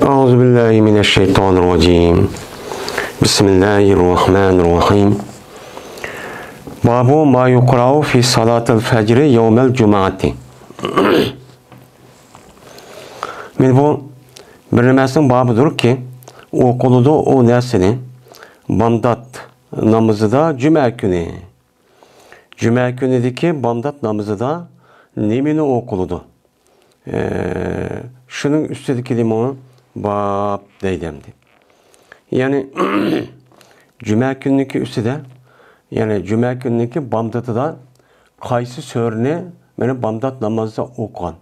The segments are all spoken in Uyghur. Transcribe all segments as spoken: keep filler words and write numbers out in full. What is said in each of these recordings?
أعوذ بالله من الشيطان الرجيم. بسم الله الرحمن الرحيم. باب ما يقرأ في صلاة الفجر يوم الجمعة. مانا بۇ بىر نېمىسىنىڭ بابىدۇركى، ئوقۇلىدۇ ئۇ نەرسىنى بامدات نامىزىدا جۈمە كۈنى. جۈمە كۈنىدىكى بامدات نامىزىدا نېمىنى ئوقۇلىدۇ؟ ئە، شۇنىڭ ئۈستىدىكى نېمە باب دەيدۇ ئەمدى. يەنى جۈمە كۈنىنىڭكى ئۈستىدە، يەنى جۈمە كۈنىنىڭكى بامدىتىدا قايسى سۈرىنى مانا بامدات نامازدا ئوقۇغان؟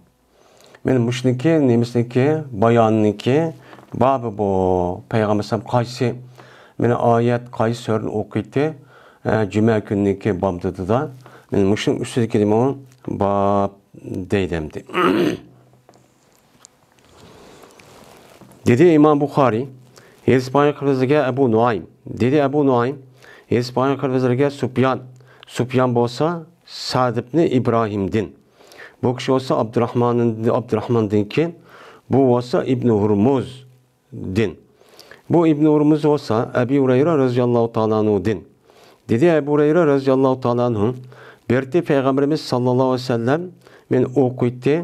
مانا مۇشۇنىڭكى نېمىسىنىڭكى، بايانىنىڭكى بابى بۇ. پەيغەمبەر ئەلەيھىسسالام قايسى، مانا ئايەت، قايسى سۈرىنى ئوقۇيتتى، ئە، جۈمە كۈنىنىڭكى بامدىتىدا؟ مانا مۇشۇنىڭ ئۈستىدىكى نېمە ئۇ؟ باب دەيدۇ ئەمدى. دېدى ئىمام بۇخارىي، ھېدىس بايان قىلىۋېتىلگەن ئەبۇ نۇئايم. دېدى ئەبۇ نۇئايم، ھېدىس بايان قىلىۋېتىلگەن سۇپيان. سۇپيان بولسا سەئد ئىبنى ئىبراھىمدىن. بۇ كىشى بولسا ئابدۇراھمان، ئابدۇراھماندىن كېيىن، بۇ بولسا ئىبنى ھۇرمۇزدىن. بۇ ئىبنى ھۇرمۇز بولسا ئەبى ھۇرەيرە رەزىياللاھۇ تائالا ئەنھۇدىن. دېدى ئەبۇ ھۇرەيرە رەزىياللاھۇ تائالا ئەنھۇ، بىرتى پەيغەمبىرىمىز ساللاللاھۇ ئەلەيھى ۋەسەللەم مانا ئوقۇيتتى،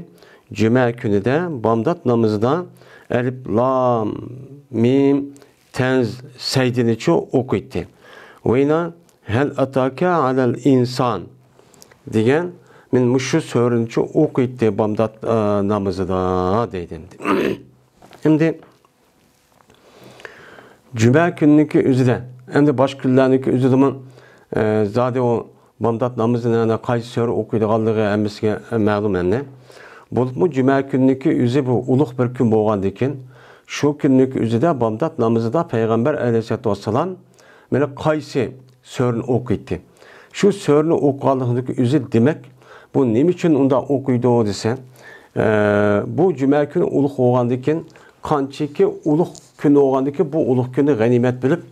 جۈمە كۈنىدە بامدات نامىزىدا ئەلىپ لام مىم تەنز سەجدىنىچۇ ئوقۇيتتى. ۋەينا ھەل ئاتاكە ئەلەل ئىنسان دېگەن، مانا مۇشۇ سۈرىنىچۇ ئوقۇيتتى بامدات، ئە، نامىزىدا دەيدۇ ئەمدى. ئەمدى جۈمە كۈنىنىڭكى ئۆزىدە، ئەمدى باشقا كۈنلەرنىڭكى ئۆزىدىمۇ، ئە، زادى ئۇ بامدات نامىزىنى ئەنە قايسى سۈرە ئوقۇيدىغانلىقى ھەممىسىگە مەلۇم ئەمدى. بولۇپمۇ جۈمە كۈنىنىڭكى ئۆزى بۇ ئۇلۇغ بىر كۈن بولغاندىكىن، شۇ كۈننىڭكى ئۆزىدە بامدات نامىزىدا پەيغەمبەر ئەلەيھىسسالاتۇ ۋەسسالام مانا قايسى سۈرىنى ئوقۇيتتى؟ شۇ سۈرىنى ئوقۇغانلىقىنىڭكى ئۆزى دېمەك، بۇ نېمە ئۈچۈن ئۇنداق ئوقۇيدۇ دېسە، ئە، بۇ جۈمە كۈنى ئۇلۇغ بولغاندىكىن، قانچىكى ئۇلۇغ كۈن بولغاندىكىن، بۇ ئۇلۇغ كۈننى غەنىيمەت بىلىپ،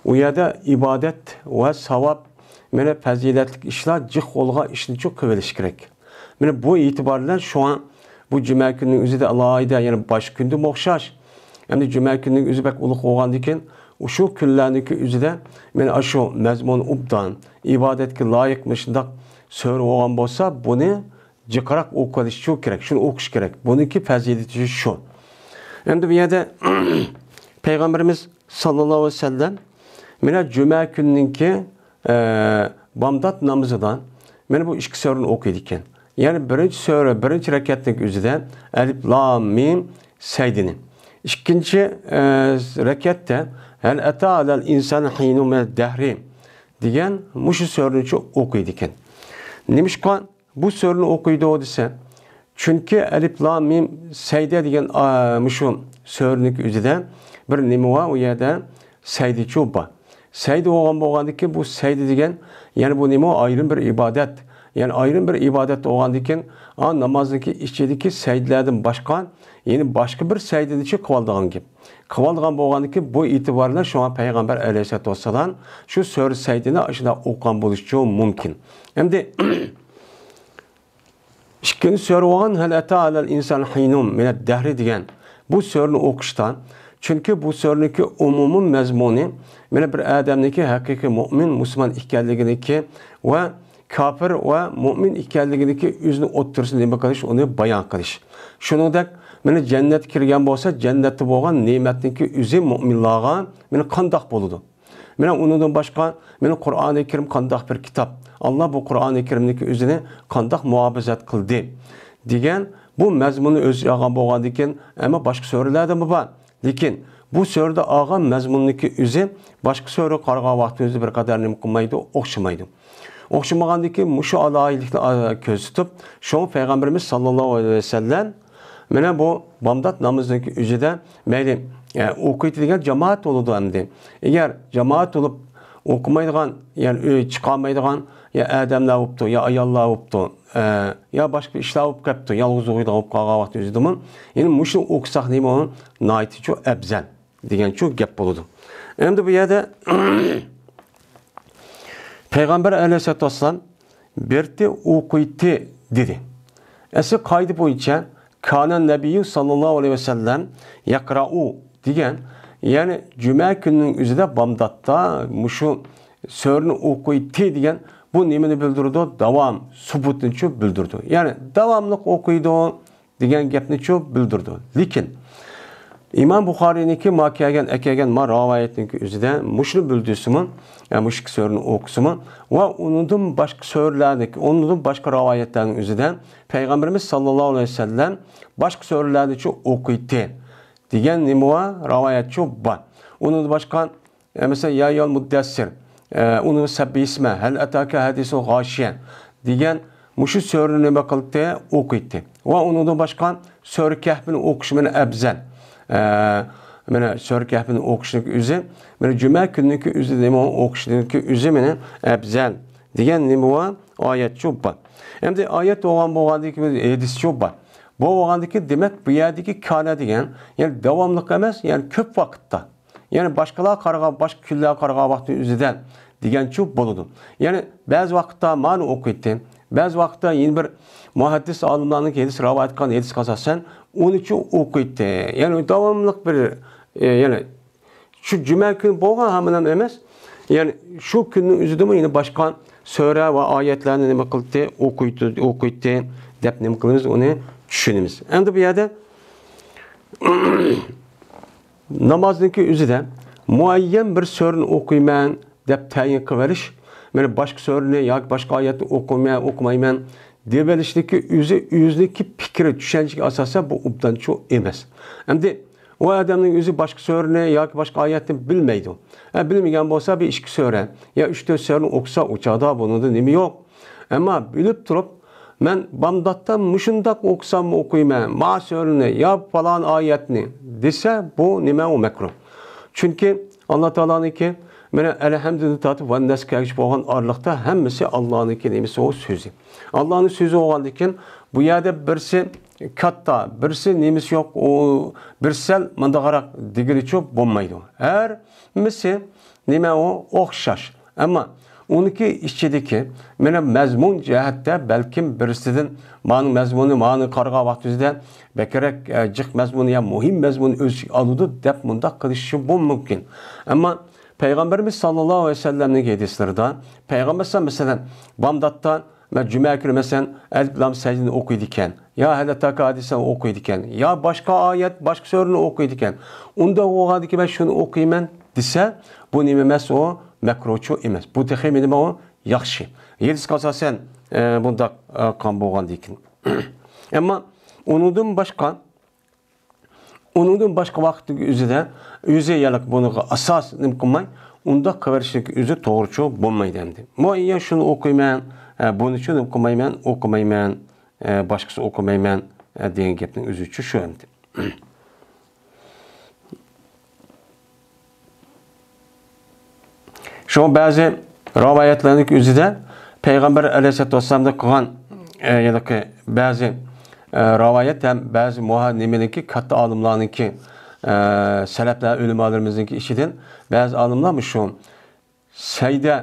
ئۇ يەردە ئىبادەت ۋە ساۋاب، مانا پەزىلەتلىك ئىشلار جىق بولغان ئىشنىچۇ قىلىۋېلىش كېرەك. مانا بۇ ئېتىبار بىلەن شۇڭا بۇ جۈمە كۈنىنىڭ ئۆزىدە ئالاھىدە، يەنە باشقا كۈندىمۇ ئوخشاش، ئەمدى جۈمە كۈنىنىڭ ئۆزى بەك ئۇلۇغ بولغاندىكىن، شۇ كۈنلەرنىڭكى ئۆزىدە مانا ئاشۇ مەزمۇنى ئوبدان، ئىبادەتكە لايىق مۇشۇنداق سۈرە بولغان بولسا، بۇنى جىقراق ئوقۇۋېلىشچۇ كېرەك، شۇنى ئوقۇش كېرەك. بۇنىڭكى پەزىلىتى شۇ. ئەمدى بۇ يەردە پەيغەمبىرىمىز ساللاللاھۇ ئەلەيھى ۋەسەللەم مانا جۈمە كۈنىنىڭكى، ئە، بامدات نامىزىدا مانا بۇ ئىككى سۈرىنى ئوقۇيدىكەن. يەنى بىرىنچى سۈرە، بىرىنچى رەكەتنىڭ ئۆزىدە ئەلىپ لام مىم سەجدىنى. ئىككىنچى، ئە، رەكەتتە ھەل ئەتا ئەلەل ئىنسانى ھىنۇن مىنەد دەھرى دېگەن مۇشۇ سۈرىنىچۇ ئوقۇيدىكەن. نېمىشقا بۇ سۈرىنى ئوقۇيدۇ دېسە، چۈنكى ئەلىپ لام مىم سەجدە دېگەن، ئا، مۇشۇ سۈرىنىڭكى ئۆزىدە بىر نېمە بار، ئۇ يەردە سەجدىچۇ بار. سەجدە بولغان بولغاندىكىن، بۇ سەجدە دېگەن، يەنى بۇ نېمە، ئايرىم بىر ئىبادەت. يەنى ئايرىم بىر ئىبادەت بولغاندىكىن، ئا، نامازنىڭكى ئىچىدىكى سەجدىلەردىن باشقا يەنە باشقا بىر سەجدىنىچۇ قىلىۋالىدىغان گەپ. قىلىۋالىدىغان بولغاندىكىن، بۇ ئېتىبار بىلەن شۇڭا پەيغەمبەر ئەلەيھىسسالاتۇ ۋەسسالام شۇ سۈرە سەجدىنى ئاشۇنداق ئوقۇغان بولۇشىچۇ مۇمكىن. ئەمدى ئىككىنچى سۈرە بولغان ھەل ئەتا ئەلەل ئىنسان ھىنۇن مىنەد دەھرى دېگەن بۇ سۈرىنى ئوقۇشتا، چۈنكى بۇ سۈرىنىڭكى ئومۇمىي مەزمۇنى مانا بىر ئادەمنىڭكى ھەقىقىي مۇئمىن، مۇسۇلمان ئىكەنلىكىنىڭكى ۋە كاپىر ۋە مۇئمىن ئىكەنلىكىنىڭكى ئۆزىنىڭ ئوتتۇرىسىنى نېمە قىلىش، ئۇنى بايان قىلىش. شۇنىڭدەك مانا جەننەتكە كىرگەن بولسا، جەننەتتە بولغان نېمەتنىڭكى ئۆزى مۇئمىنلارغا مانا قانداق بولىدۇ؟ مانا ئۇنىڭدىن باشقا، مانا قۇرئانى كەرىم قانداق بىر كىتاب؟ ئاللا بۇ قۇرئانى كەرىمنىڭكى ئۆزىنى قانداق مۇھاپىزەت قىلدى؟ دېگەن بۇ مەزمۇننى ئۆز ئىچىگە ئالغان بولغاندىكىن، ئەمما باشقا سۈرىلەردىمۇ بار. لېكىن بۇ سۈرىدە ئالغان مەزمۇننىڭكى ئۆزى باشقا سۈرىگە قارىغان ۋاقتىمىزدا بىر قەدەر نېمە قىلمايدۇ، ئوخشىمايدۇ. ئوخشىمىغاندىكىن مۇشۇ ئالاھىدىلىكنى، ئا، كۆرسىتىپ، شۇڭا پەيغەمبىرىمىز ساللاللاھۇ ئەلەيھى ۋەسەللەم مانا بۇ بامدات نامىزىنىڭكى ئۆزىدە مەيلى، ئە، ئوقۇيتىدىغان جامائەت بولىدۇ ئەمدى. ئەگەر جامائەت بولۇپ ئوقۇمايدىغان، يەنى ئۆي چىقالمايدىغان، يا ئادەملەر بوپتۇ، يا ئاياللار بوپتۇ، ئە، يا باشقا ئىشلار بولۇپ قاپتۇ، يالغۇز ئوقۇيدىغان بولۇپ قالغان ۋاقتى ئۆزىدىمۇ، يەنى مۇشۇ ئوقۇساق نېمە ئۇ ناھايىتىچۇ ئەۋزەل دېگەنچۇ گەپ بولىدۇ. ئەمدى بۇ يەردە پەيغەمبەر ئەلەيھىسسالاتۇ ۋەسسالام بىرتى ئوقۇيتتى دېدى. ئەسلى قائىدە بويىچە كان النبي صلى الله عليه وسلم يقرأ دېگەن، يەنى جۈمە كۈنىنىڭ ئۆزىدە بامداتتا مۇشۇ سۈرىنى ئوقۇيتتى دېگەن، بۇ نېمىنى بىلدۈرىدۇ؟ داۋام، سۇبۇتنىچۇ بىلدۈرىدۇ. يەنى داۋاملىق ئوقۇيدۇ دېگەن گەپنىچۇ بىلدۈرىدۇ. لېكىن ئىمام بۇخارىينىڭكى ما كەلگەن، ئەكەلگەن ما راۋايەتنىڭكى ئۆزىدە مۇشۇنى بىلدۈرسىمۇ، يا مۇشۇ ئىككى سۈرىنى ئوقۇسىمۇ ۋە ئۇنىڭدىن باشقا سۈرىلەردىكى، ئۇنىڭدىن باشقا راۋايەتلەرنىڭ ئۆزىدە پەيغەمبىرىمىز ساللاللاھۇ ئەلەيھى ۋەسەللەم باشقا سۈرىلەرنىچۇ ئوقۇيتتى دېگەن نېمە بار؟ راۋايەتچۇ بار. ئۇنىڭدىن باشقا ئە، مەسىلەن، يا ئەييۇھەل مۇددەسسىر، ئە، ئۇنى سەببىھىسمە، ھەل ئەتاكە ھەدىسۇل غاشىيە دېگەن مۇشۇ سۈرىنى نېمە قىلدى؟ ئوقۇيتتى. ۋە ئۇنىڭدىن باشقا سۈرە كەھپنى ئوقۇش مانا ئەپزەل. ئە، مانا سۈرە كەھپنى ئوقۇشنىڭ ئۆزى، مانا جۈمە كۈنىنىڭكى ئۆزى نېمە ئوقۇشنىڭكى ئۆزى مانا ئەپزەل دېگەن نېمە بار؟ ئايەتچۇ بار. ئەمدى ئايەت بولغان، بولغاندىن كېيىن ھەدىسچۇ بار. بۇ بولغاندىن كېيىن، دېمەك، بۇ يەردىكى كانە دېگەن، يەنى داۋاملىق ئەمەس، يەنى كۆپ ۋاقىتتا. يەنى باشقىلارغا قارىغان، باشقا كۈنلەرگە قارىغان ۋاقىتنىڭ ئۆزىدە دېگەنچۇ بولىدۇ. يەنى بەزى ۋاقىتتا مانى ئوقۇيتتى، بەزى ۋاقىتتا يەنە بىر مۇھەددىس ئالىملارنىڭ ھەدىس راۋايەت قىلغان ھەدىسكە ئاساسەن ئۇنىچۇ ئوقۇيتتى. يەنى داۋاملىق بىر، ئە، يەنى شۇ جۈمە كۈنى بولغان ھامىلام ئەمەس، يەنى شۇ كۈننىڭ ئۆزىدىمۇ يەنە باشقا سۈرە ۋە ئايەتلەرنى نېمە قىلدى؟ ئوقۇيتتى، ئوقۇيتتى دەپ نېمە قىلىمىز؟ ئۇنى چۈشىنىمىز. ئەمدى بۇ يەردە نامازنىڭكى ئۆزىدە مۇئەييەن بىر سۈرىنى ئوقۇيمەن دەپ تەيىن قىلىۋېلىش، مانا باشقا سۈرىنى ياكى باشقا ئايەتنى ئوقۇيمەن، ئوقۇمايمەن دېيىۋېلىشنىڭكى ئۆزى، ئۆزىنىڭكى پىكرى، چۈشەنچىگە ئاساسەن بۇ ئوبدانچۇ ئەمەس. ئەمدى ئۇ ئادەمنىڭ ئۆزى باشقا سۈرىنى ياكى باشقا ئايەتنى بىلمەيدۇ. ھە، بىلمىگەن بولسا بىر ئىككى سۈرە يا ئۈچ تۆت سۈرىنى ئوقۇسا ئۇ چاغدا بۇنىڭدا نېمە يوق. ئەمما بىلىپ تۇرۇپ، مەن بامداتتا مۇشۇنداق ئوقۇساممۇ ئوقۇيمەن، ما سۈرىنى يا پالان ئايەتنى دېسە، بۇ نېمە، ئۇ مەكرۇھ. چۈنكى ئاللا تائالانىڭكى، مانا، ئەلھەمدۇدىن تارتىپ ۋەننەسكە كەلگۈچە بولغان ئارىلىقتا ھەممىسى ئاللانىڭكى نېمىسى، ئۇ سۆزى. ئاللانىڭ سۆزى بولغاندىكىن، بۇ يەردە بىرسى كاتتا، بىرسى نېمىسى يوق، ئۇ بىرسى سەل مۇنداقراق دېگىلىچۇ بولمايدۇ. ھەممىسى نېمە ئۇ؟ ئوخشاش. ئەمما ئۇنىڭكى ئىچىدىكى، مانا، مەزمۇن جەھەتتە بەلكىم بىرسىدىن مانىڭ مەزمۇنى، مانىڭ قارىغان ۋاقتىمىزدا بەكرەك، ئە، جىق مەزمۇنى يا مۇھىم مەزمۇنى ئۆز ئىچىگە ئالىدۇ دەپ مۇنداق قىلىشى بولمۇ مۇمكىن. ئەمما پەيغەمبىرىمىز ساللاللاھۇ ئەلەيھى ۋەسەللەمنىڭ ھەدىسلىرىدا پەيغەمبەر، مەسىلەن، بامداتتا مەن جۈمە كۈنى، مەسىلەن، ئەلىف لام سەجدىنى ئوقۇيدىكەن، يا ھەل ئەتاكە ھەدىسنى ئوقۇيدىكەن، يا باشقا ئايەت، باشقا سۈرىنى ئوقۇيدىكەن. ئۇنداق بولغاندىكىن مەن شۇنى ئوقۇيمەن دېسە، بۇ نېمە ئەمەس ئۇ؟ مەكرۇھچۇ ئەمەس. بۇ تېخى نېمە ئۇ؟ ياخشى. ھەدىسكە ئاساسەن، ئە، بۇنداق، ئە، قىلغان بولغاندىكىن. ئەمما ئۇنىڭدىن باشقا ئۇنىڭدىن باشقا ۋاقىتتىكى ئۆزىدە، ئۆزى يەنە بۇنىڭغا ئاساس نېمە قىلماي، ئۇنداق قىلىۋېرىشنىڭكى ئۆزى توغرىچۇ بولمايدۇ ئەمدى. مۇئەييەن شۇنى ئوقۇيمەن، ئە، بۇنىچۇ نېمە قىلمايمەن، ئوقۇمايمەن، ئە، باشقىسى ئوقۇمايمەن، ئە، دېگەن گەپنىڭ ئۆزىچۇ شۇ ئەمدى. شۇڭا بەزى رىۋايەتلەرنىڭ ئۆزىدە پەيغەمبەر ئەلەيھىسسالاتۇ ۋەسسالامدىن قىلغان، ئە، يەنى بەزى، ئە، رىۋايەت ھەم بەزى مۇھا-، نېمىنىڭكى، كاتتا ئالىملارنىڭكى، ئە، سەلەپلەر، ئۆلىمالىرىمىزنىڭكى ئىچىدىن بەزى ئالىملار مۇشۇ سەجدە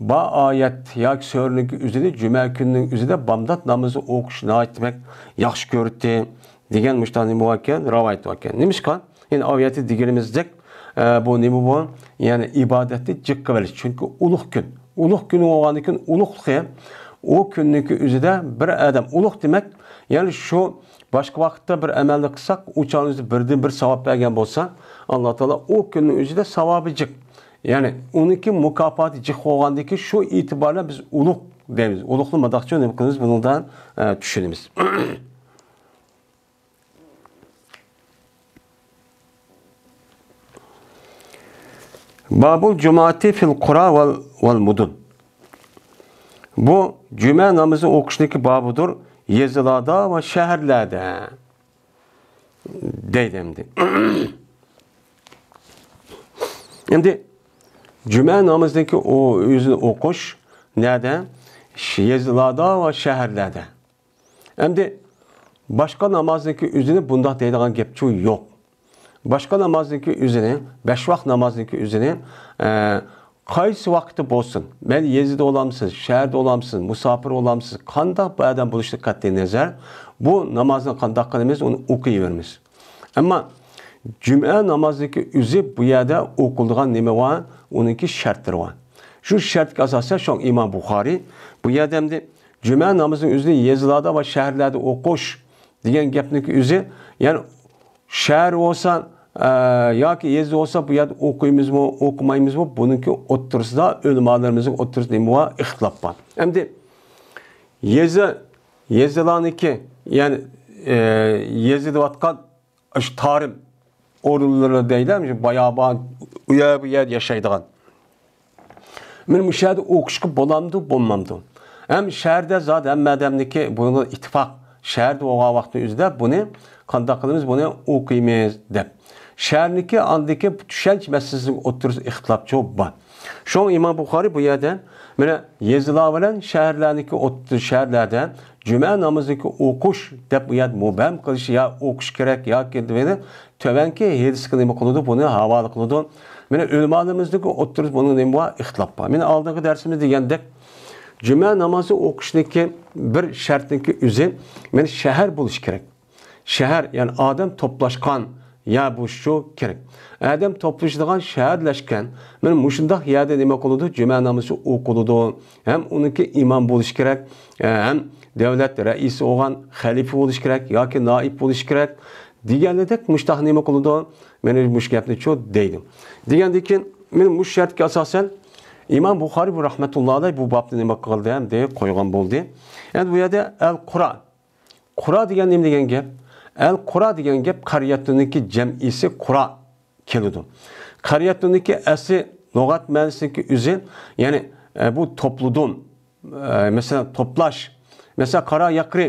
بار ئايەت ياكى سۈرىنىڭكى ئۆزىنى جۈمە كۈنىنىڭ ئۆزىدە بامدات نامىزى ئوقۇش ناھايىتى بەك ياخشى كۆرەتتى دېگەن مۇشۇنداق نېمە باركەن، رىۋايەت باركەن. نېمىشقا؟ يەنى ئايەتتە دېگىنىمىزدەك، ئە، بۇ نېمە بۇ؟ يەنى ئىبادەتنى جىق قىلىۋېلىش. چۈنكى ئۇلۇغ كۈن. ئۇلۇغ كۈن بولغاندىن كېيىن ئۇلۇغلۇقى، ئۇ كۈننىڭكى ئۆزىدە بىر ئادەم ئۇلۇغ دېمەك، يەنى شۇ باشقا ۋاقىتتا بىر ئەمەلنى قىلساق، ئۇ چاغنىڭ ئۆزىدە بىردىن بىر ساۋاب بەرگەن بولسا، ئاللا تائالا ئۇ كۈننىڭ ئۆزىدە ساۋابى جىق. يەنى ئۇنىڭكى مۇكاپاتى جىق بولغاندىن كېيىن شۇ ئېتىبار بىلەن بىز ئۇلۇغ دەيمىز. ئۇلۇغنى مۇنداقچە نېمە قىلىمىز؟ بۇنىڭدا، ئە، چۈشىنىمىز. بابۇل جۇمائەتى فىل قۇرا ۋەل، ۋەل مۇدۇن. بۇ جۈمە نامىزى ئوقۇشنىڭكى بابىدۇر يېزىلاردا ۋە شەھەرلەردە، دەيدۇ ئەمدى. ئەمدى جۈمە نامىزىنىڭكى ئۇ ئۆزىنى ئوقۇش نەدە؟ يېزىلاردا ۋە شەھەرلەردە. ئەمدى باشقا نامازنىڭكى ئۆزىنى بۇنداق دەيدىغان گەپچۇ يوق. باشقا نامازنىڭكى ئۆزىنى، بەش ۋاق نامازنىڭكى ئۆزىنى، ئە، قايسى ۋاقىتتا بولسۇن، مەيلى يېزىدا بولامسىز، شەھەردە بولامسىز، مۇساپىر بولامسىز، قانداق بىر ئادەم بولۇشىدىن قەتئىي نەزەر، بۇ نامازنى قانداق قىلىمىز، ئۇنى ئوقۇيۋېرىمىز. ئەمما جۈمئە نامازىنىڭكى ئۆزى بۇ يەردە ئوقۇلىدىغان نېمە بار؟ ئۇنىڭكى شەرتلىرى بار. شۇ شەرتكە ئاساسەن شۇڭا ئىمام بۇخارىي بۇ يەردە ئەمدى جۈمئە نامىزىنىڭ ئۆزىنى يېزىلاردا ۋە شەھەرلەردە ئوقۇش دېگەن گەپنىڭكى ئۆزى، يەنى شەھەر بولسا، ئە، ياكى يېزا بولسا، بۇ يەردە ئوقۇيمىزمۇ، ئوقۇمايمىزمۇ، بۇنىڭكى ئوتتۇرىسىدا، ئۆلىمالىرىمىزنىڭ ئوتتۇرىسىدا نېمە بار؟ ئىختىلاپ بار. ئەمدى يېزا، يېزىلارنىڭكى، يەنى، ئە، يېزىلىۋاتقان شۇ تارىم ئورۇنلىرى دەيلى، شۇ بايابان، ئۇ يەر، بۇ يەردە ياشايدىغان. مانا مۇشۇ يەردە ئوقۇشقا بولامدۇ، بولمامدۇ؟ ھەم شەھەردە زادى ھەممە ئادەمنىڭكى بۇنىڭغا ئىتتىپاق، شەھەردە بولغان ۋاقتى ئۆزىدە بۇنى قانداق قىلىمىز، بۇنى ئوقۇيمىز دەپ. شەھەرنىڭكى ئاندىكى چۈشەنچە مەسىلىسىنىڭ ئوتتۇرىسىدا ئىختىلاپچۇ بار. شۇڭا ئىمام بۇخارىي بۇ يەردە مانا يېزىلار بىلەن شەھەرلەرنىڭكى ئوتتۇرا، شەھەرلەردە جۈمە نامىزىنىكى ئوقۇش دەپ بۇ يەردە مۇبھەم قىلىش، يا ئوقۇش كېرەك ياكى دېگەننى تۆۋەنكى ھەدىسكە نېمە قىلىدۇ، بۇنى ھاۋالە قىلىدۇ. مانا ئۆلىمالىرىمىزنىڭكى ئوتتۇرىسىدا بۇنىڭ نېمە بار؟ ئىختىلاپ بار. مانا ئالدىنقى دەرسىمىزدە دېگەندەك، جۈمە نامازى ئوقۇشنىڭكى بىر شەرتنىڭكى ئۆزى، مانا شەھەر بولۇشى كېرەك. شەھەر، يەنى ئادەم توپلاشقان يەر بولۇشى كېرەك. ئادەم توپلىشىدىغان، شەھەرلەشكەن، مانا مۇشۇنداق يەردە نېمە قىلىدۇ؟ جۈمە نامىزى ئوقۇلىدۇ. ھەم ئۇنىڭكى ئىمام بولۇشى كېرەك، ھەم دۆلەت رەئىسى بولغان خەلىپە بولۇشى كېرەك ياكى نائىب بولۇشى كېرەك دېگەنلىدەك مۇشتاق نېمە قىلىدۇ؟ مانا مۇشۇ گەپنىچۇ دەيدۇ. دېگەندىن كېيىن، مانا مۇشۇ شەرتكە ئاساسەن ئىمام بۇخارىي بۇ رەھمەتۇللا ئەلەيھ بۇ بابنى نېمە قىلدى؟ ئەمدى قويغان بولدى. ئەمدى بۇ يەردە ئەل قۇرا. قۇرا دېگەن نېمە دېگەن گەپ؟ ئەل قۇرا دېگەن گەپ قەريەتۇننىڭكى جەمئىسى قۇرا كېلىدۇ. قەريەتۇننىڭكى ئەسلى لۇغەت مەنىسىنىڭكى ئۆزى، يەنى، ئە، بۇ توپلىدىم، ئە، مەسىلەن، توپلاش. مەسىلەن، قارا ياقرى،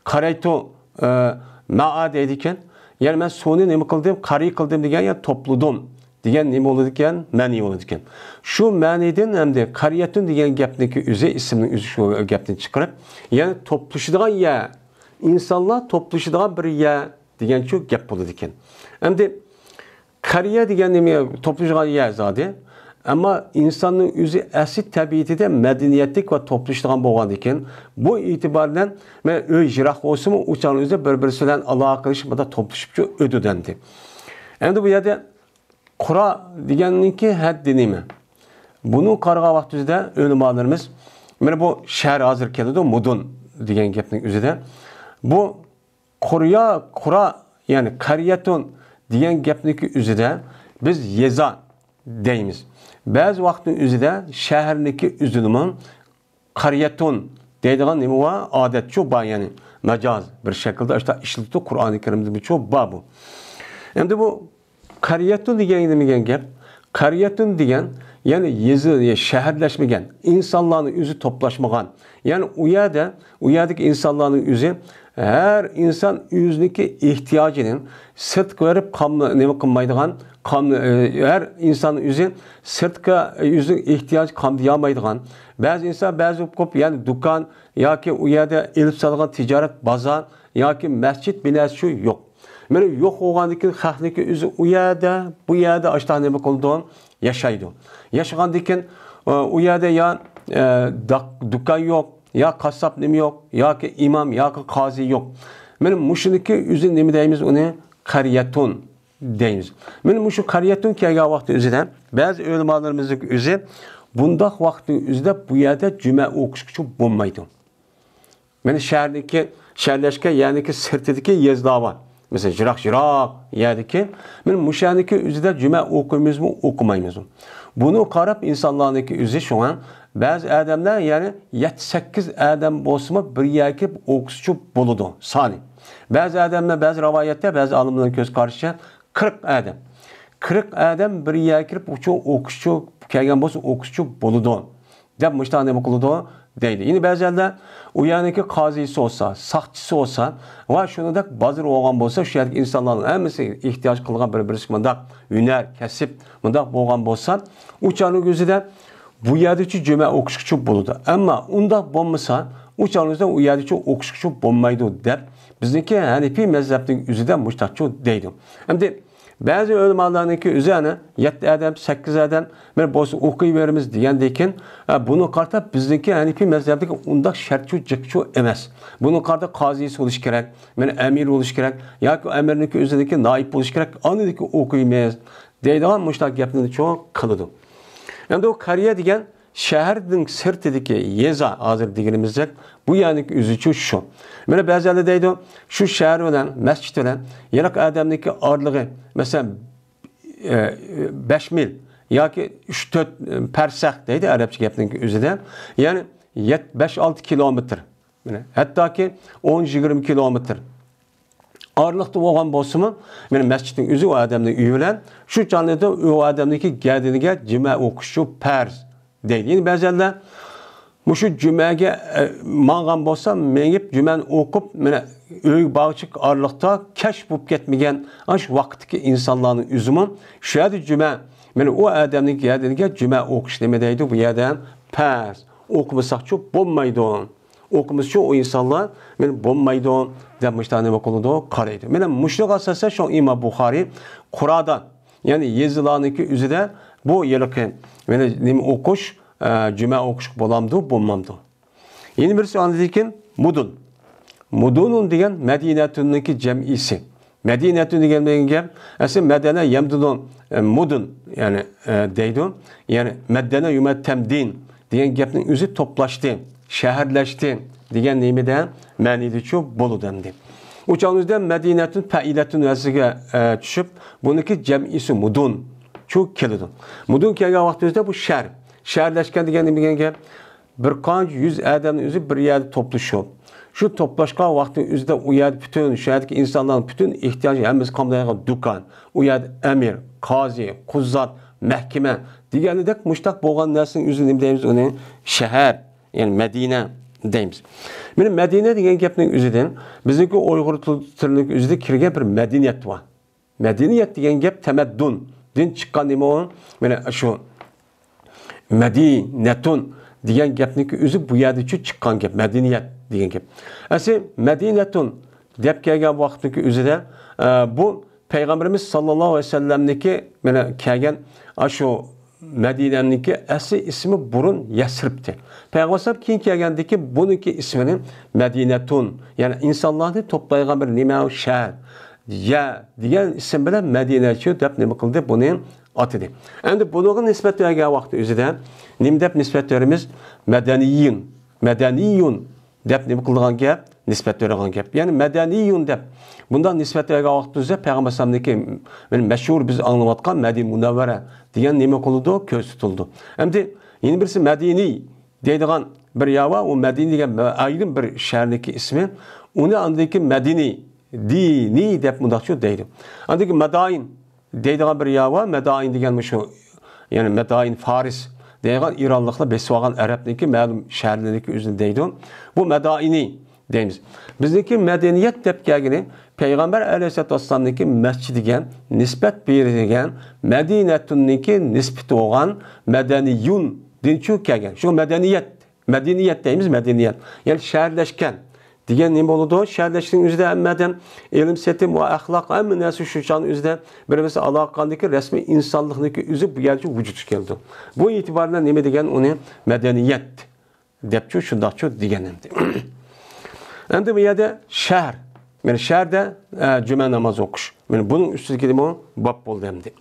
قارەيتۇ، ئە، مائا دەيدىكەن. يەنى مەن سۇنى نېمە قىلدىم؟ قارى قىلدىم دېگەن، يەنى توپلىدىم دېگەن نېمە بولىدىكەن؟ مەنى بولىدىكەن. شۇ مەنىدىن ئەمدى قەريەتۇن دېگەن گەپنىڭكى ئۆزى، ئىسىمنىڭ ئۆزى شۇ گەپنى چىقىرىپ، يەنى توپلىشىدىغان يەر، ئىنسانلار توپلىشىدىغان بىر يەر دېگەنچۇ گەپ بولىدىكەن. ئەمدى قەريە دېگەن نېمە؟ توپلىشىدىغان يەر زادى. ئەمما ئىنساننىڭ ئۆزى ئەسلى تەبىئىتىدە مەدەنىيەتلىك ۋە توپلىشىدىغان بولغاندىكىن، بۇ ئېتىبار بىلەن مەن ئۆي يىراق بولسىمۇ، ئۇ چاغنىڭ ئۆزىدە بىر-بىرسى بىلەن ئالاقىلىشىپ، مۇنداق توپلىشىپچۇ ئۆتىدۇ ئەمدى. ئەمدى بۇ يەردە قۇرا دېگەننىڭكى ھەددى نېمە؟ بۇنى قارىغان ۋاقتىمىزدا ئۆلىمالىرىمىز، مانا بۇ شەھەر ھازىر كېلىدۇ، مۇدۇن دېگەن گەپنىڭ ئۆزىدە. بۇ قۇريا، قۇرا، يەنى قەريەتۇن دېگەن گەپنىڭكى ئۆزىدە بىز يېزا دەيمىز. بەزى ۋاقىتنىڭ ئۆزىدە شەھەرنىڭكى ئۆزىدىمۇ قەريەتۇن دەيدىغان نېمە بار؟ ئادەتچۇ بار، يەنى مەجاز بىر شەكىلدە ئاشۇنداق ئىشلىتىدۇ، قۇرئانى كەرىمدىمۇچۇ بار بۇ. ئەمدى بۇ قەريەتۇن دېگەن نېمە دېگەن گەپ؟ قەريەتۇن دېگەن، يەنى يېزا، شەھەرلەشمىگەن، ئىنسانلارنىڭ ئۆزى توپلاشمىغان، يەنى ئۇ يەردە، ئۇ يەردىكى ئىنسانلارنىڭ ئۆزى، ھەر ئىنسان ئۆزىنىڭكى ئېھتىياجىنى سىرتقا بېرىپ قاملا-، نېمە قىلمايدىغان، قاملا-، ئە، ھەر ئىنسان ئۆزى سىرتقا، ئۆزىنىڭ ئېھتىياجى قامدىيالمايدىغان، بەزى ئىنسان بەزى قوپ، يەنى دۇكان ياكى ئۇ يەردە ئېلىپ ساتىدىغان تىجارەت بازار ياكى مەسچىت بىناسى شۇ يوق. مانا يوق بولغاندىن كېيىن خەقنىڭكى ئۆزى ئۇ يەردە، بۇ يەردە ئاشۇنداق نېمە قىلىدۇ؟ ياشايدۇ. ياشىغاندىن كېيىن، ئۇ يەردە يا، ئە، داق-، دۇكان يوق، يا قاسساپ نېمە يوق، ياكى ئىمام، ياكى قازى يوق. مانا مۇشۇنىڭكى ئۆزى نېمە دەيمىز ئۇنى؟ قەريەتۇن دەيمىز. مانا مۇشۇ قەريەتۇن كەلگەن ۋاقىتتا ئۆزىدە بەزى ئۆلىمالىرىمىزنىڭ ئۆزى بۇنداق ۋاقىتنىڭ ئۆزىدە بۇ يەردە جۈمە ئوقۇشقىچۇ بولمايدۇ. مانا شەھەرنىڭكى، شەھەرلەشكەن يەرنىڭكى سىرتىدىكى يېزىلار بار. مەسىلەن، يىراق-يىراق يەردىكى، مانا مۇشۇ يەرنىڭكى ئۆزىدە جۈمە ئوقۇيمىزمۇ، ئوقۇمايمىزمۇ؟ بۇنى قاراپ ئىنسانلارنىڭكى ئۆزى شۇڭا بەزى ئادەملەر، يەنى يەتتە-سەككىز ئادەم بولسىمۇ بىر يەرگە كېلىپ ئوقۇسىچۇ بولىدۇ، سانى. بەزى ئادەملەر، بەزى رىۋايەتتە، بەزى ئالىملارنىڭ كۆز قارىشىچە قىرىق ئادەم. قىرىق ئادەم بىر يەرگە كىرىپ ئوقۇسىچۇ، كەلگەن بولسا ئوقۇسىچۇ بولىدۇ دەپ مۇشۇنداق نېمە قىلىدۇ دەيدۇ. يەنە بەزىلەر ئۇ يەرنىڭكى قازىسى بولسا، ساقچىسى بولسا ۋە شۇنىڭدەك بازىرى بولغان بولسا، شۇ يەردىكى ئىنسانلارنىڭ ھەممىسى ئېھتىياج قىلغان بىر-بىرسىگە مۇنداق ھۈنەر، كەسىپ مۇنداق بولغان بولسا، ئۇ چاغنىڭ ئۆزىدە بۇ يەردىچۇ جۈمە ئوقۇشقىچۇ بولىدۇ. ئەمما ئۇنداق بولمىسا، ئۇ چاغنىڭ ئۆزىدە ئۇ يەردىچۇ ئوقۇشقىچۇ بولمايدۇ دەپ بىزنىڭكى ھەنىپىي مەزھەپنىڭ ئۆزىدە مۇشۇنداقچۇ دەيدۇ. ئەمدى بەزى ئۆلىمالارنىڭكى ئۆزى ئەنە يەتتە ئادەم، سەككىز ئادەم، بىر بولسا ئوقۇيۋېرىمىز دېگەندىكىن، ئە، بۇنىڭ قارىتا بىزنىڭكى ھەنىپىي مەزھەپتىكى ئۇنداق شەرتچۇ، جىقچۇ ئەمەس. بۇنىڭ قارىتا قازىسى بولۇش كېرەك، مانا ئەمىر بولۇش كېرەك، ياكى ئەمىرنىڭكى ئۆزىدىكى نائىب بولۇش كېرەك، ئاندىن ئوقۇيمىز دەيدىغان مۇشۇنداق گەپنى چوڭ قىلىدۇ. ئەمدى ئۇ قەريە دېگەن شەھەرنىڭ سىرتىدىكى يېزا، ھازىر دېگىنىمىزدەك، بۇ يەرنىڭكى ئۆزىچۇ شۇ. مانا بەزىلەر دەيدۇ، شۇ شەھەر بىلەن مەسچىت بىلەن يېنىق ئادەمنىڭكى ئارىلىقى، مەسىلەن، ئە، بەش مىل ياكى ئۈچ تۆت پەرسەخ دەيدۇ ئەرەبچە گەپنىڭ ئۆزىدە. يەنى يەت-، بەش ئالتە كىلومېتىر. مانا ھەتتاكى ئون يىگىرمە كىلومېتىر ئارىلىقتا بولغان بولسىمۇ، مانا مەسچىتنىڭ ئۆزى ئۇ ئادەمنىڭ ئۆيى بىلەن شۇ چاغدا ئۇ ئادەمنىڭكى گەدىنىگە جۈمە ئوقۇشچۇ پەرز دەيدۇ. يەنى بەزىلەر مۇشۇ جۈمەگە، ئە، ماڭغان بولسا، مېڭىپ جۈمەنى ئوقۇپ، مانا ئۆيگە بارغۇچە ئارىلىقتا كەچ بولۇپ كەتمىگەن، ئاشۇ ۋاقىتتىكى ئىنسانلارنىڭ ئۆزىمۇ شۇ يەردە جۈمە، مانا ئۇ ئادەمنىڭ گەدىنىگە جۈمە ئوقۇش نېمە دەيدۇ؟ بۇ يەردە پەرز. ئوقۇمىساقچۇ بولمايدۇ. ئوقۇمىسىچۇ ئۇ ئىنسانلار، مانا بولمايدۇ دەپ مۇشۇنداق نېمە قىلىدۇ؟ قارايدۇ. مانا مۇشۇنىڭغا ئاساسەن شۇ ئىمام بۇخارىي قۇرادا، يەنى يېزىلارنىڭكى ئۆزىدە بۇ ھېلىقى، مانا نېمە ئوقۇش، ئە، جۈمە ئوقۇشقا بولامدۇ، بولمامدۇ؟ يەنە بىرسى ئاندىن كېيىن مۇدۇن. مۇدۇنۇن دېگەن مەدىنەتۇننىڭكى جەمئىسى. مەدىنەتۇن دېگەن، دېگەن گەپ، ئەسلى مەدەنە يەمدۇنۇ، ئە، مۇدۇن، يەنى، ئە، دەيدۇ. يەنى مەدەنە يۇمە تەمدىن دېگەن گەپنىڭ ئۆزى توپلاشتى، شەھەرلەشتى دېگەن نېمىدە، مەنىدىچۇ بولىدۇ ئەمدى. ئۇ چاغنىڭ ئۆزىدە مەدىنەتۇن پەئىلەتۇن ۋەزنىگە، ئە، چۈشۈپ، بۇنىڭكى جەمئىسى مۇدۇن چۇ كېلىدۇ. مۇدۇن كەلگەن ۋاقتىمىزدا بۇ شەھەر. شەھەرلەشكەن دېگەن نېمە دېگەن گەپ؟ بىر قانچە يۈز ئادەمنىڭ ئۆزى بىر يەردە توپلىشىپ، شۇ توپلاشقان ۋاقتىنىڭ ئۆزىدە ئۇ يەردە پۈتۈن، شۇ يەردىكى ئىنسانلارنىڭ پۈتۈن ئېھتىياجى، ھەممىسى قامدايدىغان دۇكان، ئۇ يەردە ئەمىر، قازى، قۇززات، مەھكىمە دېگەنىدەك مۇشتاق بولغان نەرسىنىڭ ئۆزىنى نېمە دەيمىز؟ ئۇنى شەھەر، يەنى مەدىنە دەيمىز. مانا مەدىنە دېگەن گەپنىڭ ئۆزىدىن بىزنىڭكى ئۇيغۇر تىل-، تىلىنىڭ ئۆزىدە كىرگەن بىر مەدەنىيەت بار. مەدەنىيەت دېگەن گەپ تەمەددۇندىن چىققان نېمە ئۇ؟ مانا شۇ مەدىنەتۇن دېگەن گەپنىڭكى ئۆزى بۇ يەردىچۇ چىققان گەپ، مەدەنىيەت دېگەن گەپ. ئەسلى مەدىنەتۇن دەپ كەلگەن ۋاقىتنىڭكى ئۆزىدە، ئە، بۇ پەيغەمبىرىمىز ساللاللاھۇ ئەلەيھى ۋەسەللەمنىڭكى مانا كەلگەن ئاشۇ مەدىنەنىڭكى ئەسلى ئىسمى بۇرۇن يەسرىبتى. پەيغەمبەر ئەلەيھىسسالام كېيىن كەلگەندىكى بۇنىڭكى ئىسمىنى مەدىنەتۇن، يەنى ئىنسانلارنى توپلايدىغان بىر نېمە شەھەر، يەر دېگەن ئىسىم بىلەن مەدىنەچۇ دەپ نېمە قىلدى؟ بۇنى ئاتىدى. ئەمدى بۇنىڭغا نىسبەت بەرگەن ۋاقتى ئۆزىدە نېمە دەپ نىسبەت بېرىمىز؟ مەدەنىيۇن، مەدەنىيۇن دەپ نېمە قىلىدىغان گەپ؟ نىسبەت بېرىدىغان گەپ. يەنى مەدەنىيۇن دەپ بۇنداق نىسبەت بەرگەن ۋاقتىمىزدا پەيغەمبەر ئەلەيھىسسالامنىڭكى مەشھۇر بىز ئاڭلاۋاتقان مەدىنە مۇنەۋۋەرە دېگەن نېمە قىلىدۇ؟ كۆرسىتىلىدۇ. ئەمدى يەنە بىرسى مەدىنىي دەيدىغان بىر يەر بار، ئۇ مەدىنە دېگەن ئايرىم بىر شەھەرنىڭكى ئىسمى. ئۇنى ئاندىن كېيىن مەدىنى، دىنى دەپ مۇنداقچۇ دەيدۇ. ئاندىن كېيىن مەدائىن دەيدىغان بىر يەر بار. مەدائىن دېگەن مۇشۇ، يەنى مەدائىن فارس دەيدىغان ئىرانلىقلار بېسىۋالغان ئەرەبنىڭكى مەلۇم شەھەرلىرىنىڭكى ئۆزىنى دەيدۇ. بۇ مەدائىنى دەيمىز. بىزنىڭكى مەدەنىيەت دەپ كەلگىنى پەيغەمبەر ئەلەيھىسسالاتۇ ۋەسسالامنىڭكى مەسچىتىگە نىسبەت بېرىلگەن مەدىنەتۇننىڭكى نىسبىتى بولغان مەدەنىيۇندىنچۇ كەلگەن. شۇ مەدەنىيەت، مەدەنىيەت دەيمىز، مەدەنىيەت. يەنى شەھەرلەشكەن دېگەن نېمە بولىدۇ؟ شەھەرلەشكەننىڭ ئۆزىدە ھەممە ئادەم ئىلىم سېتىم ۋە ئەخلاق، ھەممە نەرسە شۇ چاغنىڭ ئۆزىدە بىر-بىرسى ئالاقىدىكى رەسمىي ئىنسانلىقنىڭكى ئۆزى بۇ يەرگە ۋۇجۇدقا كېلىدۇ. بۇ ئېتىبار بىلەن نېمە دېگەن ئۇنى؟ مەدەنىيەت دەپچۇ، شۇنداقچۇ دېگەن ئەمدى. ئەمدى بۇ يەردە شەھەر، مانا شەھەردە، ئە، جۈمە نامازى ئوقۇش. مانا بۇنىڭ ئۈستىدىكى نېمە؟ باب بولدى ئەمدى.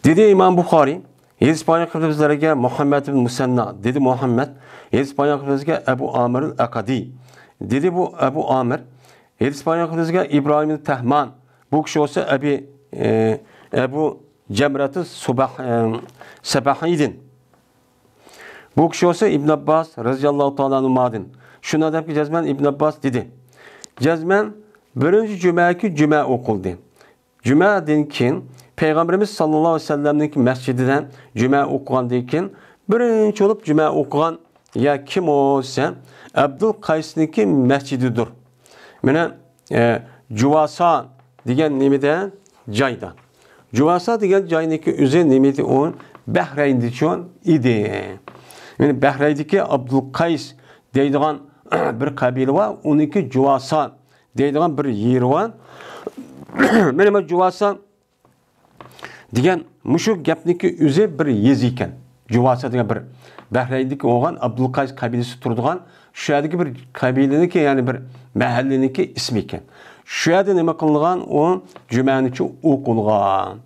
دېدى ئىمام بۇخارىي، ھەدىس بايان قىلدى بىزلەرگە مۇھەممەد ئىبن مۇسەننا. دېدى مۇھەممەد، ھەدىس بايان قىلدى بىزگە ئەبۇ ئامىر ئەقەدى. دېدى بۇ ئەبۇ ئامىر، ھەدىس بايان قىلدى بىزگە ئىبراھىم تەھمان. بۇ كىشى بولسا ئەبى، ئە، ئەبۇ جەمرەتۇ سۇبەھ-، ئە، سەبەھىدىن. بۇ كىشى بولسا ئىبن ئابباس رەزىياللاھۇ تائالا ئەنھۇمادىن. شۇنداق دەپكى جەزمەن ئىبن ئابباس دېدى. جەزمەن بىرىنچى جۈمەكى جۈمە ئوقۇلدى. جۈمەدىن كېيىن پەيغەمبىرىمىز ساللاللاھۇ ئەلەيھى ۋەسەللەمنىڭكى مەسچىتىدە جۈمە ئوقۇغاندىن كېيىن بىرىنچى بولۇپ جۈمە ئوقۇغان يەر كىم ئۇ دېسە، ئابدۇل قەيسنىڭكى مەسچىتىدۇر. مانا، ئە، جۇۋاسا دېگەن نېمىدە؟ جايدا. جۇۋاسا دېگەن جاينىڭكى ئۆزى نېمىدى ئۇ؟ بەھرەيندىچۇ ئىدى. مانا بەھرەيندىكى ئابدۇل قەيس دەيدىغان بىر قەبىلە بار، ئۇنىڭكى جۇۋاسا دەيدىغان بىر يېرى بار. مانا بۇ جۇۋاسا دېگەن مۇشۇ گەپنىڭكى ئۆزى بىر يېزا ئىكەن. جۇۋاسا دېگەن بىر بەھرەيندىكى بولغان ئابدۇلقەيس قەبىلىسى تۇرىدىغان شۇ يەردىكى بىر قەبىلىنىڭكى، يەنى بىر مەھەللىنىڭكى ئىسمى ئىكەن. شۇ يەردە نېمە قىلىنغان؟ ئۇ جۈمەنىچۇ ئوقۇلغان.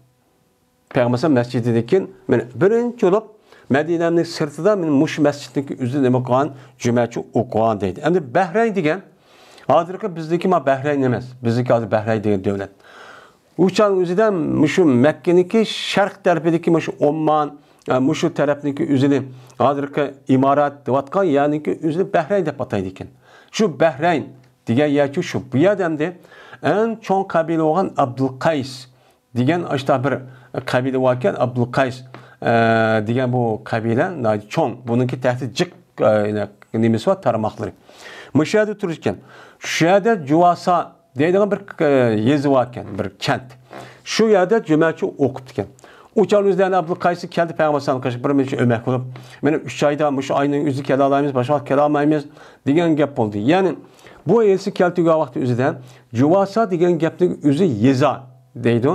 پەيغەمبەر مەسچىتىدىن كېيىن، مانا، بىرىنچى بولۇپ مەدىنەنىڭ سىرتىدا، مانا، مۇشۇ مەسچىتنىڭكى ئۆزىدە نېمە قىلغان؟ جۈمەچۇ ئوقۇغان دەيدۇ. ئەمدى بەھرەين دېگەن، ھازىرقى بىزدىكى ما بەھرەين ئەمەس. بىزدىكى ھازىر بەھرەين دېگەن دۆلەت. ئۇ چاغنىڭ ئۆزىدە مۇشۇ مەككىنىڭكى شەرق تەرىپىدىكى مۇشۇ ئوممان، ئە، مۇشۇ تەرەپنىڭكى ئۆزىنى، ھازىرقى ئىمارات دەۋاتقان يەرنىڭكى ئۆزىنى بەھرەين دەپ ئاتايدىكەن. شۇ بەھرەين دېگەن يەرچۇ شۇ. بۇ يەردە ئەمدى ئەڭ چوڭ قەبىلە بولغان ئابدۇلقەيس دېگەن ئاشتا بىر قەبىلە باركەن، ئابدۇلقەيس، ئە، دېگەن بۇ قەبىلە ناھايىتى چوڭ. بۇنىڭكى تەختى جىق، ئە، نېمىسى بار، تارماقلىرى. مۇشۇ يەردە تۇرىدىكەن. شۇ يەردە جۇۋاسا دەيدىغان بىر، ئە، يېزا باركەن، بىر كەنت. شۇ يەردە جۈمەچۇ ئوقۇپتىكەن. ئۇ چاغ ئۆزلەرنى ئابدۇلقەيس كەلدى پەيغەمبەر قېشىغا بىر مۇنچە ئۆمەك بولۇپ، مانا ئۈچ ئايدا، مۇشۇ ئاينىڭ ئۆزى كېلەلەيمىز، باشقا ۋاقىت كېلەلمەيمىز دېگەن گەپ بولدى. يەنى بۇ يېزا كەلتۈرگەن ۋاقتى ئۆزىدە جۇۋاسا دېگەن گەپنىڭ ئۆزى يېزا دەيدۇ.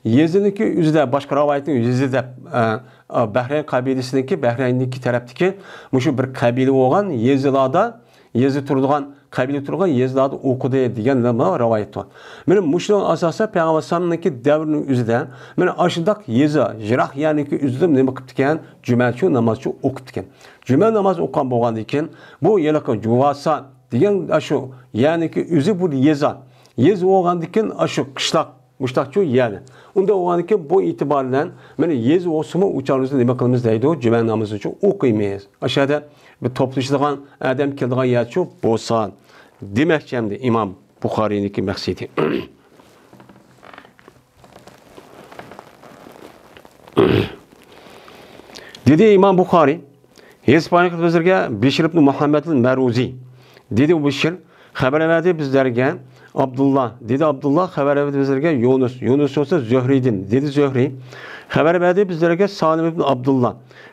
يېزىنىڭكى ئۆزىدە باشقا رىۋايەتنىڭ يېزا دەپ، ئە، ئە، بەھرەين قەبىلىسىنىڭكى، بەھرەيندىكى تەرەپتىكى مۇشۇ بىر قەبىلە بولغان يېزىلاردا، يېزا تۇرىدىغان، قەبىلە تۇرغان يېزىلاردا ئوقۇدى دېگەن نېمە رىۋايەت بار. مانا مۇشۇنىڭ ئاساسىدا پەيغەمبەر ئەلەيھىسسالامنىڭكى دەۋرىنىڭ ئۆزىدە مانا ئاشۇنداق يېزا، يىراق يەرنىڭكى ئۆزىدە نېمە قىپتىكەن؟ جۈمەچۇ نامازچۇ ئوقۇپتىكەن. جۈمە ناماز ئوقۇغان بولغاندىن كېيىن بۇ ھېلىقى جۇۋاسا دېگەن ئاشۇ يەرنىڭكى ئۆزى بۇ يېزا. يېزا بولغاندىن كېيىن ئاشۇ قىشلاق مۇشتاقچۇ يەنى. ئۇنداق بولغاندىن كېيىن بۇ ئېتىبار بىلەن مانا يېزا بولسىمۇ ئۇ چاغدا نېمە قىلىمىز دەيدۇ، جۈمە نامىزىچۇ ئوقۇيمىز. ئاشۇ يەردە بىر توپلىشىدىغان ئادەم كېلىدىغان يەرچۇ بولسا دېمەكچى ئەمدى ئىمام بۇخارىينىڭكى مەقسىتى. دېدى ئىمام بۇخارىي، ھېس پايان قىلدى بىزلەرگە بىشىر ئىبن مۇھەممەد ئەل مەرۇزى. دېدى ئۇ بىشىر، خەۋەر بەردى بىزلەرگە ئابدۇللا. دېدى ئابدۇللا، خەۋەر بەردى بىزلەرگە يۇنۇس. يۇنۇس بولسا زۆھرىيدىن. دېدى زۆھرىي، خەۋەر بەردى بىزلەرگە سالىم ئىبن ئابدۇللا.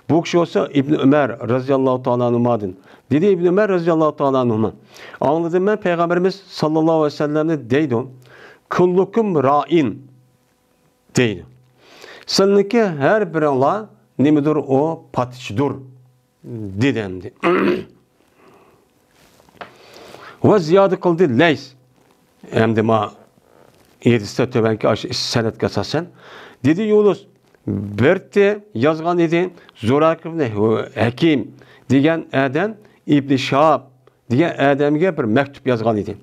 بۇ كىشى بولسا ئىبن ئۆمەر رەزىياللاھۇ تائالا ئەنھۇمادىن. دېدى ئىبن ئۆمەر رەزىياللاھۇ تائالا ئەنھۇما، ئاڭلىدىم مەن پەيغەمبىرىمىز ساللاللاھۇ ئەلەيھى ۋەسەللەمنى دەيدۇ، كۇللۇكۇم رائىن. دەيدۇ. سىلىنىڭكى ھەر بىرىڭلار نېمىدۇر، ئۇ پاتىچىدۇر، دېدى ئەمدى. ۋە زىيادە قىلدى لەيس. ئەمدى ما ھەدىستە تۆۋەنكى ئاشۇ سەنەدكە ئاساسەن. دېدى يۇنۇس، بىرتى يازغان ئىدى، زۇرايق ئىبن ھەكىم دېگەن ئادەم ئىبن شىھاب دېگەن ئادەمگە بىر مەكتۇپ يازغان ئىدى.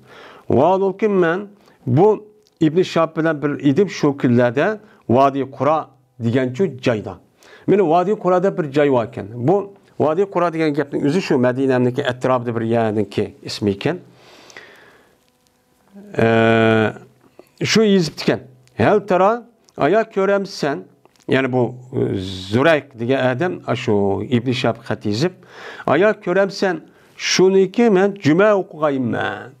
ۋاھالۇلكى مەن بۇ ئىبن شىھاب بىلەن بىر ئىدىم شۇ كۈنلەردە ۋادى قۇرا دېگەنچۇ جايدا. مانا ۋادى قۇرا دەپ بىر جاي بار ئىكەن. بۇ ۋادى قۇرا دېگەن گەپنىڭ ئۆزى شۇ مەدىنەنىڭكى ئەتراپىدا بىر يەرنىڭكى ئىسمى ئىكەن. ئە، شۇ يېزىپتىكەن. ھەل تارا، ئايا كۆرەمسەن؟ يەنى بۇ، ئە، زۇرەيق دېگەن ئادەم، ئاشۇ ئىبن شىھاب خەت يېزىپ، ئايا كۆرەمسەن؟ شۇنىكى مەن جۈمە ئوقۇغايمەن.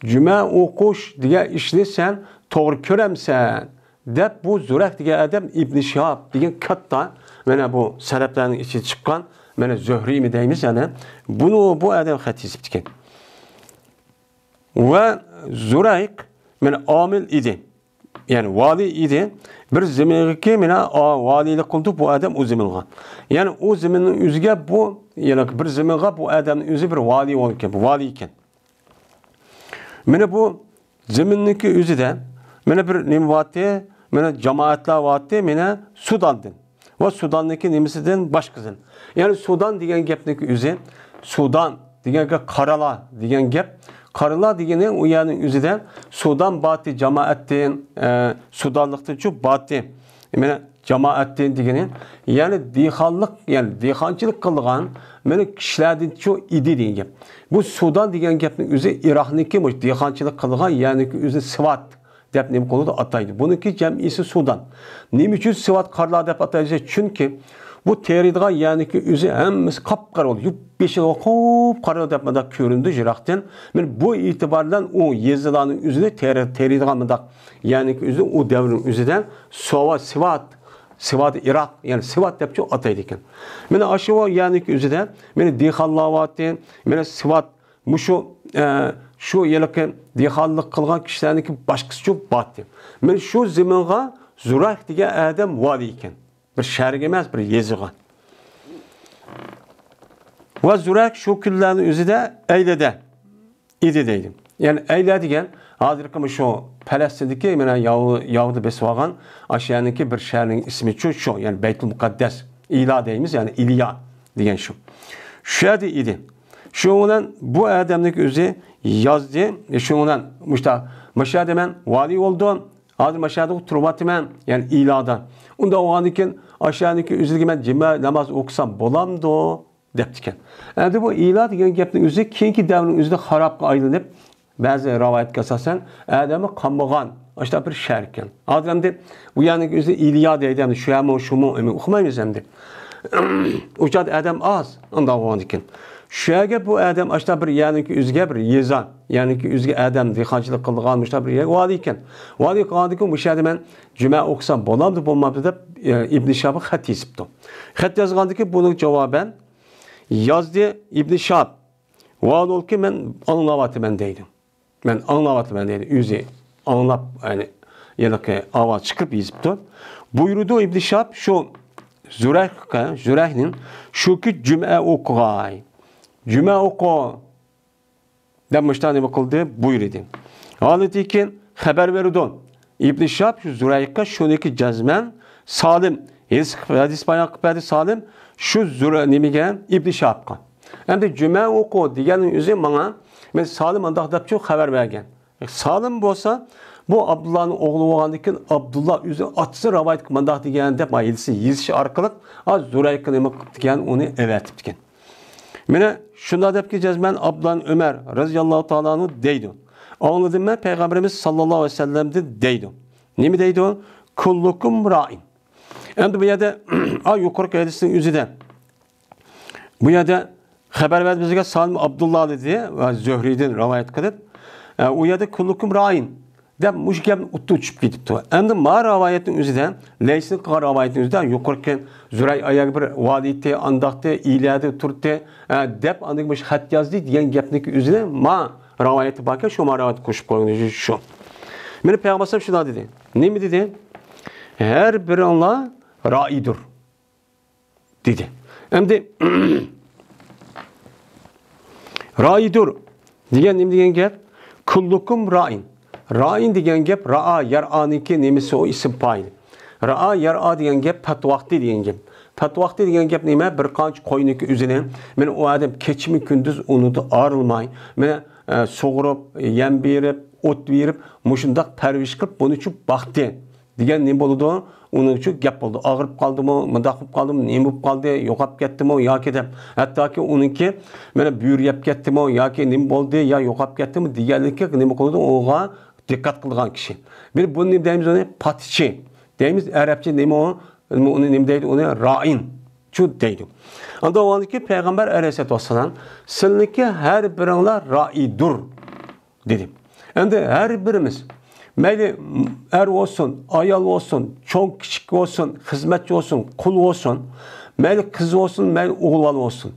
جۈمە ئوقۇش دېگەن ئىشنى سەن توغرا كۆرەمسەن؟ دەپ بۇ زۇرەيق دېگەن ئادەم ئىبن شىھاب دېگەن كاتتا، مانا بۇ سەلەپلەرنىڭ ئىچىدە چىققان، مانا زۆھرىيمۇ دەيمىز، يەنى بۇنى بۇ ئادەم خەت يېزىپتىكەن. ۋە زۇرەيق، مانا، ئامىل ئىدى. يەنى ۋالىي ئىدى. بىر زېمىنغىكى، مانا، ئا-، ۋالىيلىق قىلدى بۇ ئادەم ئۇ زېمىنغا. يەنى ئۇ زېمىننىڭ ئۆزىگە بۇ، يەنى بىر زېمىنغا بۇ ئادەمنىڭ ئۆزى بىر ۋالىي بولغان ئىكەن، بۇ ۋالىي ئىكەن. مانا بۇ زېمىننىڭكى ئۆزىدە، مانا بىر نېمە بارتى، مانا جامائەتلەر بارتى، مانا سۇداندىن. ۋە سۇداننىڭكى نېمىسىدىن باشقىسىدىن. يەنى سۇدان دېگەن گەپنىڭكى ئۆزى، سۇدان دېگەن گەپ قارىلار دېگەن گەپ. قارىلار دېگىنى ئۇ يەرنىڭ ئۆزىدە سۇدان باتى جامائەتتىن، ئە، سۇدانلىقتىنچۇ باتى. مانا جامائەتتىن دېگىنى، يەنى دېھقانلىق، يەنى دېھقانچىلىق قىلىدىغان، مانا كىشىلەردىنچۇ ئىدى دېگەن گەپ. بۇ سۇدان دېگەن گەپنىڭ ئۆزى ئىراقنىڭكى مۇشۇ دېھقانچىلىق قىلىدىغان يەرنىڭكى ئۆزىنى سىۋات دەپ نېمە قىلىدۇ؟ ئاتايدۇ. بۇنىڭكى جەمئىيسى سۇدان. نېمە ئۈچۈن سىۋات قارىلار دەپ ئاتايدۇ؟ چۈنكى بۇ تېرىيدىغان يەرنىڭكى ئۆزى ھەممىسى قاپقارا بولىدۇ. يۇپ يېشىل، قۇپقارا دەپ مۇنداق كۆرۈنىدۇ يىراقتىن. مانا بۇ ئېتىبار بىلەن ئۇ يېزىلارنىڭ ئۆزىنى تېرى-، تېرىيدىغان مۇنداق يەرنىڭكى ئۆزى ئۇ دەۋرنىڭ ئۆزىدە سۇۋا-، سىۋات، سىۋات ئىراق، يەنى سىۋات دەپچۇ ئاتايدىكەن. مانا ئاشۇ يەرنىڭكى ئۆزىدە مانا دېھقانلار بارتى، مانا سىۋات مۇشۇ، ئە، شۇ ھېلىقى دېھقانلىق قىلغان كىشىلەرنىڭكى باشقىسىچۇ بارتى. مانا شۇ زېمىنغا زۇرەك دېگەن ئادەم ۋالىي ئىكەن. بىر شەھەرگە ئەمەس، بىر يېزىغا. ۋە زۇرەك شۇ كۈنلەرنىڭ ئۆزىدە ئەيلىدە ئىدى دەيدۇ. يەنى ئەيلە دېگەن ھازىرقى شۇ پەلەستىندىكى مانا ياھۇ-، ياھۇدىي بېسىۋالغان ئاشۇ يەرنىڭكى بىر شەھەرنىڭ ئىسمىچۇ شۇ، يەنى بەيتۇل مۇقەددەس، ئىلا دەيمىز، يەنى ئىليا دېگەن شۇ. شۇ يەردە ئىدى. شۇنىڭ بىلەن بۇ ئادەمنىڭ ئۆزى يازدى. شۇنىڭ بىلەن مۇشتا-، مۇشۇ يەردە مەن ۋالىي بولدۇم. ھازىر ماشۇ يەردە تۇرۇۋاتىمەن، يەنى ئىلادا. ئۇنداق بولغاندىن كېيىن، ئاشۇ يەرنىڭكى ئۆزىگە مەن جۈمە ناماز ئوقۇسام بولامدۇ؟ دەپتىكەن. ئەمدى بۇ ئىلا دېگەن گەپنىڭ ئۆزى كېيىنكى دەۋرنىڭ ئۆزىدە خارابقا ئايلىنىپ، بەزى رىۋايەتكە ئاساسەن، ئادەمى قالمىغان، ئاشۇنداق بىر شەھەر ئىكەن. ھازىر ئەمدى بۇ يەرنىڭكى ئۆزى ئىليا دەيدۇ، ئەمدى شۇ يەرمۇ، شۇمۇ، ئۇقمايمىز ئەمدى. ئۇ چاغدا ئادەم ئاز، ئۇنداق بولغاندىكىن. شۇ يەرگە بۇ ئادەم ئاشۇنداق بىر يەرنىڭكى ئۆزىگە بىر يېزا، يەرنىڭكى ئۆزىگە ئادەم دېھقانچىلىق قىلىدىغان مۇشۇنداق بىر يەرگە ۋالىي ئىكەن. ۋالىي قىلغاندىكىن مۇشۇ يەردە مەن جۈمە ئوقۇسام بولامدۇ، بولمامدۇ دەپ، ئى، ئىبن شىھابقا خەت يېزىپتۇ. خەت يازغاندىكىن بۇنىڭ جاۋابەن يازدى ئىبن شىھاب. ۋاھالۇلكى مەن ئاڭلاۋاتىمەن دەيدۇ. مەن ئاڭلاۋاتىمەن دەيدۇ. ئۆزى ئاڭلاپ، يەنى ھېلىقى ئاۋاز چىقىرىپ يېزىپتۇ. بۇيرۇدۇ ئىبن شىھاب شۇ زۇرەيھقا، زۇرەيھنىڭ شۇكى جۈمئە ئوقۇغاي. جۈمە ئوقۇ دەپ مۇشۇنداق نېمە قىلدى، بۇيرۇدى. ھالىتىكى خەۋەر بېرىدۇ. ئىبن شىھاب شۇ زۇرەيھقا شۇنىكى جەزمەن سالىم. ھەدىس، ھەدىس بايان قىلىپ بەردى سالىم. شۇ زۇرە-، نېمىگە؟ ئىبن شىھابقا. ئەمدى جۈمە ئوقۇ دېگەننىڭ ئۆزى ماڭا، مەن سالىم ئانداق دەپچۇ خەۋەر بەرگەن. سالىم بولسا، بۇ ئابدۇللانىڭ ئوغلى بولغاندىن كېيىن، ئابدۇللا ئۆزى ئاتىسى رىۋايەت قىلىپ مانداق دېگەن دەپ، ھېلىسى يېزىش ئارقىلىق، ھا، زۇرەيھقا نېمە قىلىپتىكەن، ئۇنى ئەۋەتىپتىكەن. مانا شۇنداق دەپكەن جەزمەن ئابدۇللا ئۆمەر رەزىياللاھۇ تائالا ئەنھۇ دەيدۇ. ئاڭلىدىم مەن پەيغەمبىرىمىز ساللاللاھۇ ئەلەيھى ۋەسەللەمدىن دەيدۇ. نېمە دەيدۇ؟ كۇللۇكۇم رائىن. ئەمدى بۇ يەردە، ئا، يۇقىرىقى ھەدىسنىڭ ئۆزىدە، بۇ يەردە خەۋەر بەردى بىزگە سالىم ئابدۇللا دېدى ۋە زۆھرىدىن رىۋايەت قىلىپ، ئە، ئۇ يەردە كۇللۇكۇم رائىن دەپ مۇشۇ گەپنى ئۇتتۇرۇپ چۈشۈپ كېتىپتۇ. ئەمدى ما رىۋايەتنىڭ ئۆزىدە، لەيسنىڭ قىلغان رىۋايەتنىڭ ئۆزىدە يۇقىرىقى زۇرەي ئاياغى بىر ۋالىيتى، ئانداقتى، ئىلەدە تۇرتتى، ئە، دەپ ئاندىن مۇشۇ خەت يازدى دېگەن گەپنىڭ ئۆزىنى ما رىۋايەتتە باركەن، شۇ ما رىۋايەتكە قوشۇپ قويغىنى شۇ. مانا پەيغەمبەر ئەلەيھىسسالام شۇنداق دېدى. نېمە دېدى؟ ھەر بىرىڭلار رائىدۇر. دېدى. ئەمدى رائىدۇر دېگەن نېمە دېگەن گەپ؟ كۇللۇكۇم رائىن. رائىن دېگەن گەپ رائا، يەرئانىڭكى نېمىسى ئۇ ئىسىم پائىل. رائا، يەرئا دېگەن گەپ پەتۋاختى دېگەن گەپ. پەتۋاختى دېگەن گەپ نېمە؟ بىر قانچە قوينىڭكى ئۆزىنى، مانا ئۇ ئادەم كېچىمۇ كۈندۈز ئۇنىڭدىن ئايرىلماي، مانا، ئە، سۇغۇرۇپ، يەم بېرىپ، ئوت بېرىپ، مۇشۇنداق پەرۋىش قىلىپ، بۇنى چۈ باقتى. دېگەن نېمە بولىدۇ؟ ئۇنىڭ ئۈچۈن گەپ بولىدۇ. ئاغرىپ قالدىمۇ، مۇنداق بولۇپ قالدىمۇ، نېمە بولۇپ قالدى، يوقاپ كەتتىمۇ ياكى دەپ. ھەتتاكى ئۇنىڭكى مانا بۆرە يەپ كەتتىمۇ ياكى نېمە بولدى، يا يوقاپ كەتتىمۇ دېگەنلىكى نېمە قىلىدۇ؟ ئۇنىڭغا دىققەت قىلىدىغان كىشى. بىر بۇنى نېمە دەيمىز ئۇنى؟ پاتىچى دەيمىز. ئەرەبچە نېمە ئۇ؟ ئۇنى نېمە دەيدۇ؟ ئۇنى رائىن چۇ دەيدۇ. ئاندىن ئۇنىڭكى پەيغەمبەر ئەلەيھىسسالاتۇ ۋەسسالام، سىلىنكى ھەر بىرىڭلار رائىدۇر. دېدى. ئەمدى ھەر بىرىمىز، مەيلى ئەر بولسۇن، ئايال بولسۇن، چوڭ كىچىك بولسۇن، خىزمەتچى بولسۇن، قۇل بولسۇن، مەيلى قىز بولسۇن، مەيلى ئوغۇل بالا بولسۇن،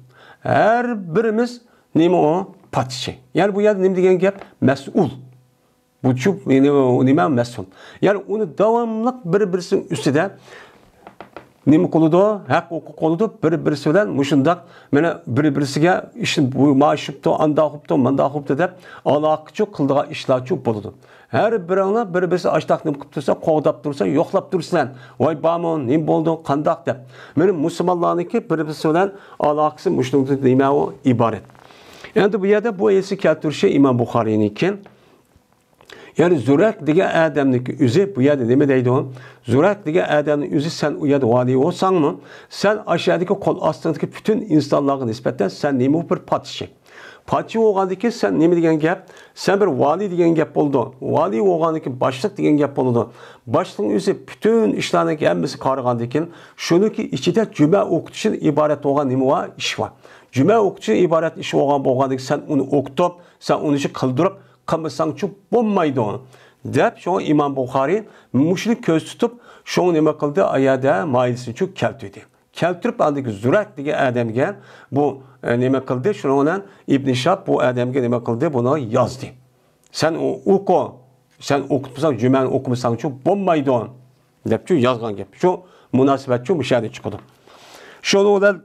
ھەر بىرىمىز نېمە ئۇ؟ پاتىچى. يەنى بۇ يەردە نېمە دېگەن گەپ؟ مەسئۇل. بۇ چۇ، نېمە، نېمە مەسئۇل. يەنى ئۇنى داۋاملىق بىر-بىرسىنىڭ ئۈستىدە نېمە قىلىدۇ؟ ھەق ھوقۇق قىلىدۇ. بىر-بىرسى بىلەن مۇشۇنداق، مانا، بىر-بىرسىگە ئىشنى بۇ ما ئىش بوپتۇ، ئانداق بوپتۇ، مانداق بوپتۇ دەپ ئالاقىچۇ قىلىدىغان ئىشلارچۇ بولىدۇ. ھەر بىرىڭلار بىر-بىرسى ئاشتاق نېمە قىلىپ تۇرسا، قوغداپ تۇرسا، يوقلاپ تۇرسىلەر. ۋاي بارمۇ، نېمە بولدۇ، قانداق دەپ. مانا مۇسۇلمانلارنىڭكى بىر-بىرسى بىلەن ئالاقىسى مۇشۇنىڭدىن نېمە ئۇ ئىبارەت. ئەمدى بۇ يەردە بۇ ھەدىسنى كەلتۈرۈشى ئىمام بۇخارىينىڭكى. يەنى زۇرەك دېگەن ئادەمنىڭكى ئۆزى بۇ يەردە نېمە دەيدۇ؟ زۇرەك دېگەن ئادەمنىڭ ئۆزى سەن ئۇ يەردە ۋالىي بولساڭمۇ، سەن ئاشۇ يەردىكى قول ئاستىڭدىكى پۈتۈن ئىنسانلارغا نىسبەتەن سەن نېمە بىر پاتىچى. پاتىچى بولغاندىن كېيىن سەن نېمە دېگەن گەپ؟ سەن بىر ۋالىي دېگەن گەپ بولىدۇ. ۋالىي بولغاندىن كېيىن باشلىق دېگەن گەپ بولىدۇ. باشلىقنىڭ ئۆزى پۈتۈن ئىشلارنىڭ ھەممىسى قارىغاندىن كېيىن شۇنىڭكى ئىچىدە جۈمە ئوقۇتۇشتىن ئىبارەت بولغان نېمە بار؟ ئىش بار. جۈمە ئوقۇتۇشتىن ئىبارەت ئىش بولغان، بولغاندىن كېيىن سەن ئۇنى ئوقۇتۇپ، سەن ئۇنى شۇ قىلدۇرۇپ قىلمىساڭچۇ بولمايدۇ، دەپ شۇڭا ئىمام بۇخارىي مۇشۇنى كۆزدە تۇتۇپ، شۇڭا نېمە قىلدى؟ ئايەدە مايىلسىنچۇ كەلتۈردى. كەلتۈرۈپ ئاندىكى زۇرەك دېگەن ئادەمگە بۇ، ئە، نېمە قىلدى؟ شۇنىڭ بىلەن ئىبن شىھاب بۇ ئادەمگە نېمە قىلدى؟ بۇنى يازدى. سەن ئو-، ئوقۇ، سەن ئوقۇتمىساڭ، جۈمەنى ئوقۇمىساڭچۇ بولمايدۇ، دەپچۇ يازغان گەپ. شۇ مۇناسىۋەتچۇ مۇشۇ يەردە چىقىدۇ. شۇنىڭ بىلەن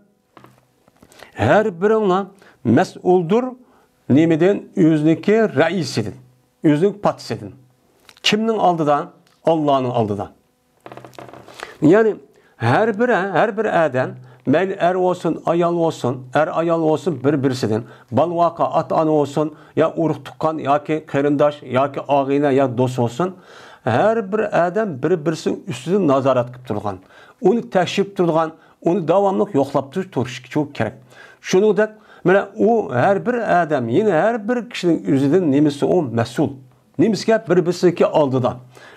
ھەر بىرىڭلار مەسئۇلدۇر نېمىدىن؟ ئۆزىنىڭكى رەئىسىدىن، ئۆزىنىڭ پاتىسىدىن. كىمنىڭ ئالدىدا؟ ئاللانىڭ ئالدىدا. يەنى ھەر بىر، ھەر بىر ئادەم، مەيلى ئەر بولسۇن، ئايال بولسۇن، ئەر ئايال بولسۇن، بىر-بىرسىدىن، بالىۋاقا ئاتا-ئانا بولسۇن، يا ئۇرۇق-تۇغقان ياكى قېرىنداش ياكى ئاغىنە يا دوست بولسۇن، ھەر بىر ئادەم بىر-بىرسىنىڭ ئۈستىدىن نازارەت قىلىپ تۇرىدىغان، ئۇنى تەكشۈرۈپ تۇرىدىغان، ئۇنى داۋاملىق يوقلاپ تۇرۇش، تۇرۇشى كېرەك. شۇنىڭدەك، مانا ئۇ ھەر بىر ئادەم، يەنى ھەر بىر كىشىنىڭ ئۆزىدىن نېمىسى ئۇ مەسئۇل. نېمىسىگە؟ بىر-بىرسىنىڭكى ئالدىدا.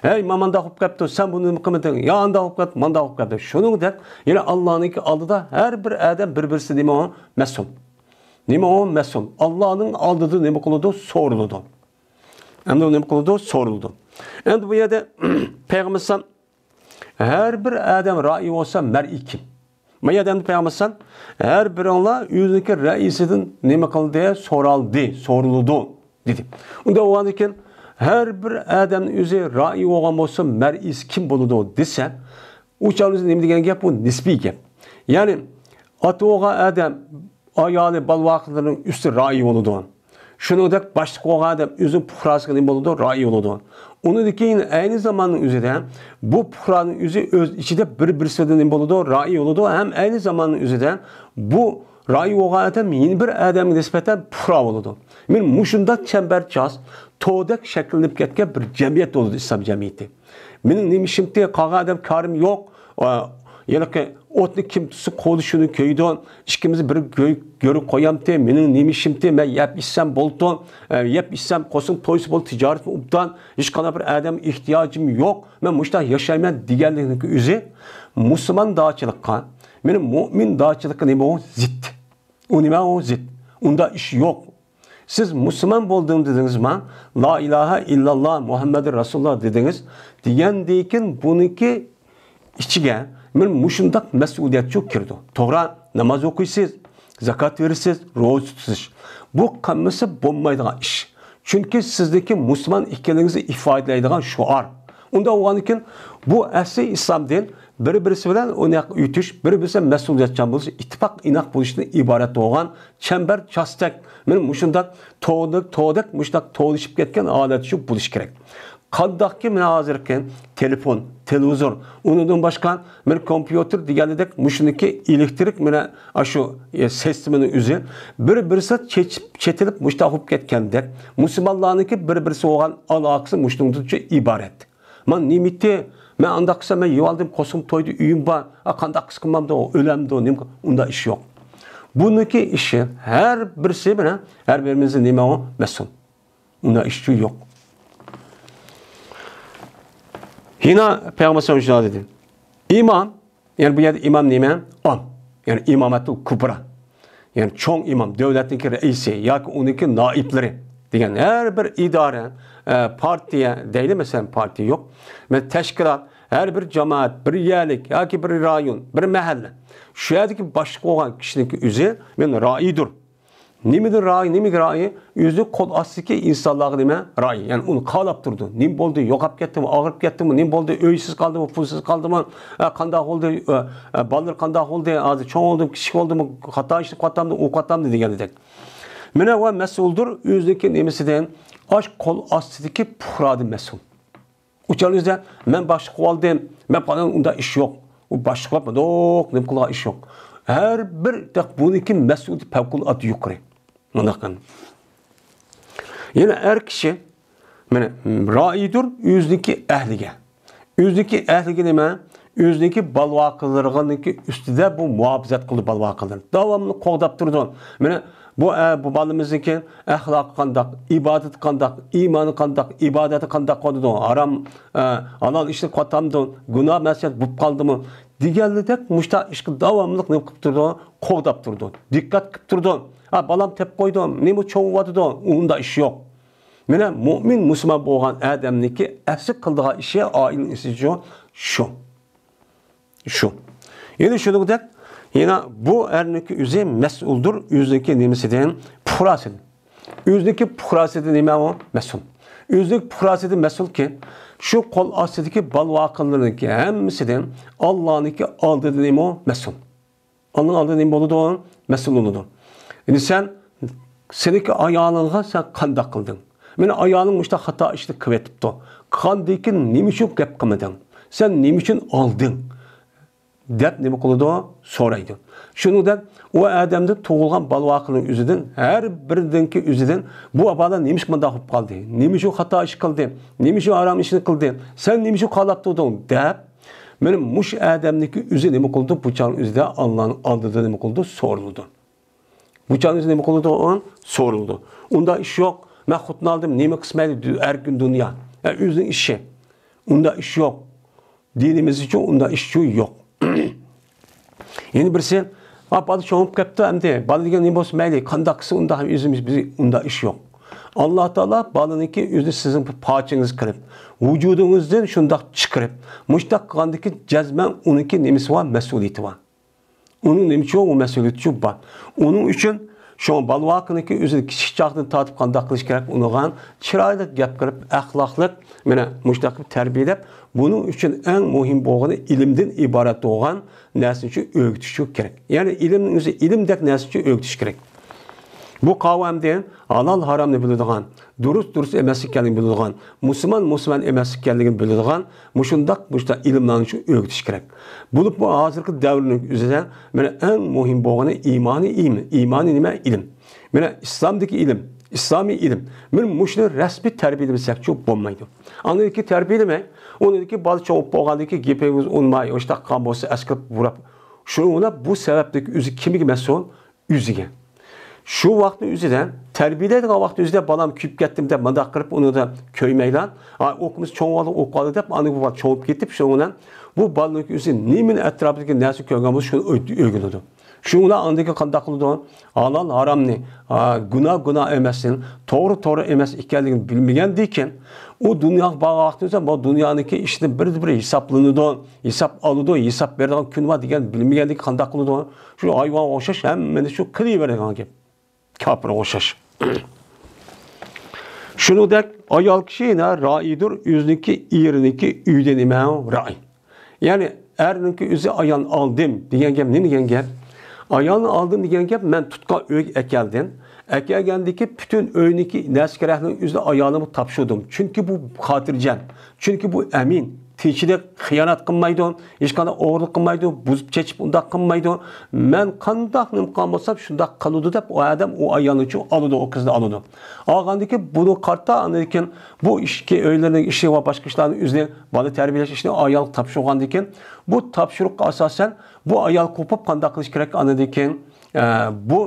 ھەي، مانا مانداق بولۇپ كەپتۇ، سەن بۇنى نېمە قىلمىدىڭ؟ يا ئانداق بولۇپ كەپتۇ، مانداق بولۇپ كەپتۇ. شۇنىڭدەك، يەنە ئاللانىڭكى ئالدىدا ھەر بىر ئادەم بىر-بىرسى نېمە ئۇ؟ مەسئۇل. نېمە ئۇ؟ مەسئۇل. ئاللانىڭ ئالدىدا نېمە قىلىدۇ؟ سورىلىدۇ. ئەمدى ئۇ نېمە قىلىدۇ؟ سورىلىدۇ. ئەمدى بۇ يەردە پەيغەمبەر ئەلەيھىسسالام ھەر بىر ئادەم رائىي بولسا، مەرئىي كىم؟ ما يەردە ئەمدى پەيغەمبەر ئەلەيھىسسالام ھەر بىرىڭلار ئۆزىنىڭكى رەئىسىدىن نېمە قىلدى؟ سورالدى، سورىلىدۇ، دېدى. ئۇنداق بولغاندىن كېيىن ھەر بىر ئادەمنىڭ ئۆزى رائىي بولغان بولسا، مەرئىسى كىم بولىدۇ دېسە، ئۇ چاغدا نېمە دېگەن گەپ؟ بۇ نىسپىي گەپ. يەنى ئاتا بولغان ئادەم ئايالى، بالىۋاقلىرىنىڭ ئۈستى رائىي بولىدۇ. شۇنىڭدەك باشلىق بولغان ئادەم ئۆزىنىڭ پۇقراسىغا نېمە بولىدۇ؟ رائىي بولىدۇ. ئۇنىڭدىن كېيىن ئەينى زاماننىڭ ئۆزىدە بۇ پۇقرانىڭ ئۆزى ئۆز ئىچىدە بىر-بىرسىدىن نېمە بولىدۇ؟ رائىي بولىدۇ. ھەم ئەينى زاماننىڭ ئۆزىدە بۇ رائىي بولغان ئادەم يەنە بىر ئادەمگە نىسبەتەن پۇقرا بولىدۇ. مانا مۇشۇنداق چەمبەرچاس توردەك شەكىللىنىپ كەتكەن بىر جەمئىيەت بولىدۇ ئىسلام جەمئىيىتى. مېنىڭ نېمە ئىشىمتى، قالغان ئادەم كارىم يوق. ئا، ھېلىقى ئوتنى كىم تۇتسا قولى شۇنى كۆيىدۇ. ئىككىمىز بىر گۆ-، گۆرۈپ قويامتى، مېنىڭ نېمە ئىشىمتى، مەن يەپ ئىچسەم بولىدۇ. ئە، يەپ ئىچسەم، قورسىقىم تويسا بولدى، تىجارىتىم ئوبدان، ھېچقانداق بىر ئادەمگە ئېھتىياجىم يوق، مەن مۇشۇنداق ياشايمەن دېگەنلىكنىڭ ئۆزى مۇسۇلماندارچىلىققا، مېنىڭ مۇئمىندارچىلىققا نېمە ئۇ؟ زىت. ئۇ نېمە ئۇ؟ زىت. ئۇنداق ئىش يوق. سىز مۇسۇلمان بولدۇم دېدىڭىزما؟ لا ئىلاھە ئىللاللا مۇھەممەدۇر رەسۇلۇللا دېدىڭىز. دېگەندىن كېيىن بۇنىڭكى ئىچىگە مانا مۇشۇنداق مەسئۇلىيەتچۇ كىرىدۇ. توغرا، ناماز ئوقۇيسىز، زاكات بېرىسىز، روزا تۇتىسىز. بۇ قىلمىسا بولمايدىغان ئىش. چۈنكى سىزنىڭكى مۇسۇلمان ئىكەنلىكىڭىزنى ئىپادىلەيدىغان شوئار. ئۇنداق بولغاندىن كېيىن بۇ ئەسلى ئىسلام دىن بىر-بىرسى بىلەن ئۇنى ئۆتۈش، بىر-بىرسى بىلەن مەسئۇلىيەتچان بولۇش، ئىتتىپاق ئىناق بولۇشتىن ئىبارەت بولغان چەمبەر چاستەك، مانا مۇشۇنداق تودەك، تودەك مۇشۇنداق تولۇشۇپ كەتكەن ھالەت شۇ بولۇش كېرەك. قانداقكى مانا ھازىرقى تېلېفون، تېلېۋىزور، ئۇنىڭدىن باشقا مانا كومپيۇتېر دېگەندەك مۇشۇنىڭكى ئېلېكتىرىك مانا ئاشۇ، ئە، سىستېمىنىڭ ئۆزى بىر-بىرسى چېچىپ، چېتىلىپ مۇشۇنداق بولۇپ كەتكەندەك، مۇسۇلمانلارنىڭكى بىر-بىرسى بولغان ئالاقىسى مۇشۇنىڭدىنچە ئىبارەت. مانا نېمىتى؟ مەن ئانداق قىلسام، مەن يېۋالدىم، قورسىقىم تويدى، ئۆيۈم بار. ئا، قانداق قىلسا قىلمامدۇ، ئۆلەمدۇ، نېمە قىل-، ئۇنداق ئىش يوق. بۇنىڭكى ئىشى ھەر بىرسى بىلەن، ھەر بىرىمىزدىن نېمە ئۇ؟ مەسئۇل. ئۇنداق ئىشچۇ يوق. يەنە پەيغەمبەر سەللەللاھۇ ئەلەيھى ۋەسەللەم شۇنداق دېدى. ئىمام، يەنى بۇ يەردە ئىمام نېمە؟ ئام. يەنى ئىمامەتۇل كۇبرا. يەنى چوڭ ئىمام، دۆلەتنىڭكى رەئىسى ياكى ئۇنىڭكى نائىبلىرى دېگەن ھەر بىر ئىدارە، ئە، پارتىيە دەيلى، مەسىلەن، پارتىيە يوق. مەن تەشكىلات، ھەر بىر جامائەت، بىر يەرلىك ياكى بىر رايون، بىر مەھەللە. شۇ يەردىكى باشلىق بولغان كىشىنىڭكى ئۆزى مەن رائىيدۇر. نېمىدىن رائىي، نېمىگە رائىي؟ ئۆزى قول ئاستىدىكى ئىنسانلارغا نېمە؟ رائىي. يەنى ئۇنى قالاپ تۇرىدۇ. نېمە بولدى؟ يوقاپ كەتتىمۇ؟ ئاغرىپ كەتتىمۇ؟ نېمە بولدى؟ ئۆيسىز قالدىمۇ؟ پۇلسىز قالدىمۇ؟ ئە، قانداق بولدى؟ ئە، ئە، بالىلىرى قانداق بولدى؟ ھازىر چوڭ بولدىمۇ؟ كىچىك بولدىمۇ؟ خاتا ئىشلەپ قاتامدۇ؟ ئۇ قاتامدۇ دېگەندەك. مانا ۋە مەسئۇلدۇر ئۆزىنىڭكى نېمىسىدىن؟ ئاش قول ئاستىدىكى پۇقرادىن مەسئۇل. ئۇ چاغدا مەن باشلىق قىلىۋالدىم، مەن پالان، ئۇنداق ئىش يوق. ئۇ باشلىق قىلىپ مۇنداق نېمە قىلغان ئىش يوق. ھەر بىر دەق بۇنىڭكى مەسئۇلىيىتى پەۋقۇلئاددە يۇقىرى. مۇنداق قىلىڭ. يەنە ئەر كىشى، مانا، رائىيدۇر ئۆزىنىڭكى ئەھلىگە. ئۆزىنىڭكى ئەھلىگە نېمە؟ ئۆزىنىڭكى بالىۋاقىلىرىنىڭكى ئۈستىدە بۇ مۇھاپىزەت قىلىدۇ، بالىۋاقىلىرىنى. داۋاملىق قوغداپ تۇرىدۇ. مانا، بۇ، ئە، بۇ بالىمىزنىڭكى ئەخلاقى قانداق، ئىبادىتى قانداق، ئىمانى قانداق، ئىبادىتى قانداق قىلىدۇ، ھارام، ئە، ھالال ئىشنى قىلىۋاتامدۇ، گۇناھ مەسىيەت بولۇپ قالدىمۇ دېگەنلىدەك مۇشۇنداق ئىشقا داۋاملىق نېمە قىلىپ تۇرىدۇ، قوغداپ تۇرىدۇ، دىققەت قىلىپ تۇرىدۇ. ھە، بالام تېپىپ قويدۇم، نېمە چوڭىيىۋاتىدۇ، ئۇنداق ئىش يوق. مانا مۇئمىن مۇسۇلمان بولغان ئادەمنىڭكى ئەسلى قىلىدىغان ئىشى ئائىلىنىڭ ئىچىدە شۇ. شۇ. يەنە شۇنىڭدەك، يەنە بۇ ئەرنىڭكى ئۆزى مەسئۇلدۇر، ئۆزىنىڭكى نېمىسىدىن؟ پۇقراسىدىن. ئۆزىنىڭكى پۇقراسىدىن نېمە ئۇ؟ مەسئۇل. ئۆزلۈك پۇقراسىدىن مەسئۇلكى، شۇ قول ئاستىدىكى بال-ۋاقىلىرىنىڭكى ھەممىسىدىن ئاللانىڭكى ئالدىدا نېمە مەسئۇل؟ ئاللانىڭ ئالدىدا نېمە بولىدۇ؟ مەسئۇل بولىدۇ. ئەمدى سەن، سېنىڭكى ئايالىڭغا سەن قانداق قىلدىڭ؟ مېنىڭ ئايالىم مۇشۇنداق خاتا ئىشنى قىلىۋېتىپتۇ. قاندىكىن نېمە ئۈچۈن گەپ قىلمىدىڭ؟ سەن نېمە ئۈچۈن ئالدىڭ؟ دەپ نېمە قىلىدۇ؟ سورايدۇ. شۇنىڭدەك ئۇ ئادەمدىن تۇغۇلغان بال-ۋاقىلىرىنىڭ ئۆزىدىن، ھەر بىرىنىڭكى ئۆزىدىن بۇ بالا نېمىشقا مۇنداق بولۇپ قالدى؟ نېمە ئۈچۈن خاتا ئىش قىلدى؟ نېمە ئۈچۈن ھارام ئىشنى قىلدى؟ سەن نېمە ئۈچۈن قالاپ تۇردۇڭ؟ دەپ، مېنىڭ مۇشۇ ئادەمنىڭكى ئۆزى نېمە قىلىدۇ؟ بۇ چاغنىڭ ئۆزىدە ئاللانىڭ ئالدىدا نېمە قىلىدۇ؟ سورىلىدۇ. بۇ چاغنىڭ ئۆزى نېمە قىلىدۇ؟ ئۇ سورىلىدۇ. ئۇنداق ئىش يوق. مەن خوتۇن ئالدىم، نېمە قىلسا مەيلى، ئەركىن دۇنيا. ئە، ئۆزىنىڭ ئىشى. ئۇنداق ئىش يوق. دىنىمىز ئۈچۈن ئۇنداق ئىش ئۈچۈن يوق. يەنە بىرسى، «ئا، بالا چوڭىيىپ كەپتۇ ئەمدى. بالا دېگەن نېمە بولسا مەيلى، قانداق قىلسا ئۇنداق، ھەم ئۆزىمىز، بىز ئۇنداق ئىش يوق.» ئاللا تائالا بالىنىڭكى ئۆزىنى سىزنىڭ بىر پارچىڭىز قىلىپ، ۋۇجۇدىڭىزدىن شۇنداق چىقىرىپ، مۇشۇنداق قىلغاندىكى جەزمەن ئۇنىڭكى نېمىسى بار، مەسئۇلىيىتى بار. ئۇنىڭ نېمە ئۈچۈن ئۇ مەسئۇلىيىتى شۇ بار. ئۇنىڭ ئۈچۈن شۇڭا بالا ۋاقىتنىڭكى ئۆزىنى كىچىك چاغدىن تارتىپ قانداق قىلىش كېرەك؟ ئۇنىڭغا چىرايلىق گەپ قىلىپ، ئەخلاقلىق، مانا مۇشۇنداق قىلىپ تەربىيەلەپ، بۇنىڭ ئۈچۈن ئەڭ مۇھىم بولغىنى ئىلىمدىن ئىبارەت بولغان نەرسىنى شۇ ئۆگىتىش شۇ كېرەك. يەنى ئىلىمنىڭ ئۆزى ئىلىمدەك نەرسىنى شۇ ئۆگىتىش كېرەك. بۇ قاۋامدىن ھالال ھارامنى بىلىدىغان، دۇرۇس دۇرۇس ئەمەس ئىكەنلىكىنى بىلىدىغان، مۇسۇلمان مۇسۇلمان ئەمەس ئىكەنلىكىنى بىلىدىغان مۇشۇنداق، مۇشۇنداق ئىلىملارنى شۇ ئۆگىتىش كېرەك. بولۇپمۇ ھازىرقى دەۋرنىڭ ئۆزىدە مانا ئەڭ مۇھىم بولغىنى ئىمانى ئىم-، ئىمانى نېمە؟ ئىلىم. مانا ئىسلامدىكى ئىلىم، ئىسلامىي ئىلىم. مانا مۇشۇنى رەسمىي تەربىيەلىمىسەكچۇ بولمايدۇ. ئاندىن كېيىن تەربىيەلىمەي، ئۇنىڭدىن كېيىن بالا چوڭ بولغاندىن كېيىن گېپىڭىز ئۇنىماي، ئۇشتاق قىلغان بولسا ئەسكىرىپ بۇراپ. شۇنىڭ بىلەن بۇ سەۋەبتىكى ئۆزى كىمگە مەسئۇل؟ ئۆزىگە. شۇ ۋاقىتنىڭ ئۆزىدە، تەربىيەلەيدىغان ۋاقىتنىڭ ئۆزىدە بالام كۆيۈپ كەتتىم دەپ مۇنداق قىلىپ ئۇنى دا كۆيمەيلا، «ئا، ئوقۇمىسا چوڭ بولدى، ئوقۇپ قالدى» دەپ ئاندىن بۇ بالا چوڭىيىپ كېتىپ، شۇنىڭ بىلەن بۇ بالىنىڭ ئۆزى نېمىنى ئەتراپىدىكى نەرسە كۆرگەن بولسا شۇنى ئۆ-، ئۆگىنىدۇ. شۇنىڭ بىلەن ئاندىن كېيىن قانداق قىلىدۇ؟ ھالال ھارامنى، ئا، گۇناھ گۇناھ ئەمەسلىكىنى، توغرا توغرا ئەمەس ئىكەنلىكىنى بىلمىگەندىكىن، ئۇ دۇنياغا بارغان ۋاقتىدا بۇ دۇنيانىڭكى ئىشىدىن بىر بىر ھېسابلىنىدۇ، ھېساب ئالىدۇ، ھېساب بېرىدىغان كۈن بار دېگەن بىلمىگەندىكىن قانداق قىلىدۇ؟ شۇ ھايۋانغا ئوخشاش ھەممىنى شۇ قىلىۋېرىدىغان گەپ. كاپىرغا ئوخشاش. شۇنىڭدەك ئايال كىشى يەنە رائىدۇر، ئۆزىنىڭكى ئېرىنىڭكى ئۆيىدە نېمە؟ رائىي. يەنى ئەرنىڭكى ئۆزى ئايالنى ئالدىم دېگەن گەپ نېمە دېگەن گەپ؟ ئايالنى ئالدىم دېگەن گەپ مەن تۇتقان ئۆيگە ئەكەلدىم. ئەكەلگەندىكى پۈتۈن ئۆينىڭكى نەرسە كېرەكلىرىنى ئۆزىنىڭ ئايالىغا تاپشۇردۇم. چۈنكى بۇ خاتىرجەم. چۈنكى بۇ ئەمىن. تىنچلىق، خىيانەت قىلمايدۇ، ھېچقانداق ئوغرىلىق قىلمايدۇ، بۇزۇپ چېچىپ ئۇنداق قىلمايدۇ. مەن قانداق نېمە قىلغان بولسام شۇنداق قىلىدۇ دەپ ئۇ ئادەم ئۇ ئايالنى شۇ ئالىدۇ، ئۇ قىزنى ئالىدۇ. ئالغاندىن كېيىن بۇنى قارىتا، ئاندىن كېيىن بۇ ئىككى ئۆيلەرنىڭ ئىشى ۋە باشقا ئىشلارنى ئۆزىنى بالا تەربىيەلەش ئىشىنى ئايالغا تاپشۇرغاندىن كېيىن بۇ تاپشۇرۇققا ئاساسەن بۇ ئايال قوپۇپ قانداق قىلىش كېرەك؟ ئاندىن كېيىن، ئە، بۇ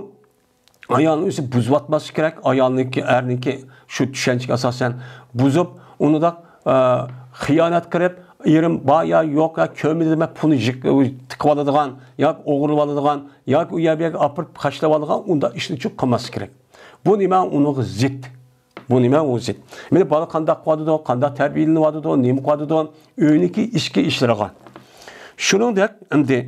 ئايالنى ئۆزى بۇزۇۋاتماسلىق كېرەك. ئايالنىڭكى، ئەرنىڭكى شۇ چۈشەنچىگە ئاساسەن بۇزۇپ، ئۇنىداق، ئە، خىيانەت قىلىپ، ئېرىم بار يا يوق يا كۆرمىدى دېمەي پۇلنى يىق-، تىقىۋالىدىغان ياكى ئوغرىلىۋالىدىغان ياكى ئۇ يەر بۇ يەرگە ئاپىرىپ خەجلەۋالىدىغان ئۇنداق ئىشنى چۇ قىلماسلىق كېرەك. بۇ نېمە؟ ئۇنىڭغا زىت. بۇ نېمە؟ ئۇ زىت. مانا بالا قانداق قىلىۋاتىدۇ، قانداق تەربىيەلىنىۋاتىدۇ، نېمە قىلىۋاتىدۇ، ئۆينىڭكى ئىچكى ئىشلىرىغا. شۇنىڭدەك ئەمدى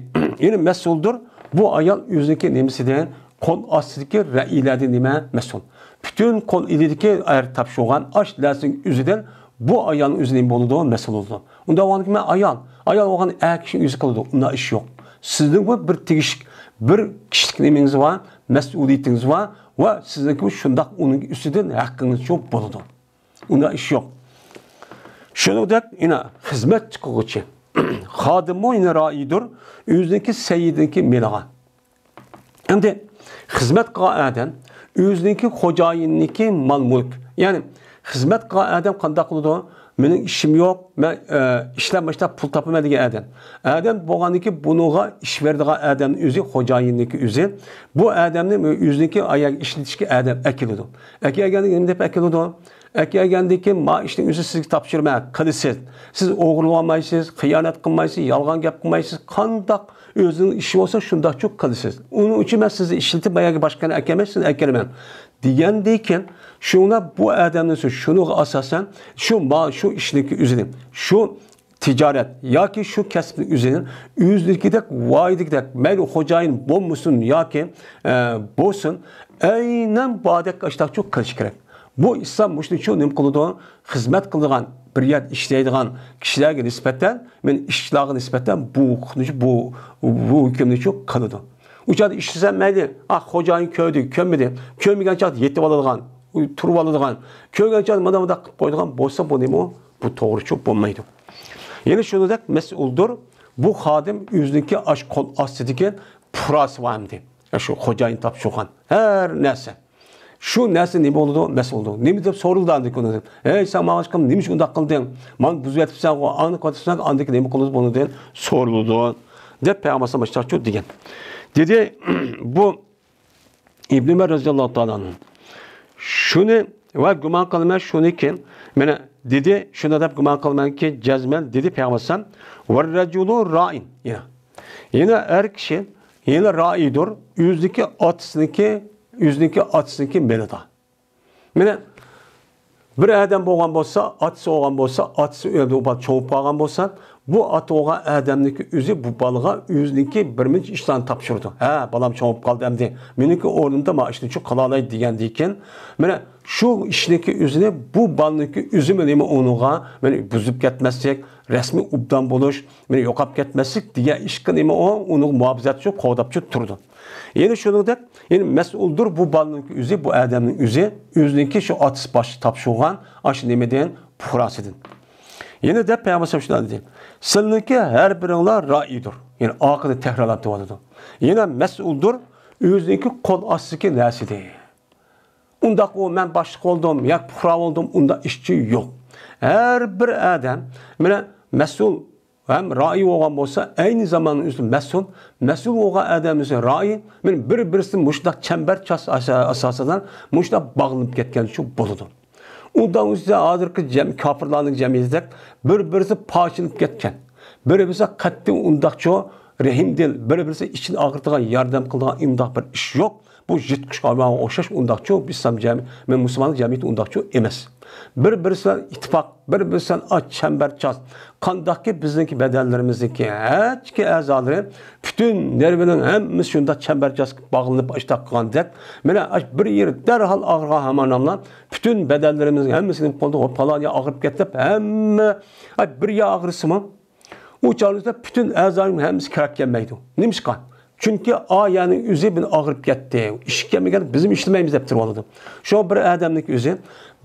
يەنە مەسئۇلدۇر بۇ ئايال ئۆزىنىڭكى نېمىسىدىن، قول ئاستىدىكى رەئىيلەردىن نېمە مەسئۇل. پۈتۈن قول ئىلىدىكى ئەر تاپشۇرغان ئاش نەرسىنىڭ ئۆزىدىن بۇ ئايالنىڭ ئۆزى نېمە بولىدۇ؟ مەسئۇل بولىدۇ. ئۇنداق بولغاندىكىن مەن ئايال، ئايال بولغان ئەر كىشىنىڭ ئۆزى قىلىدۇ. ئۇنداق ئىش يوق. سىزنىڭ بۇ بىر تېگىشلىك، بىر كىشىلىك نېمىڭىز بار، مەسئۇلىيىتىڭىز بار ۋە سىزنىڭكى شۇنداق ئۇنىڭ ئۈستىدىن ھەققىڭىز شۇ بولىدۇ. ئۇنداق ئىش يوق. شۇنىڭدەك يەنە خىزمەت قىلغۇچى. خادىممۇ يەنە رائىدۇر، ئۆزىنىڭكى سەييىدىنىڭكى مېلىغا. ئەمدى خىزمەت قىلغان ئادەم ئۆزىنىڭكى خوجايىنىنىڭكى مال-مۈلۈك. يەنى خىزمەت قىلغان ئادەم قانداق قىلىدۇ؟ مېنىڭ ئىشىم يوق، مەن، ئە، ئىشلەپ مۇشۇنداق پۇل تاپىمەن دېگەن ئادەم. ئادەم بولغاندىن كېيىن بۇنىڭغا ئىش بېرىدىغان ئادەمنىڭ ئۆزى، خوجايىننىڭكى ئۆزى. بۇ ئادەمنى ئۆزىنىڭكى ئاياغىغا ئىشلىتىشكە ئادەم ئەكېلىدۇ. ئەكەلگەندىن كېيىن نېمە دەپ ئەكېلىدۇ؟ ئەكەلگەندىن كېيىن، ما ئىشنى ئۆزى سىزگە تاپشۇرىمەن، قىلىسىز. سىز ئوغرىلىۋالمايسىز، خىيانەت قىلمايسىز، يالغان گەپ قىلمايسىز. قانداق ئۆزىنىڭ ئىشى بولسا، شۇنداقچۇ قىلىسىز. ئۇنىڭ ئۈچۈن مەن سىزنى ئىشلىتىپ، ما يەرگە باشقا يەرگە ئەكەلمەي، سىزنى ئەكىرىمەن دېگەندىن كېيىن، شۇڭلار بۇ ئادەمنىڭ شۇنىڭغا ئاساسەن، شۇ ما-، شۇ ئىشنىڭكى ئۆزىنى، شۇ تىجارەت ياكى شۇ كەسىپنىڭ ئۆزىنى ئۆزىنىڭكىدەك، ۋايىدىكىدەك، مەيلى خوجايىن بولمىسۇن ياكى، ئە، بولسۇن، ئەينەن بۇدەك ئاشتاقچۇ قىلىش كېرەك. بۇ ئىسلام مۇشۇنى شۇ نېمە قىلىدۇ؟ خىزمەت قىلىدىغان، بىر يەردە ئىشلەيدىغان كىشىلەرگە نىسبەتەن، مەن ئىشچىلارغا نىسبەتەن بۇ ھوقۇقنى، بۇ، بۇ ھۆكۈمنى شۇ قىلىدۇ. ئۇ چاغدا ئىشلىسە مەيلى، ئا، خوجايىن كۆردى، كۆرمىدى، كۆرمىگەن چاغدا يېتىپ ئالىدىغان، تۇرۇپ ئالىدىغان، كۆرگەن چاغدا مانا مۇنداق قىلىپ قويىدىغان بولسا، بۇ نېمە ئۇ؟ بۇ توغرا شۇ بولمايدۇ. يەنە شۇنىڭدەك مەسئۇلدۇر، بۇ خادىم ئۆزىنىڭكى ئاش قول ئاستىدىكى پۇقراسى بار ئەمدى. شۇ خوجايىن تاپشۇرغان ھەر نەرسە. شۇ نەرسە نېمە بولىدۇ؟ مەسئۇلدۇر. نېمە دەپ سورىلىدۇ ئاندىن كېيىن ئۇنىڭدىن؟ ھەي، سەن ماڭا ھېچقانداق نېمە ئۈچۈن ئۇنداق قىلدىڭ؟ مانا بۇزۇۋېتىپسەنغۇ، ئاڭنى قىلىۋېتىپسەن، ئاندىن كېيىن نېمە قىلىدۇ بۇنىڭدىن سورىلىدۇ، دەپ پەيغەمبەر ئەلەيھىسسالام ئاشۇنداق دېگەن. دېدى، بۇ ئىبن ئۆمەر رەزىياللاھۇ تائالا ئەنھۇ شۇنى ۋە گۇمان قىلىمەن شۇنىكى، مانا دېدى، شۇنى دەپ گۇمان قىلىمەنكى، جەزمەن دېدى پەيغەمبەر ئەلەيھىسسالام، ۋەررەجۇلۇ رائىن. يەنە، يەنە ئەر كىشى يەنە رائىدۇر، ئۆزىنىڭكى ئاتىسىنىڭكى، ئۆزىنىڭكى ئاتىسىنىڭكى مېلىدا. مانا بىر ئادەم بولغان بولسا، ئاتىسى بولغان بولسا، ئاتىسى ئۆلدى، ئۇ بالا چوڭىيىپ قالغان بولسا، بۇ ئاتا بولغان ئادەمنىڭكى ئۆزى بۇ بالىغا ئۆزىنىڭكى بىر مۇنچە ئىشلارنى تاپشۇرىدۇ. ھە، بالام چوڭىيىپ قالدى ئەمدى. مېنىڭكى ئورنۇمدا مانا ئىشنى شۇ قىلالاي دېگەندىن كېيىن، مانا شۇ ئىشنىڭكى ئۆزىنى بۇ بالىنىڭكى ئۆزىمۇ نېمە ئۇنىڭغا، مانا بۇزۇپ كەتمەسلىك، رەسمىي ئوبدان بولۇش، مانا يوقاپ كەتمەسلىك دېگەن ئىشقا نېمە ئۇ، ئۇنىڭغا مۇھاپىزەتچى، قوغداپچى تۇرىدۇ. يەنە شۇنىڭدەك، يەنە مەسئۇلدۇر بۇ بالىنىڭكى ئۆزى، بۇ ئادەمنىڭ ئۆزى، ئۆزىنىڭكى شۇ ئاتىسى باشقا تاپشۇرغان ئاشۇ نېمىدىن، پۇقراسىدىن. يەنە دەپ پەيغەمبەر شۇنداق دېدى، سىلىنىڭكى ھەر بىرىڭلار رائىدۇر. يەنى ئاخىرىدا تەكرارلاپ دەۋاتىدۇ. يەنە مەسئۇلدۇر ئۆزىنىڭكى قول ئاستىدىكى نەرسىدىن. ئۇنداق ئۇ مەن باشلىق بولدۇم ياكى پۇقرا بولدۇم، ئۇنداق ئىشچى يوق. ھەر بىر ئادەم مانا مەسئۇل ھەم رائىي بولغان بولسا، ئەينى زاماننىڭ ئۆزىدە مەسئۇل، مەسئۇل بولغان ئادەم ئۆزى رائىي، مانا بىر-بىرسى مۇشۇنداق چەمبەرچاس ئاسا-، ئاساسىدا مۇشۇنداق باغلىنىپ كەتكەنچۇ بولىدۇ. ئۇنداق ئۆزى ھازىرقى جەم-، كاپىرلارنىڭ جەمئىيىتىدەك بىر-بىرسى پارچىلىنىپ كەتكەن، بىر-بىرسى قەتئىي ئۇنداقچۇ رەھىمدىل، بىر-بىرسى ئىچىنى ئاغرىتىدىغان ياردەم قىلىدىغان ئۇنداق بىر ئىش يوق. بۇ يىرتقۇچ ھايۋانغا ئوخشاش ئۇنداقچۇ ئىسلام جەم-، مەن مۇسۇلمانلار جەمئىيىتى ئۇنداقچۇ ئەمەس. بىر-بىرسى بىلەن ئىتتىپاق، بىر-بىرسى بىلەن ئاچ چەمبەرچاس. قانداقكى بىزنىڭكى بەدەنلىرىمىزدىكى ھەرچىكى ئەزالىرى پۈتۈن نېرۋىنىڭ ھەممىسى شۇنداق چەمبەرچاسقا باغلىنىپ ئاشتاق قىلغاندەك، مانا ئاش بىر يېرى دەرھال ئاغرىغان ھاماناملا پۈتۈن بەدەنلىرىمىزنىڭ ھەممىسىنى قولدا پالان يەر ئاغرىپ كەتتى دەپ ھەممە ئاي بىر يەر ئاغرىسىمۇ ئۇ چاغدا پۈتۈن ئەزالىرىم ھەممىسى كىرەپ كەلمەيدۇ. نېمىشقا؟ چۈنكى ئا يەرنىڭ ئۆزى بىر ئاغرىپ كەتتى. ئىشقا كەلمىگەن بىزمۇ ئىشلىمەيمىز دەپ تۇرۇۋالىدۇ. شۇ بىر ئادەمنىڭ ئۆزى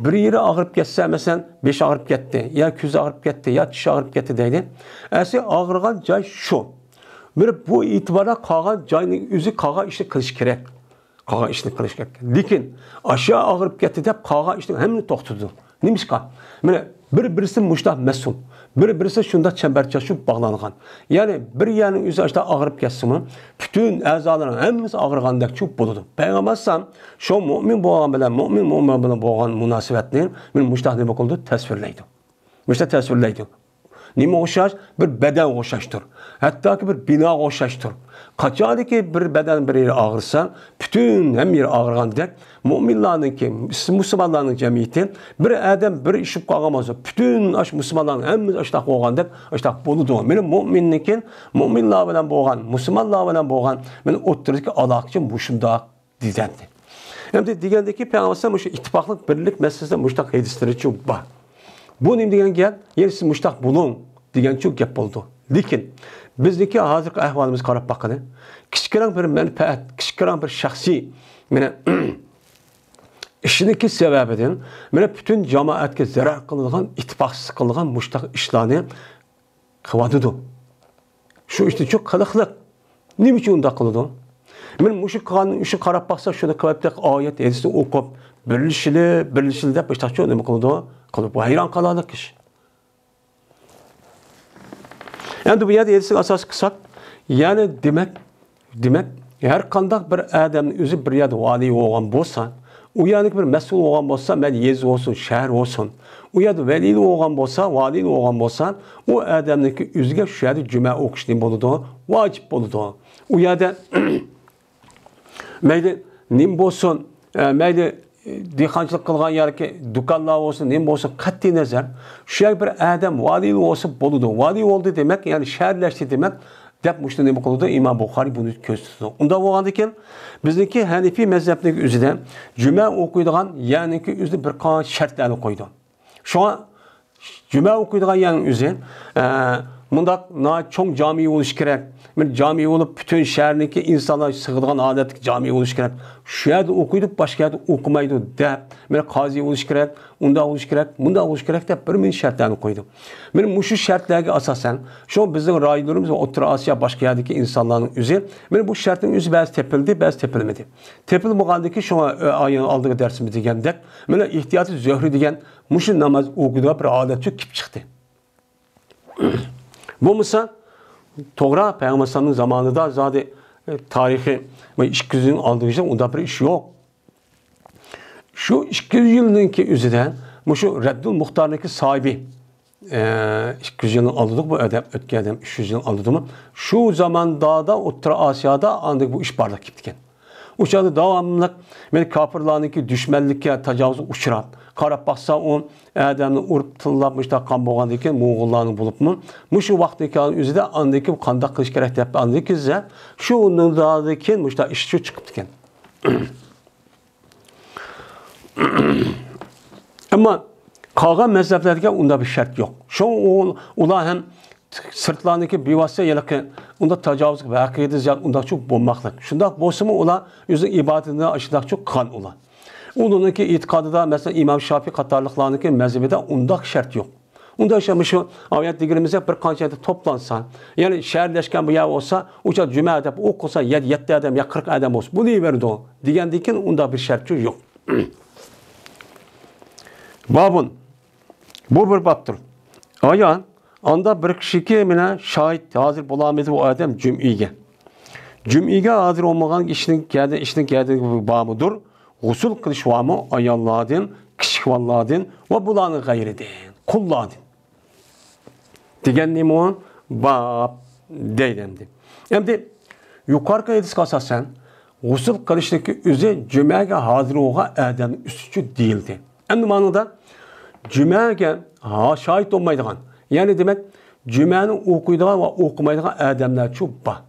بىر يېرى ئاغرىپ كەتسە، مەسىلەن، بېشى ئاغرىپ كەتتى، يا كۆزى ئاغرىپ كەتتى، يا چىشى ئاغرىپ كەتتى دەيلى. ئەسلى ئاغرىغان جاي شۇ. بىر بۇ ئېتىباردا قالغان جاينىڭ ئۆزى قالغان ئىشنى قىلىشى كېرەك. قالغان ئىشنى قىلىش كېرەك. لېكىن ئاشۇ ئاغرىپ كەتتى دەپ قالغان ئىشنىڭ ھەممىنى توختىتىدۇ. نېمىشقا؟ مانا بىر-بىرسى مۇشۇنداق مەسئۇل، بىر-بىرسى شۇنداق چەمبەرچاس شۇ باغلانغان. يەنى بىر يەرنىڭ ئۆزى ئاشۇنداق ئاغرىپ كەتسىمۇ، پۈتۈن ئەزالارنىڭ ھەممىسى ئاغرىغاندەك شۇ بولىدۇ. پەيغەمبەر ئەلەيھىسسالام شۇ مۆمىن بولغان بىلەن مۆمىن مۆمىن بىلەن بولغان مۇناسىۋەتنى مانا مۇشۇنداق نېمە قىلىدۇ؟ تەسۋىرلەيدۇ. مۇشۇنداق تەسۋىرلەيدۇ. نېمىگە ئوخشاش؟ بىر بەدەنگە ئوخشاشتۇر. ھەتتاكى بىر بىناغا ئوخشاشتۇر. قاچانكى بىر بەدەن بىر يېرى ئاغرىسا، پۈتۈن ھەممە يېرى ئاغرىغاندەك، مۆمىنلارنىڭكى، مۇسۇلمانلارنىڭ جەمئىيىتى، بىر ئادەم بىر ئىش بولۇپ قالغان بولسا، پۈتۈن ئاشۇ مۇسۇلمانلارنىڭ ھەممىسى ئاشۇنداق بولغاندەك، ئاشۇنداق بولىدۇ. مانا مۆمىننىڭكى، مۆمىنلار بىلەن بولغان، مۇسۇلمانلار بىلەن بولغان، مانا ئوتتۇرىدىكى ئالاقىچۇ مۇشۇنداق. دېگەنتى. ئەمدى دېگەندىكى پەيغەمبەر ئەلەيھىسسالام مۇشۇ ئىتتىپاقلىق، بىرلىك مەسىلىسىدە مۇشۇنداق ھەدىسلىرىچۇ بار. بۇ نېمە دېگەن گەپ؟ يەنى سىز مۇشۇنداق بولۇڭ دېگەنچۇ گەپ بولىدۇ. لېكىن بىزنىڭكى ھازىرقى ئەھۋالىمىزغا قاراپ باققىلى. كىچىككىنە بىر مەنپەئەت، كىچىككىنە بىر شەخسىي، مانا، ئىشنىڭكى سەۋەبىدىن، مانا، پۈتۈن جامائەتكە زەرەر قىلىدىغان، ئىتتىپاقسىز قىلىدىغان مۇشۇنداق ئىشلارنى قىلىۋاتىدۇ. شۇ ئىشنى شۇ قىلىقلىق. نېمە ئۈچۈن ئۇنداق قىلىدۇ؟ مەن مۇشۇ قىلغان ئىشنى قاراپ باقسا، شۇنى قىلىپ، ئايەت ھەدىسنى ئوقۇپ، بىرلىشىلى، بىرلىشىلى دەپ، باشقىچە نېمە قىلىدۇ؟ قىلىپ، ھەيران قالارلىق ئىش. ئەمدى بۇ يەردە ھەدىسنى ئاساس قىلساق، يەنى دېمەك، دېمەك، ھەر قانداق بىر ئادەمنىڭ ئۆزى بىر يەردە ۋالىي بولغان بولسا، ئۇ يەرنىڭ بىر مەسئۇل بولغان بولسا، مەيلى يېزا بولسۇن، شەھەر بولسۇن، ئۇ يەردە ۋەلىي بولغان بولسا، ۋالىي بولغان بولسا، ئۇ ئادەمنىڭكى ئۆزىگە شۇ يەردە جۈمە ئوقۇش نېمە بولىدۇ؟ ۋاجىپ بولىدۇ. ئۇ يەردە مەيلى نېمە بولسۇن، ئە، مەيلى دېھقانچىلىق قىلغان ياكى دۇكانلار بولسۇن، نېمە بولسۇن، قەتئىي نەزەر، شۇ يەرگە بىر ئادەم ۋالىي بولسا بولىدۇ. ۋالىي بولدى دېمەك، يەنى شەھەرلەشتى دېمەك، دەپ مۇشۇنى نېمە قىلىدۇ؟ ئىمام بۇخارىي بۇنى كۆرسىتىدۇ. ئۇنداق بولغاندىكىن، بىزنىڭكى ھەنىفىي مەزھەپنىڭكى ئۆزىدە جۈمە ئوقۇيدىغان يەرنىڭكى ئۆزىدە بىر قانچە شەرتلەرنى قويىدۇ. شۇڭا جۈمە ئوقۇيدىغان يەرنىڭ ئۆزى، ئە، مۇنداق ناھايىتى چوڭ جامى بولۇشى كېرەك. بىر جامى بولۇپ، پۈتۈن شەھەرنىڭكى ئىنسانلار سىغىدىغان ھالەتتىكى جامى بولۇشى كېرەك. شۇ يەردە ئوقۇيدۇ، باشقا يەردە ئوقۇمايدۇ دەپ، بىر قازى بولۇشى كېرەك، ئۇنداق بولۇشى كېرەك، مۇنداق بولۇشى كېرەك دەپ بىر مىنچە شەرتلەرنى قويدۇ. مانا مۇشۇ شەرتلەرگە ئاساسەن، شۇ بىزنىڭ رايونلىرىمىز ۋە ئوتتۇرا ئاسىيا، باشقا يەردىكى ئىنسانلارنىڭ ئۆزى، مانا بۇ شەرتنىڭ ئۆزى بەزى تېپىلدى، بەزى تېپىلمىدى. تېپىلمىغاندىكى شۇڭا، ئە، ئايان ئالدىغا دەرسىمىز دېگەندەك، مانا ئېھتىياتى زۆھرى دېگەن مۇشۇ ناماز ئوقۇيدىغان بىر ھالەتچۇ كېلىپ چىقتى. بولمىسا، توغرا، پەيغەمبەر ئەلەيھىسسالامنىڭ زامانىدا زادى، ئە، تارىخى، مانا ئىككى يۈز يىلنىڭ ئالدىغىچە ئۇنداق بىر ئىش يوق. شۇ ئىككى يۈز يىلنىڭكى ئۆزىدە مۇشۇ رەددۇل مۇختارنىڭكى ساھىبى، ئە، ئىككى يۈز يىلنىڭ ئالدىدىغۇ بۇ ئادەم، ئۆتكەن ئادەم ئۈچ يۈز يىلنىڭ ئالدىدىمۇ؟ شۇ زاماندا ئوتتۇرا ئاسىيادا ئاندىن بۇ ئىش بارلىققا كېلىپتىكەن. ئۇ چاغدا داۋاملىق مانا كاپىرلارنىڭكى دۈشمەنلىككە، تاجاۋۇزغا ئۇچراپ، قاراپ باقسا، ئۇ ئادەمنى ئۇرۇپ، تىللاپ، مۇشۇنداق قان بولغاندىن كېيىن، موڭغۇللارنىڭ بولۇپمۇ، مۇشۇ ۋاقىتتىكى ئۆزىدە ئاندىن كېيىن قانداق قىلىش كېرەك دەپ، ئاندىن كېيىن، شۇ ئۇنىڭدىن كېيىن مۇشۇنداق ئىش شۇ چىقىپتىكەن. ئەمما قالغان مەزھەپلەردە ئۇنداق بىر شەرت يوق. شۇڭا ئۇ، ئۇلار ھەم سىرتلارنىڭكى بىۋاسىتە ھېلىقى ئۇنداق تاجاۋۇزلۇق ۋەقەدە زىيادە ئۇنداقچۇ بولماقلىق. شۇنداق بولسىمۇ ئۇلار ئۆزىنىڭ ئىبادىتىنى ئاشۇنداقچۇ قىلغان ئۇلار. ئۇلارنىڭكى ئېتىقادىدا، مەسىلەن، ئىمام شافىي قاتارلىقلارنىڭكى مەزھىپىدە ئۇنداق شەرت يوق. ئۇنداق شەرت، مۇشۇ ئايەت دېگىنىمىزدە بىر قانچە يەردە توپلانسا، يەنى شەھەرلەشكەن بۇ يەر بولسا، ئۇچا جۈمە دەپ ئوقۇسا، يەتتە ئادەم يا قىرىق ئادەم بولسا، بولۇۋېرىدۇ دېگەندىن كېيىن ئۇنداق بىر شەرتچۇ يوق. بابۇن. بۇ بىر بابتۇر. ئايان، ئاندا بىر كىشىكى مانا شاھىت ھازىر بولالمىدى ئۇ ئادەم جۈمئىگە. جۈمئىگە ھازىر بولمىغان ئىشنىڭ كەدە-، ئىشنىڭ كەدىگە بارمىدۇر؟ غۇسۇل قىلىش بارمۇ؟ ئاياللاردىن، كىچىك بالىلاردىن ۋە بۇلارنىڭ غەيرىدىن، قۇللاردىن. دېگەن نېمە ئۇ؟ باب دەيدۇ ئەمدى. ئەمدى يۇقىرىقى ھەدىسكە ئاساسەن، غۇسۇل قىلىشنىڭكى ئۆزى جۈمەگە ھازىر بولغان ئادەمنىڭ ئۈستىچۇ دېيىلدى. ئەمدى مانىدا جۈمەگە ھا-، شاھىت بولمايدىغان، يەنى دېمەك، جۈمەنى ئوقۇيدىغان ۋە ئوقۇمايدىغان ئادەملەرچۇ بار.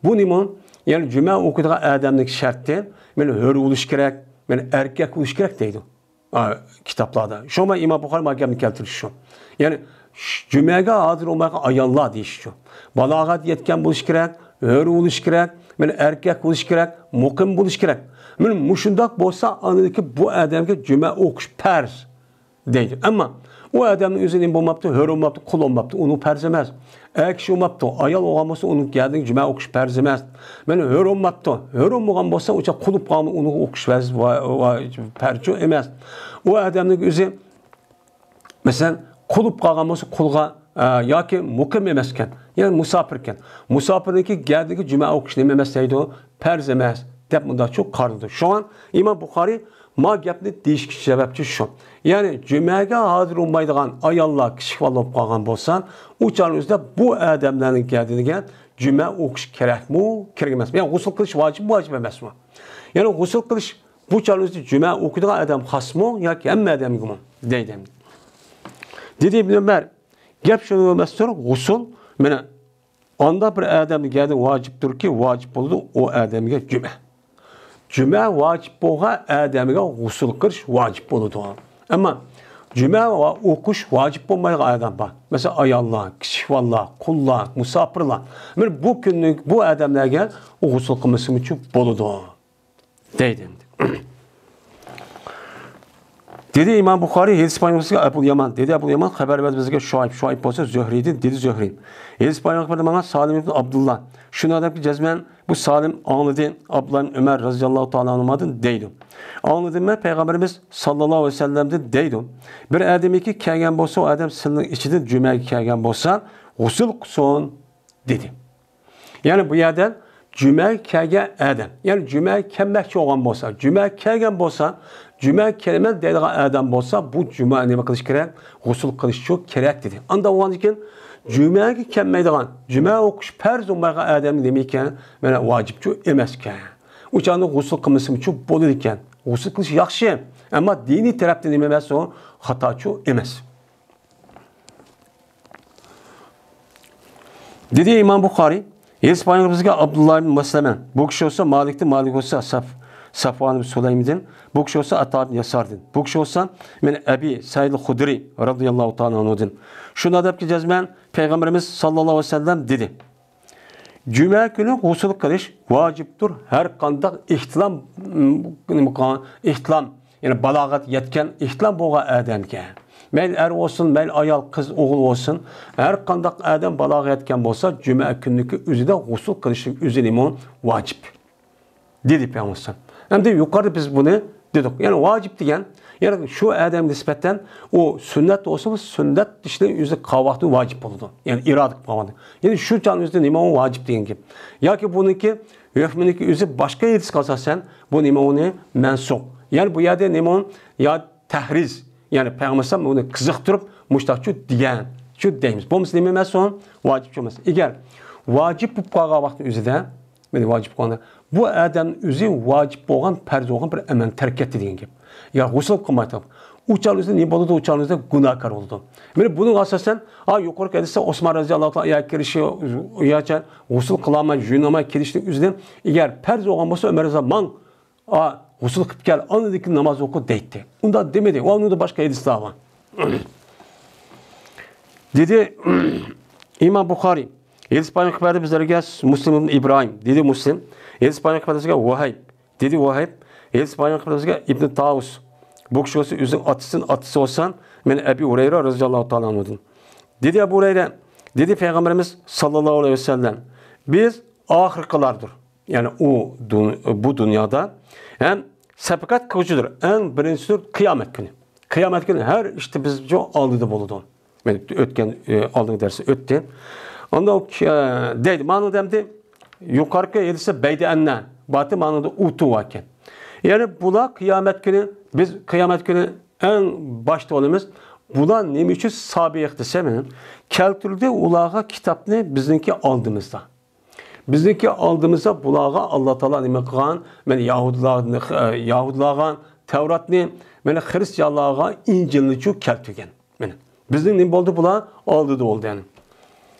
بۇ نېمە؟ يەنى جۈمە ئوقۇيدىغان ئادەمنىڭ شەرتى، مانا ھۆر بولۇش كېرەك، مانا ئەركەك بولۇش كېرەك دەيدۇ. ئا، كىتابلاردا. شۇڭا ئىمام بۇخارى ما گەپنى كەلتۈرۈش شۇ. يەنى ش-، جۈمەگە ھازىر بولمايدىغان ئاياللار دېيىش شۇ. بالاغەت يەتكەن بولۇش كېرەك، ھۆر بولۇش كېرەك، مانا ئەركەك بولۇش كېرەك، مۇقىم بولۇش كېرەك. مانا مۇشۇنداق بولسا، ئاندىن بۇ ئادەمگە جۈمە ئوقۇش پەرز دەيدۇ. ئەمما ئۇ ئادەمنىڭ ئۆزى نېمە بولماپتۇ؟ ھۆر بولماپتۇ، قۇل بولماپتۇ، ئۇنىڭ پەرز ئەمەس. ئەر كىشى بولماپتۇ، ئايال بولغان بولسا، ئۇنىڭ گەدىنىگە جۈمە ئوقۇش پەرز ئەمەس. مانا ھۆر بولماپتۇ، ھۆر بولمىغان بولسا، ئۇچا قۇل بولۇپ قالغان، ئۇنىڭ ئوقۇش پەرز، ۋا-، ۋا-، پەرزچۇ ئەمەس. ئۇ ئادەمنىڭ ئۆزى، مەسىلەن، قۇل بولۇپ قالغان بولسا، قۇلغا، ئە، ياكى مۇقىم ئەمەسكەن، يەنى مۇساپىركەن. مۇساپىرنىڭكى گەدىنىگە جۈمە ئوقۇش نېمە ئەمەس دەيدۇ؟ پەرز ئەمەس دەپ مۇنداقچۇ قارىلىدۇ. شۇڭا ئىمام بۇخارىي ما گەپنى دېيىشكە سەۋەبچى شۇ. يەنى جۈمەگە ھازىر بولمايدىغان ئاياللار كىچىك بالا بولۇپ قالغان بولسا، ئۇ چاغنىڭ ئۆزىدە بۇ ئادەملەرنىڭ گەدىنىگە جۈمە ئوقۇش كېرەكمۇ، كېرەك ئەمەسمۇ؟ يەنى غۇسۇل قىلىش ۋاجىپمۇ، ۋاجىپ ئەمەسمۇ؟ يەنى غۇسۇل قىلىش بۇ چاغنىڭ ئۆزىدە جۈمە ئوقۇيدىغان ئادەم خاسمۇ ياكى ھەممە ئادەمگىمۇ دەيدۇ. دېدى ئىبن ئۆمەر، گەپ شۇ ئەمەستۇر، غۇسۇل، مانا، ئانداق بىر ئادەمگە ۋاجىپتۇركى، ۋاجىپ بولىدۇ ئۇ ئادەمگە جۈمە. جۈمە ۋاجىپ بولغان ئادەمگە غۇسۇل قىلىش ۋاجىپ بولىدۇ. ئەمما جۈمە ۋە ئوقۇش ۋاجىپ بولمايدىغان ئادەم بار. مەسىلەن، ئاياللار، كىچىك بالىلار، قۇللار، مۇساپىرلار. مانا بۇ كۈنلۈك بۇ ئادەملەرگە غۇسۇل قىلمىسىمۇچۇ بولىدۇ. دەيدۇ ئەمدى. دېدى ئىمام بۇخارىي، ھەدىس بايانغا ئەبۇل يامان. دېدى ئەبۇل يامان، خەۋەر بەردى بىزگە شۇئەيب. شۇئەيب بولسا زۆھرىدىن، دېدى زۆھرى. ھەدىس بايانغا بەردى ماڭا سالىم ئىبن ئابدۇللا. شۇنداق دەپكى جەزمەن بۇ سالىم ئاڭلىدى، ئابدۇللا ئىبن ئۆمەر رەزىياللاھۇ تائالا ئانھۇمادىن دەيدۇ. ئاڭلىدىم مەن پەيغەمبىرىمىز ساللاللاھۇ ئەلەيھى ۋەسەللەمدىن دەيدۇ. بىر ئادەمكى كەلگەن بولسا، ئۇ ئادەم سىلىنىڭ ئىچىدىن جۈمەگە كەلگەن بولسا، غۇسۇل قىلسۇن، دېدى. يەنى بۇ يەردە جۈمەگە كەلگەن ئادەم، يەنى جۈمەگە كەلمەكچى بولغان بولسا، جۈمەگە كەلگەن بولسا، جۈمەگە كېلىمەن دەيدىغان ئادەم بولسا، بۇ جۈمە نېمە قىلىش كېرەك؟ غۇسۇل قىلىشچۇ كېرەك دېدى. ئانداق بولغاندىن كېيىن جۈمەگە كەلمەيدىغان، جۈمە ئوقۇش پەرز بولمايدىغان ئادەمگە نېمە ئىكەن؟ مانا ۋاجىپچۇ ئەمەسكەن. ئۇ چاغدا غۇسۇل قىلمىسىمۇچۇ بولىدىكەن. غۇسۇل قىلىش ياخشى، ئەمما دىنىي تەرەپتىن نېمە ئەمەس ئۇ؟ خاتاچۇ ئەمەس. دېدى ئىمام بۇخارىي، ھەدىس بايانى بىزگە ئابدۇللا ئىبن مەسلەمە، بۇ كىشى بولسا مالىكتىن، مالىك بولسا سەف-، سەفۋان ئىبن سۇلەيمدىن، بۇ كىشى بولسا ئاتا ئىبن ياساردىن، بۇ كىشى بولسا مەن ئەبى سەئىد خۇدرى رەزىياللاھۇ تائالا ئەنھۇدىن. شۇنداق دەپكى جەزمەن پەيغەمبىرىمىز ساللاللاھۇ ئەلەيھى ۋەسەللەم دېدى، جۈمە كۈنى غۇسۇل قىلىش ۋاجىپتۇر ھەر قانداق ئېھتىلام، ئېھتىلام، يەنى بالاغەت يەتكەن ئېھتىلام بولغان ئادەمگە. مەيلى ئەر بولسۇن، مەيلى ئايال، قىز، ئوغۇل بولسۇن، ھەر قانداق ئادەم بالاغەت يەتكەن بولسا، جۈمە كۈننىكى ئۆزىدە غۇسۇل قىلىشنىڭ ئۆزى نېمە؟ ۋاجىپ. دېدى پەيغەمبەر. ئەمدى يۇقىرىدا بىز بۇنى دېدۇق. يەنى ۋاجىپ دېگەن، يەنى شۇ ئادەمگە نىسبەتەن ئۇ سۈننەت بولسا، بۇ سۈننەت ئىشنى ئۆزى قىلغان ۋاقتى ۋاجىپ بولىدۇ. يەنى ئىرادە قىلىپ قىلغان. يەنى شۇ چاغنىڭ ئۆزىدە نېمە ئۇ ۋاجىپ دېگەن گەپ. ياكى بۇنىڭكى ھۆكمىنىڭكى ئۆزى باشقا ھەدىسكە ئاساسەن، بۇ نېمە ئۇنى مەنسۇخ. يەنى بۇ يەردە نېمە ئۇ؟ يا تەھرىز. يەنى پەيغەمبەر ئەلەيھىسسالام بۇنى قىزىقتۇرۇپ، مۇشتاق شۇ دېگەن، شۇ دەيمىز. بولمىسا نېمە ئەمەس ئۇ؟ ۋاجىپ شۇ ئەمەس. ئەگەر ۋاجىپ بولۇپ قالغان ۋاقىتنىڭ ئۆزىدە، مانا ۋاجىپ قىلغاندا، بۇ ئادەم ئۆزى ۋاجىپ بولغان، پەرز بولغان بىر ئەمەلنى تەرك ئەتتى دېگەن گەپ. يا غۇسۇل قىلماي تۇرۇپ، ئۇ چاغ ئۆزى نېمە بولىدۇ؟ ئۇ چاغ ئۆزى گۇناھكار بولىدۇ. مانا بۇنىڭغا ئاساسەن، ھا، يۇقىرىقى ھەدىستە ئوسمان رەزىياللاھۇ تائالا يا كىرىشى، ياچە غۇسۇل قىلالماي، يۇيۇنالماي كېلىشنىڭ ئۆزىدىن، ئەگەر پەرز بولغان بولسا، ئۆمەر رەزىياللاھۇ ماڭ، ئا، غۇسۇل قىلىپ كەل، ئاندىن كېيىن ناماز ئوقۇ دەيتتى. ئۇنداق دېمىدى. ۋە ئۇنىڭدا باشقا ھەدىسلەر بار. دېدى ئىمام بۇخارىي، ھەدىس بايان قىلىپ بەردى بىزلەرگە مۇسلىم ئىبن ئىبراھىم. دېدى مۇسلىم، ھەدىس بايان قىلىپ بەردى بىزگە ۋاھىب. دېدى ۋاھىب، ھەدىس بايان قىلىپ بەردى بىزگە ئىبن تاۋۇس. بۇ كىشى بولسا ئۆزىنىڭ ئاتىسىدىن، ئاتىسى بولسا مەن ئەبى ھۇرەيرە رەزىياللاھۇ تائالا ئەنھۇدىن. دېدى ئەبۇ ھۇرەيرە، دېدى پەيغەمبىرىمىز ساللاللاھۇ ئەلەيھى ۋەسەللەم، بىز ئاخىرقىلاردۇر. يەنى ئۇ دۇن-، بۇ دۇنيادا ھەم شەپەقەت قىلغۇچىدۇر، ئەڭ بىرىنچىسىدۇر قىيامەت كۈنى. قىيامەت كۈنى ھەر ئىشتا بىز شۇ ئالدىدا بولىدۇ. مەن ئۆتكەن، ئە، ئالدىنقى دەرستە ئۆتتى. ئاندىن ئۇ، ئە، دەيدۇ، مانا دەمدى يۇقىرىقى ھەدىستە بەيدە ئەننە باتى مانىدا ئۇتۇ ئىكەن. يەنى بۇلار قىيامەت كۈنى، بىز قىيامەت كۈنى ئەڭ باشتا بولىمىز. بۇلار نېمە ئۈچۈن سابىق دېسە، مېنىڭ كەلتۈردى ئۇلارغا كىتابنى بىزنىڭكى ئالدىمىزدا. بىزنىڭكى ئالدىمىزدا بۇلارغا ئاللا تائالا نېمە قىلغان؟ مەن يەھۇدىيلارنى، يەھۇدىيلارغا تەۋراتنى، مەن خىرىستىيانلارغا ئىنجىلنىچۇ كەلتۈرگەن. مەن بىزنىڭ نېمە بولدى؟ بۇلار ئالدىدا بولدى، يەنى.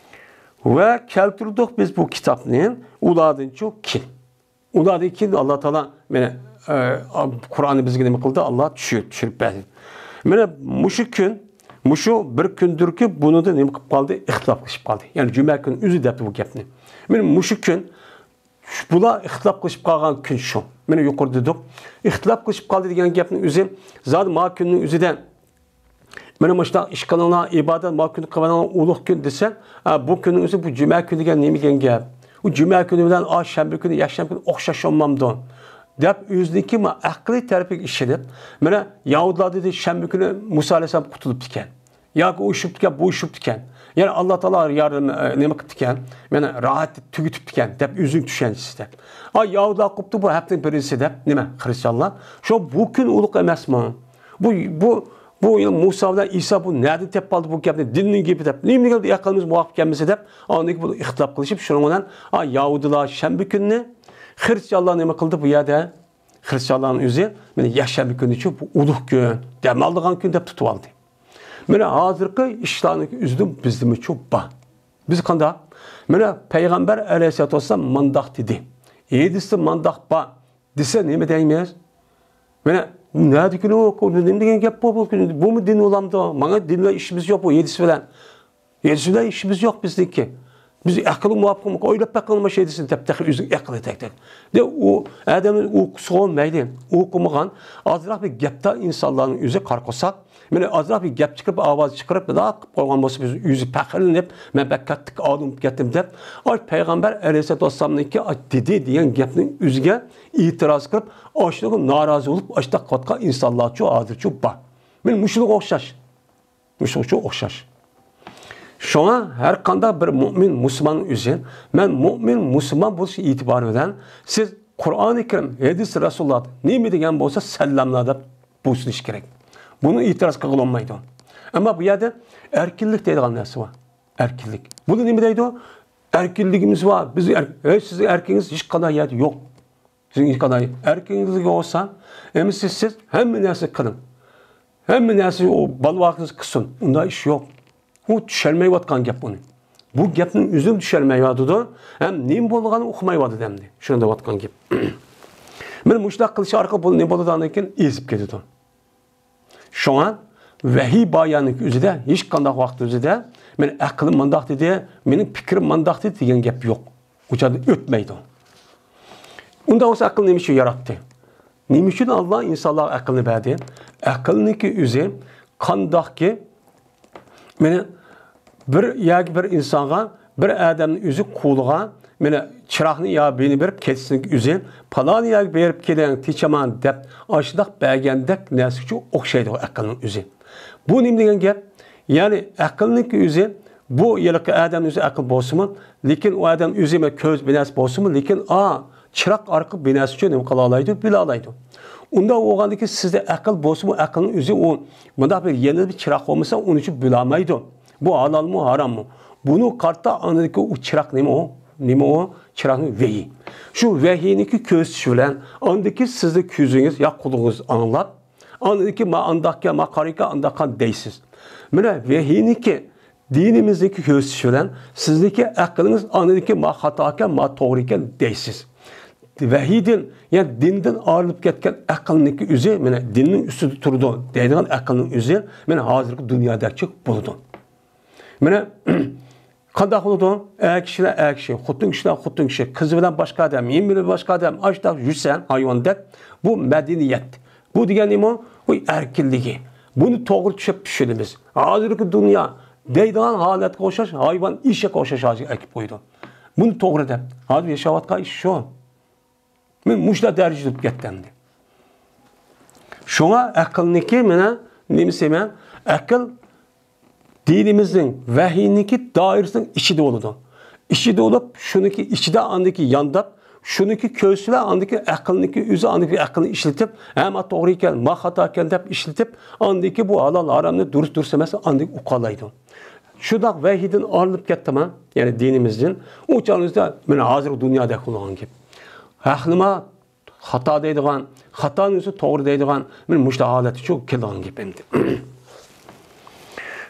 ۋە كەلتۈردۇق بىز بۇ كىتابنى ئۇلاردىنچۇ كېيىن. ئۇلاردىن كېيىن ئاللا تائالا، مانا، ئە، قۇرئاننى بىزگە نېمە قىلدى؟ ئاللا چۈشۈر-، چۈشۈرۈپ بەردى. مانا مۇشۇ كۈن، مۇشۇ بىر كۈندۈركى، بۇنىڭدا نېمە قىلىپ قالدى؟ ئىختىلاپ قىلىشىپ قالدى. يەنى جۈمە كۈنى ئۆزى دەپتۇ بۇ گەپنى. مانا مۇشۇ كۈن، بۇلار ئىختىلاپ قىلىشىپ قالغان كۈن شۇ. مانا يۇقىرىدا دېدۇق. ئىختىلاپ قىلىشىپ قالدى دېگەن گەپنىڭ ئۆزى، زادى ما كۈننىڭ ئۆزىدە مانا مۇشۇنداق ئىش قىلىڭلار، ئىبادەت، ما كۈننى قىلىۋېلىڭلار، ئۇلۇغ كۈن دېسە، ئا، بۇ كۈننىڭ ئۆزى، بۇ جۈمە كۈنى دېگەن نېمە دېگەن گەپ؟ بۇ جۈمە كۈنى بىلەن، ئا، شەنبە كۈنى، يەكشەنبە كۈنى ئوخشاش بولمامدۇ؟ دەپ ئۆزىنىڭكى ما ئەقلىي تەرىپىگە ئىشىنىپ، مانا يەھۇدىيلار دېدى، شەنبە كۈنى مۇسا ئەلەيھىسسالام قۇتۇلۇپتىكەن. ياكى ئۇ ئىشلىپتىكەن، بۇ ئىشلىپتىكەن. يەنى ئاللا تائالا ياردەم، ئە، نېمە قىپتىكەن؟ مانا راھەت تۈگىتىپتىكەن دەپ ئۆزىنىڭ چۈشەنچىسىدە. ئا، يەھۇدىيلار قوپتى بۇ ھەپتىنىڭ بىرىنچىسى دەپ، نېمە، خرىستىيانلار؟ شۇ بۇ كۈن ئۇلۇغ ئەمەسمۇ؟ بۇ، بۇ، بۇ مۇسا بىلەن ئىسا بۇ نەدىن تېپىپ ئالدى بۇ گەپنى؟ دىننىڭ گېپى دەپ، نېمىنىڭ ئەقلىمىز مۇۋاپىق كەلمىسە دەپ، ئاندىن كېيىن بۇ ئىختىلاپ قىلىشىپ، شۇنىڭ بىلەن، ئا، يەھۇدىيلار شەنبە كۈنىنى، خرىستىيانلار نېمە قىلدى بۇ يەردە؟ خرىستىيانلارنىڭ ئۆزى، مانا يەكشەنبە كۈنىچۇ بۇ ئۇلۇغ كۈن، دەم ئالىدىغان كۈن دەپ تۇتۇۋالدى. مانا ھازىرقى ئىشلارنىڭ ئۆزىدە بىزدىمۇچۇ بار. بىز قانداق؟ مانا پەيغەمبەر ئەلەيھىسسالاتۇ ۋەسسالام مانداق دېدى. ھەدىستە مانداق بار دېسە نېمە دەيمىز؟ مانا نەدىكىنى ئوقۇ، نېمە دېگەن گەپ بۇ؟ بۇ، بۇمۇ دىن بولامدۇ؟ ماڭا دىن بىلەن ئىشىمىز يوق بۇ ھەدىس بىلەن. ھەدىس بىلەن ئىشىمىز يوق بىزنىڭكى. بىز ئەقىل مۇۋاپىق ئويلاپ بېقىڭ مۇشۇ ھەدىسنى دەپ تېخى ئۆزىنىڭ ئەقلى تەكتەك. دە ئۇ ئادەمنىڭ ئۇقۇسىغا مەيلى، ئوقۇمىغان، ئازراق بىر گەپدار ئىنسانلارنىڭ ئۆزى قارا قورساق، مانا ئازراق بىر گەپ چىقىرىپ، ئاۋاز چىقىرىپ، مۇنداق قىلىپ قويغان بولسا، بىز ئۆزى پەخىرلىنىپ، مەن بەك كاتتىك ئالىم بولۇپ كەتتىم دەپ، ئاي پەيغەمبەر ئەلەيھىسسالاتۇ ۋەسسالامنىڭكى ئاي دېدى دېگەن گەپنىڭ ئۆزىگە ئېتىراز قىلىپ، ئاشۇنىڭغا نارازى بولۇپ، ئاشۇنداق قىلىۋاتقان ئىنسانلارچۇ ھازىرچۇ بار. مانا مۇشۇنىڭغا ئوخشاش. مۇشۇنىڭغا ئوخشاش. شۇڭا ھەر قانداق بىر مۇئمىن مۇسۇلماننىڭ ئۆزى، مەن مۇئمىن مۇسۇلمان بولۇش ئېتىبارى بىلەن سىز قۇرئانى كەرىم، ھەدىس رەسۇلۇللاھ نېمە دېگەن بولسا سەللەملا دەپ بويسۇنۇش كېرەك. بۇنى ئېتىراز قىلغىلى بولمايدۇ. ئەمما بۇ يەردە ئەركىنلىك دەيدىغان نەرسە بار. ئەركىنلىك. بۇنى نېمە دەيدۇ؟ ئەركىنلىكىمىز بار. بىز ئەر-، ھېي، سىزنىڭ ئەركىنىڭىز ھېچقانداق يەردە يوق. سىزنىڭ ھېچقانداق ئەركىنلىكىڭىز بولسا، ئەمىسە سىز ھەممە نەرسە قىلىڭ. ھەممە نەرسە ئۇ بالىۋاقىڭىز قىلسۇن. ئۇنداق ئىش يوق. ئۇ چۈشەنمەيۋاتقان گەپ ئۇنى. بۇ گەپنىڭ ئۆزىنى چۈشەنمەيۋاتىدۇ، ھەم نېمە بولىدىغانلىقىنى ئۇقمايۋاتىدۇ ئەمدى. شۇنى دەۋاتقان گەپ. مانا مۇشۇنداق قىلىش ئارقىلىق بۇ نېمە بولىدىغاندىكىن ئېزىپ كېتىدۇ. شۇڭا ۋەھىي بايانىنىڭ ئۆزىدە ھېچقانداق ۋاقىت ئۆزىدە مېنىڭ ئەقلىم مۇنداق دېدى، مېنىڭ پىكرىم مۇنداق دېدى دېگەن گەپ يوق. ئۇ چاغدا ئۆتمەيدۇ. ئۇنداق بولسا ئەقىل نېمە ئۈچۈن ياراتتى؟ نېمە ئۈچۈن ئاللا ئىنسانلارغا ئەقىلنى بەردى؟ ئەقىلنىڭكى ئۆزى قانداقكى، مانا بىر ياكى بىر ئىنسانغا، بىر ئادەمنىڭ ئۆزى قۇلىغا، مانا چىراغنى يا بىنى بېرىپ كەتسىنىڭ ئۆزى، پالان يەرگە بېرىپ كېلىڭ، تېچىمەن دەپ ئاشۇنداق بەرگەندەك نەرسىگە ئوخشايدۇ ئەقىلنىڭ ئۆزى. بۇ نېمە دېگەن گەپ؟ يەنى ئەقىلنىڭكى ئۆزى، بۇ ھېلىقى ئادەمنىڭ ئۆزى ئەقىل بولسىمۇ، لېكىن ئۇ ئادەم ئۆزى مانا كۆز بىناسى بولسىمۇ، لېكىن ئا، چىراغ ئارقىلىق بىر نەرسە ئۈچۈن نېمە قىلالايدۇ؟ بىلالايدۇ. ئۇنداق بولغاندىكىن سىزدە ئەقىل بولسىمۇ، ئەقىلنىڭ ئۆزى ئۇ مۇنداق بىر يەنە بىر چىراغ بولمىسا، ئۇنىڭ ئۈچۈن بىلالمايدۇ. بۇ ھالالمۇ، ھاراممۇ؟ بۇنى قارىتا ئاندىكى ئۇ چىراغ نېمە ئۇ؟ نېمە ئۇ؟ چىراغنىڭ ۋەھىي. شۇ ۋەھىينىڭكى كۆرسىتىشى بىلەن ئاندىكى سىزنىڭ كۆزىڭىز يا قۇلىقىڭىز ئاڭلاپ، ئاندىكى ما ئانداقكەن، ما قارىكەن، ئانداقكەن دەيسىز. مانا ۋەھىينىڭكى دىنىمىزدىكى كۆرسىتىش بىلەن سىزنىڭكى ئەقلىڭىز ئاندىكى ما خاتاكەن، ما توغرىكەن دەيسىز. ۋەھىيدىن، يەنى دىندىن ئايرىلىپ كەتكەن ئەقىلنىڭكى ئۆزى، مانا دىننىڭ ئۈستىدە تۇرىدۇ دەيدىغان ئەقىلنىڭ ئۆزى، مانا ھازىرقى دۇنيادەكچە بولىدۇ. مانا قانداق بولىدۇ؟ ئەر كىشىلەر ئەر كىشى، خوتۇن كىشىلەر خوتۇن كىشى، قىزى بىلەن باشقا ئادەم، يېنى بىلەن باشقا ئادەم، ئاشۇنداق يۈرسەڭ ھايۋاندەك، بۇ مەدەنىيەت. بۇ دېگەن نېمە؟ بۇ ئەركىنلىكى. بۇنى توغرا چۈشەپ چۈشىنىمىز. ھازىرقى دۇنيا دەيدىغان ھالەتكە ئوخشاش، ھايۋان ئېشەككە ئوخشاش ھالەتكە ئەكىپ قويىدۇ. بۇنى توغرا دەپ، ھازىر ياشاۋاتقان ئىش شۇ. مەن مۇشۇنداق دەرىجىدە تۇرۇپ كەتتى ئەمدى. شۇڭا ئەقىلنىكى مانا نېمىسى مەن؟ ئەقىل دىنىمىزنىڭ ۋەھىينىكى دائىرىسىنىڭ ئىچىدە بولىدۇ. ئىچىدە بولۇپ، شۇنىڭكى ئىچىدە ئاندىكى يانداپ، شۇنىڭكى كۆرسىلە، ئاندىكى ئەقىلنىكى ئۆزى، ئاندىكى ئەقىلنى ئىشلىتىپ، ھە، ما توغرا ئىكەن، ما خاتا ئىكەن دەپ ئىشلىتىپ، ئاندىكى بۇ ھالال ھارامنى دۇرۇس دۇرۇس ئەمەس، ئاندىكى ئۇقالايدۇ. شۇنداق ۋەھىيدىن ئايرىلىپ كەتتىما، يەنى دىنىمىزدىن، ئۇ چاغىمىزدا مانا ھازىرقى دۇنيادەك بولغان گەپ. ھەقنىما خاتا دەيدىغان، خاتانى ئۆزى توغرا دەيدىغان، مانا مۇشۇنداق ھالەتكىچۇ كېلىدىغان گەپ ئەمدى.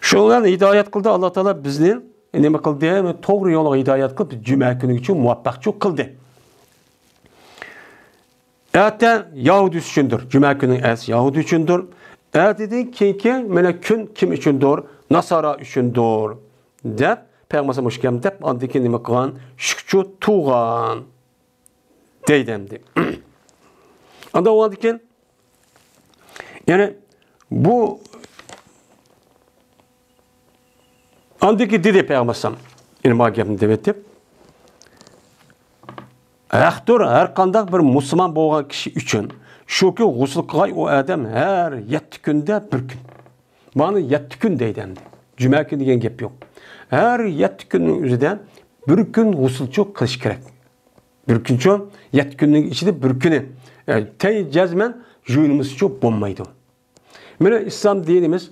شۇنىڭ بىلەن ھىدايەت قىلدى ئاللا تائالا بىزنى، نېمە قىلدى؟ توغرا يولغا ھىدايەت قىلىپ، جۈمە كۈنىگىچۇ مۇۋەپپەقچۇ قىلدى. ئەتە يەھۇدىي ئۈچۈندۇر، جۈمە كۈنى ئەتىسى يەھۇدىي ئۈچۈندۇر. ئەتىدىن كېيىنكى مانا كۈن كىم ئۈچۈندۇر؟ ناسارا ئۈچۈندۇر، دەپ پەيغەمبەر مۇشۇ گەپنى دەپ، ئاندىن كېيىن نېمە قىلغان؟ شۈكچۇ تۇغان. دەيدۇ ئەمدى. ئاندىن ئۇنىڭدىن كېيىن، يەنى بۇ، ئاندىن كېيىن دېدى پەيغەمبەر ئەلەيھىسسالام، يەنى ما گەپنى دەۋېتىپ، ھەقتۇر ھەر قانداق بىر مۇسۇلمان بولغان كىشى ئۈچۈن، شۇكى، غۇسۇل قىلغاي ئۇ ئادەم ھەر يەتتە كۈندە بىر كۈن. مانا يەتتە كۈن دەيدۇ ئەمدى. جۈمە كۈنى دېگەن گەپ يوق. ھەر يەتتە كۈننىڭ ئۆزىدە بىر كۈن غۇسۇلچۇ قىلىش كېرەك. بىر كۈنچۇ، يەتتە كۈننىڭ ئىچىدە بىر كۈنى، ئە، تەي جەزمەن يۇيۇنمىسىچۇ بولمايدۇ. مانا ئىسلام دىنىمىز،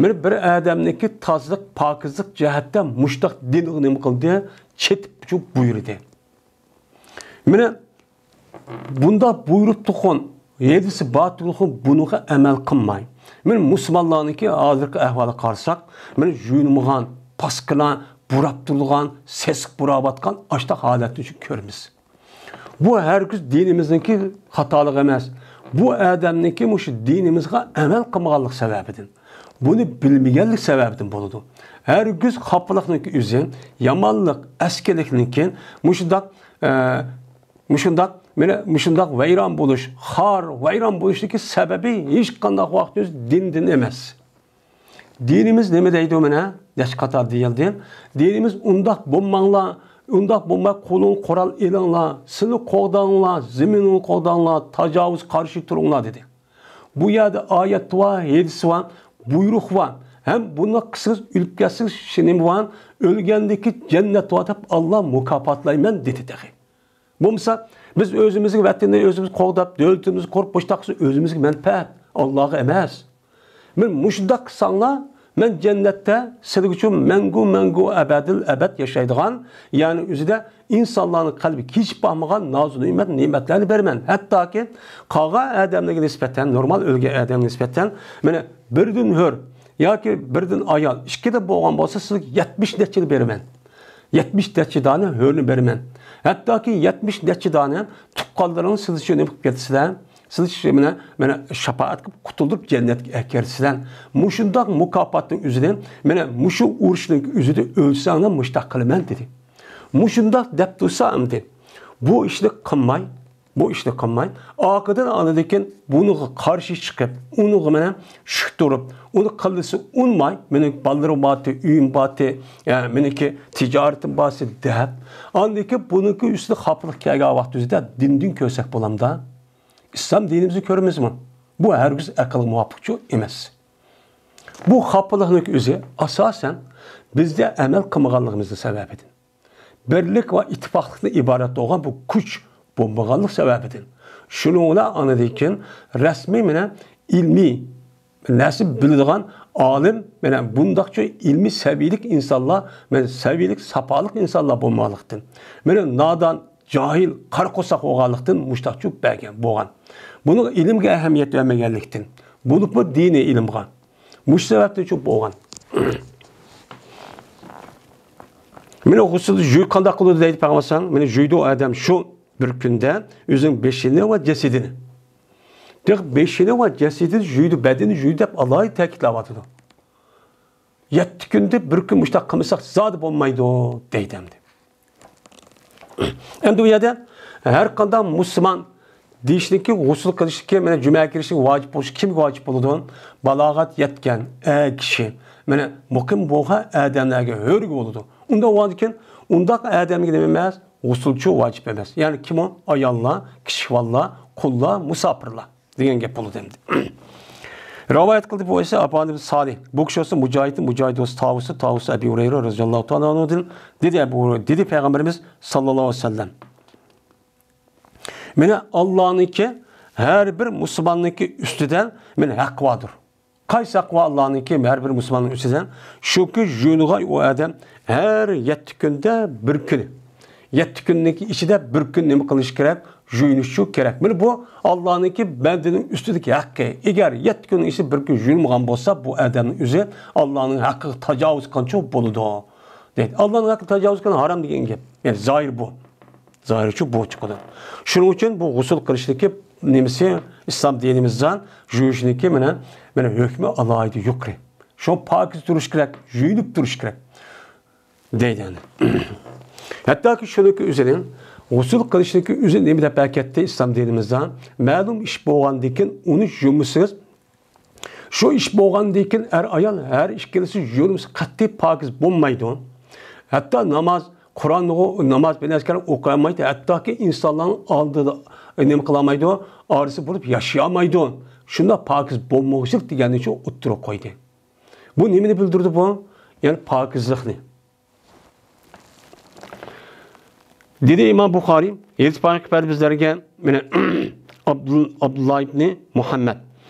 مانا بىر ئادەمنىڭكى تازىلىق، پاكىزلىق جەھەتتە مۇشتاق دىنغا نېمە قىلدى؟ چېتىپچۇ بۇيرۇدى. مانا بۇنداق بۇيرۇق تۇخۇن، ھەدىسى بار تۇخۇن بۇنىڭغا ئەمەل قىلماي. مانا مۇسۇلمانلارنىڭكى ھازىرقى ئەھۋالىغا قارىساق، مانا يۇيۇنمىغان، پاسكىنا بۇراپ تۇرىدىغان، سېسىق بۇراۋاتقان ئاشتاق ھالەتنى كۆرىمىز. بۇ ھەرگىز دىنىمىزنىڭكى خاتالىقى ئەمەس. بۇ ئادەمنىڭكى مۇشۇ دىنىمىزغا ئەمەل قىلمىغانلىق سەۋەبىدىن، بۇنى بىلمىگەنلىك سەۋەبىدىن بولىدۇ. ھەرگىز خاپىلىقنىڭكى ئۆزى، يامانلىق، ئەسكىلىكنىڭكى مۇشۇنداق، ئە، مۇشۇنداق، مانا مۇشۇنداق ۋەيران بولۇش، خار، ۋەيران بولۇشنىڭكى سەۋەبى ھېچقانداق ۋاقىت ئۆزى دىندىن ئەمەس. دىنىمىز نېمە دەيدۇ مانا؟ نەچچە قاتار دېيىلدى. دىنىمىز ئۇنداق بولماڭلار، ئۇنداق بولماي قولۇڭ قورال ئېلىڭلار، سىلى قوغداڭلار، زېمىنىڭ قوغداڭلار، تاجاۋۇز قارشى تۇرۇڭلار دېدى. بۇ يەردە ئايەت بار، ھەدىس بار، بۇيرۇق بار. ھەم بۇنى قىلسىڭىز ئۆلۈپ كەتسىڭىز، شۇ نېمە بار؟ ئۆلگەندىكى جەننەت بار دەپ ئاللا مۇكاپاتلايمەن دېدى تېخى. بولمىسا، بىز ئۆزىمىزنىڭ ۋەتىنىنى ئۆزىمىز قوغداپ، دۆلىتىمىزنى قۇرۇپ، بوشتاق قىلسا ئۆزىمىزگە مەنپەئەت، ئاللاغا ئەمەس. مەن مۇشۇنداق قىلساڭلار، مەن جەننەتتە سىلىگىچۇ مەڭگۈ، مەڭگۈ ئەبەدىل ئەبەد ياشايدىغان، يەنى ئۆزىدە ئىنسانلارنىڭ قەلبى كېچىپ باقمىغان نازۇ نېمەت، نېمەتلەرنى بېرىمەن. ھەتتاكى قالغان ئادەملەرگە نىسبەتەن، نورمال ئۆلگەن ئادەمگە نىسبەتەن، مانا، بىردىن ھۆر ياكى بىردىن ئايال، ئىككىدە بولغان بولسا، سىزگە يەتمىش نەچچىنى بېرىمەن. يەتمىش نەچچە دانە ھۆرنى بېرىمەن. ھەتتاكى يەتمىش نەچچە دانە تۇغقانلىرىڭنى سىلىچۇ نېمە قىلىپ كەتسىلەر، سىلىچۇ مېنى، مېنى شاپائەت قىلىپ قۇتۇلدۇرۇپ جەننەتكە ئەكىرىسىلەر. مۇشۇنداق مۇكاپاتنىڭ ئۆزىنى، مېنى مۇشۇ ئۇرۇشنىڭ ئۆزىدە ئۆلسەڭلار مۇشتاق قىلىمەن دېدى. مۇشۇنداق دەپ تۇرسا ئەمدى بۇ ئىشنى قىلماي، بۇ ئىشنى قىلماي، ئارقىدىن ئاندىن كېيىن بۇنىڭغا قارشى چىقىپ، ئۇنىڭغا مانا شۈك تۇرۇپ، ئۇنى قىلدىسى ئۇنماي، مېنىڭ بالىلىرىم بارتى، ئۆيۈم بارتى، يا مېنىڭكى تىجارىتىم بارسى دەپ، ئاندىن كېيىن بۇنىڭكى ئۈستىدە خاپىلىق كەلگەن ۋاقىت ئۆزىدە دىندىن كۆرسەك بولامدا؟ ئىسلام دىنىمىزنى كۆرىمىزمۇ؟ بۇ ھەرگىز ئەقىلگە مۇۋاپىقچۇ ئەمەس. بۇ خاپىلىقنىڭ ئۆزى ئاساسەن بىزدە ئەمەل قىلمىغانلىقىمىزنىڭ سەۋەبىدىن. بىرلىك ۋە ئىتتىپاقلىقتىن ئىبارەت بولغان بۇ كۈچ بولمىغانلىق سەۋەبىدىن. شۇنىڭ بىلەن ئاندىن كېيىن رەسمىي مانا ئىلمىي نەرسە بىلىدىغان ئالىم، مانا بۇنداقچە ئىلمىي سەۋىيىلىك ئىنسانلار، مانا سەۋىيىلىك، ساپالىق ئىنسانلار بولمىغانلىقتىن، مانا نادان، جاھىل، قارا قورساق بولغانلىقتىن مۇشتاقچۇ بەرگەن بولغان. بۇنىڭ ئىلىمگە ئەھمىيەت بەرمىگەنلىكتىن، بولۇپمۇ دىنىي ئىلىمغا مۇشۇ سەۋەبتىنچۇ بولغان. مانا غۇسۇل جۇيۇپ قانداق قىلىدۇ دەيدۇ پەيغەمبەر ئەلەيھىسسالام. مانا جۇيىدۇ ئادەم شۇ بىر كۈندە ئۆزىنىڭ بېشىنى ۋە جەسىتىنى. دېمەك، بېشىنى ۋە جەسىتىنى جۇيىدۇ، بەدىنىنى جۇيىدۇ دەپ ئالاھىدە تەكىتلەۋاتىدۇ. يەتتە كۈندە بىر كۈن مۇشۇنداق قىلمىساق زادى بولمايدۇ دەيدۇ ئەمدى. ئەمدى بۇ يەردە ھەر قانداق مۇسۇلمان دېيىشنىكى غۇسۇل قىلىشنىكى، مانا جۈمەگە كىرىشنىكى ۋاجىپ بولۇشى كىمگە ۋاجىپ بولىدۇ؟ بالاغەت يەتكەن ئەر كىشى، مانا مۇقىم بولغان ئادەملەرگە ھۆرگە بولىدۇ. ئۇنداق بولغاندىكىن ئۇنداق ئادەمگە نېمە ئەمەس؟ غۇسۇلچۇ ۋاجىپ ئەمەس. يەنى كىم ئۇ؟ ئاياللار، كىچىك بالىلار، قۇللار، مۇساپىرلار دېگەن گەپ بولىدۇ ئەمدى. رىۋايەت قىلدى بۇ ئىسى ئابانىم سالىھ. بۇ كىشى بولسا مۇجاھىدتىن، مۇجاھىد بولسا تاۋۇسى، تاۋۇسى ئەبى ھۇرەيرە رەزىياللاھۇ تائالا ئەنھۇدىن دېدى، ئەبۇ ھۇرەيرە دېدى پەيغەمبىرىمىز ساللاللاھۇ ئەلەيھى ۋەسەللەم. مانا ئاللانىڭكى ھەر بىر مۇسۇلماننىڭكى ئۈستىدە مانا ھەققى باردۇر. قايسى ھەققى بار ئاللانىڭكى ھەر بىر مۇسۇلماننىڭ ئۈستىدە؟ شۇكى، يۇيۇنغان ئۇ ئادەم ھەر يەتتە كۈندە بىر كۈنى، يەتتە كۈننىڭكى ئىچىدە بىر كۈن نېمە قىلىشى كېرەك؟ يۇيۇنۇشى كېرەك. مانا بۇ ئاللانىڭكى بەندىنىڭ ئۈستىدىكى ھەققى. ئەگەر يەتتە كۈننىڭ ئىچىدە بىر كۈن يۇيۇنمىغان بولسا، بۇ ئادەمنىڭ ئۆزى ئاللانىڭ ھەققىگە تاجاۋۇز قىلغانچۇ بولىدۇ دەيدۇ. ئاللانىڭ ھەققىگە تاجاۋۇز قىلغان ھارام دېگەن گەپ. يەنى زاھىر بۇ. زاھىرچۇ بۇ چىقىدۇ. شۇنىڭ ئۈچۈن بۇ غۇسۇل قىلىشنىڭكى نېمىسى، ئىسلام دىنىمىزدا يۇيۇشنىڭكى مانا، مانا ھۆكمى ئالاھىدە يۇقىرى. شۇ پاكىز تۇرۇش كېرەك، يۇيۇنۇپ تۇرۇش كېرەك دەيدۇ ئەمدى. ھەتتاكى شۇنىڭكى ئۆزىنىڭ، غۇسۇل قىلىشنىڭكى ئۆزى نېمە دەپ ئەكەتتى ئىسلام دىنىمىزدا؟ مەلۇم ئىش بولغاندىن كېيىن ئۇنى يۇمىسىڭىز، شۇ ئىش بولغاندىن كېيىن ئەر-ئايال ھەر ئىككىلىسى يۇيۇنمىسا قەتئىي پاكىز بولمايدۇ. ھەتتا ناماز، قۇرئاننىغۇ ناماز بىلەن ئەسكەر ئوقۇيالمايدۇ. ھەتتاكى ئىنسانلارنىڭ ئالدىدا نېمە قىلالمايدۇ؟ ئارىسى بولۇپ ياشىيالمايدۇ. شۇنداق پاكىز بولمىغۇچىلىق دېگەننى شۇ ئوتتۇرىغا قويدى. بۇ نېمىنى بىلدۈرىدۇ بۇ؟ يەنى پاكىزلىقنى. دېدى ئىمام بۇخارىي، ھەدىس بايان قىلىپ بەردى بىزلەرگە، مانا، ئابدۇل-، ئابدۇللا ئىبنى مۇھەممەد.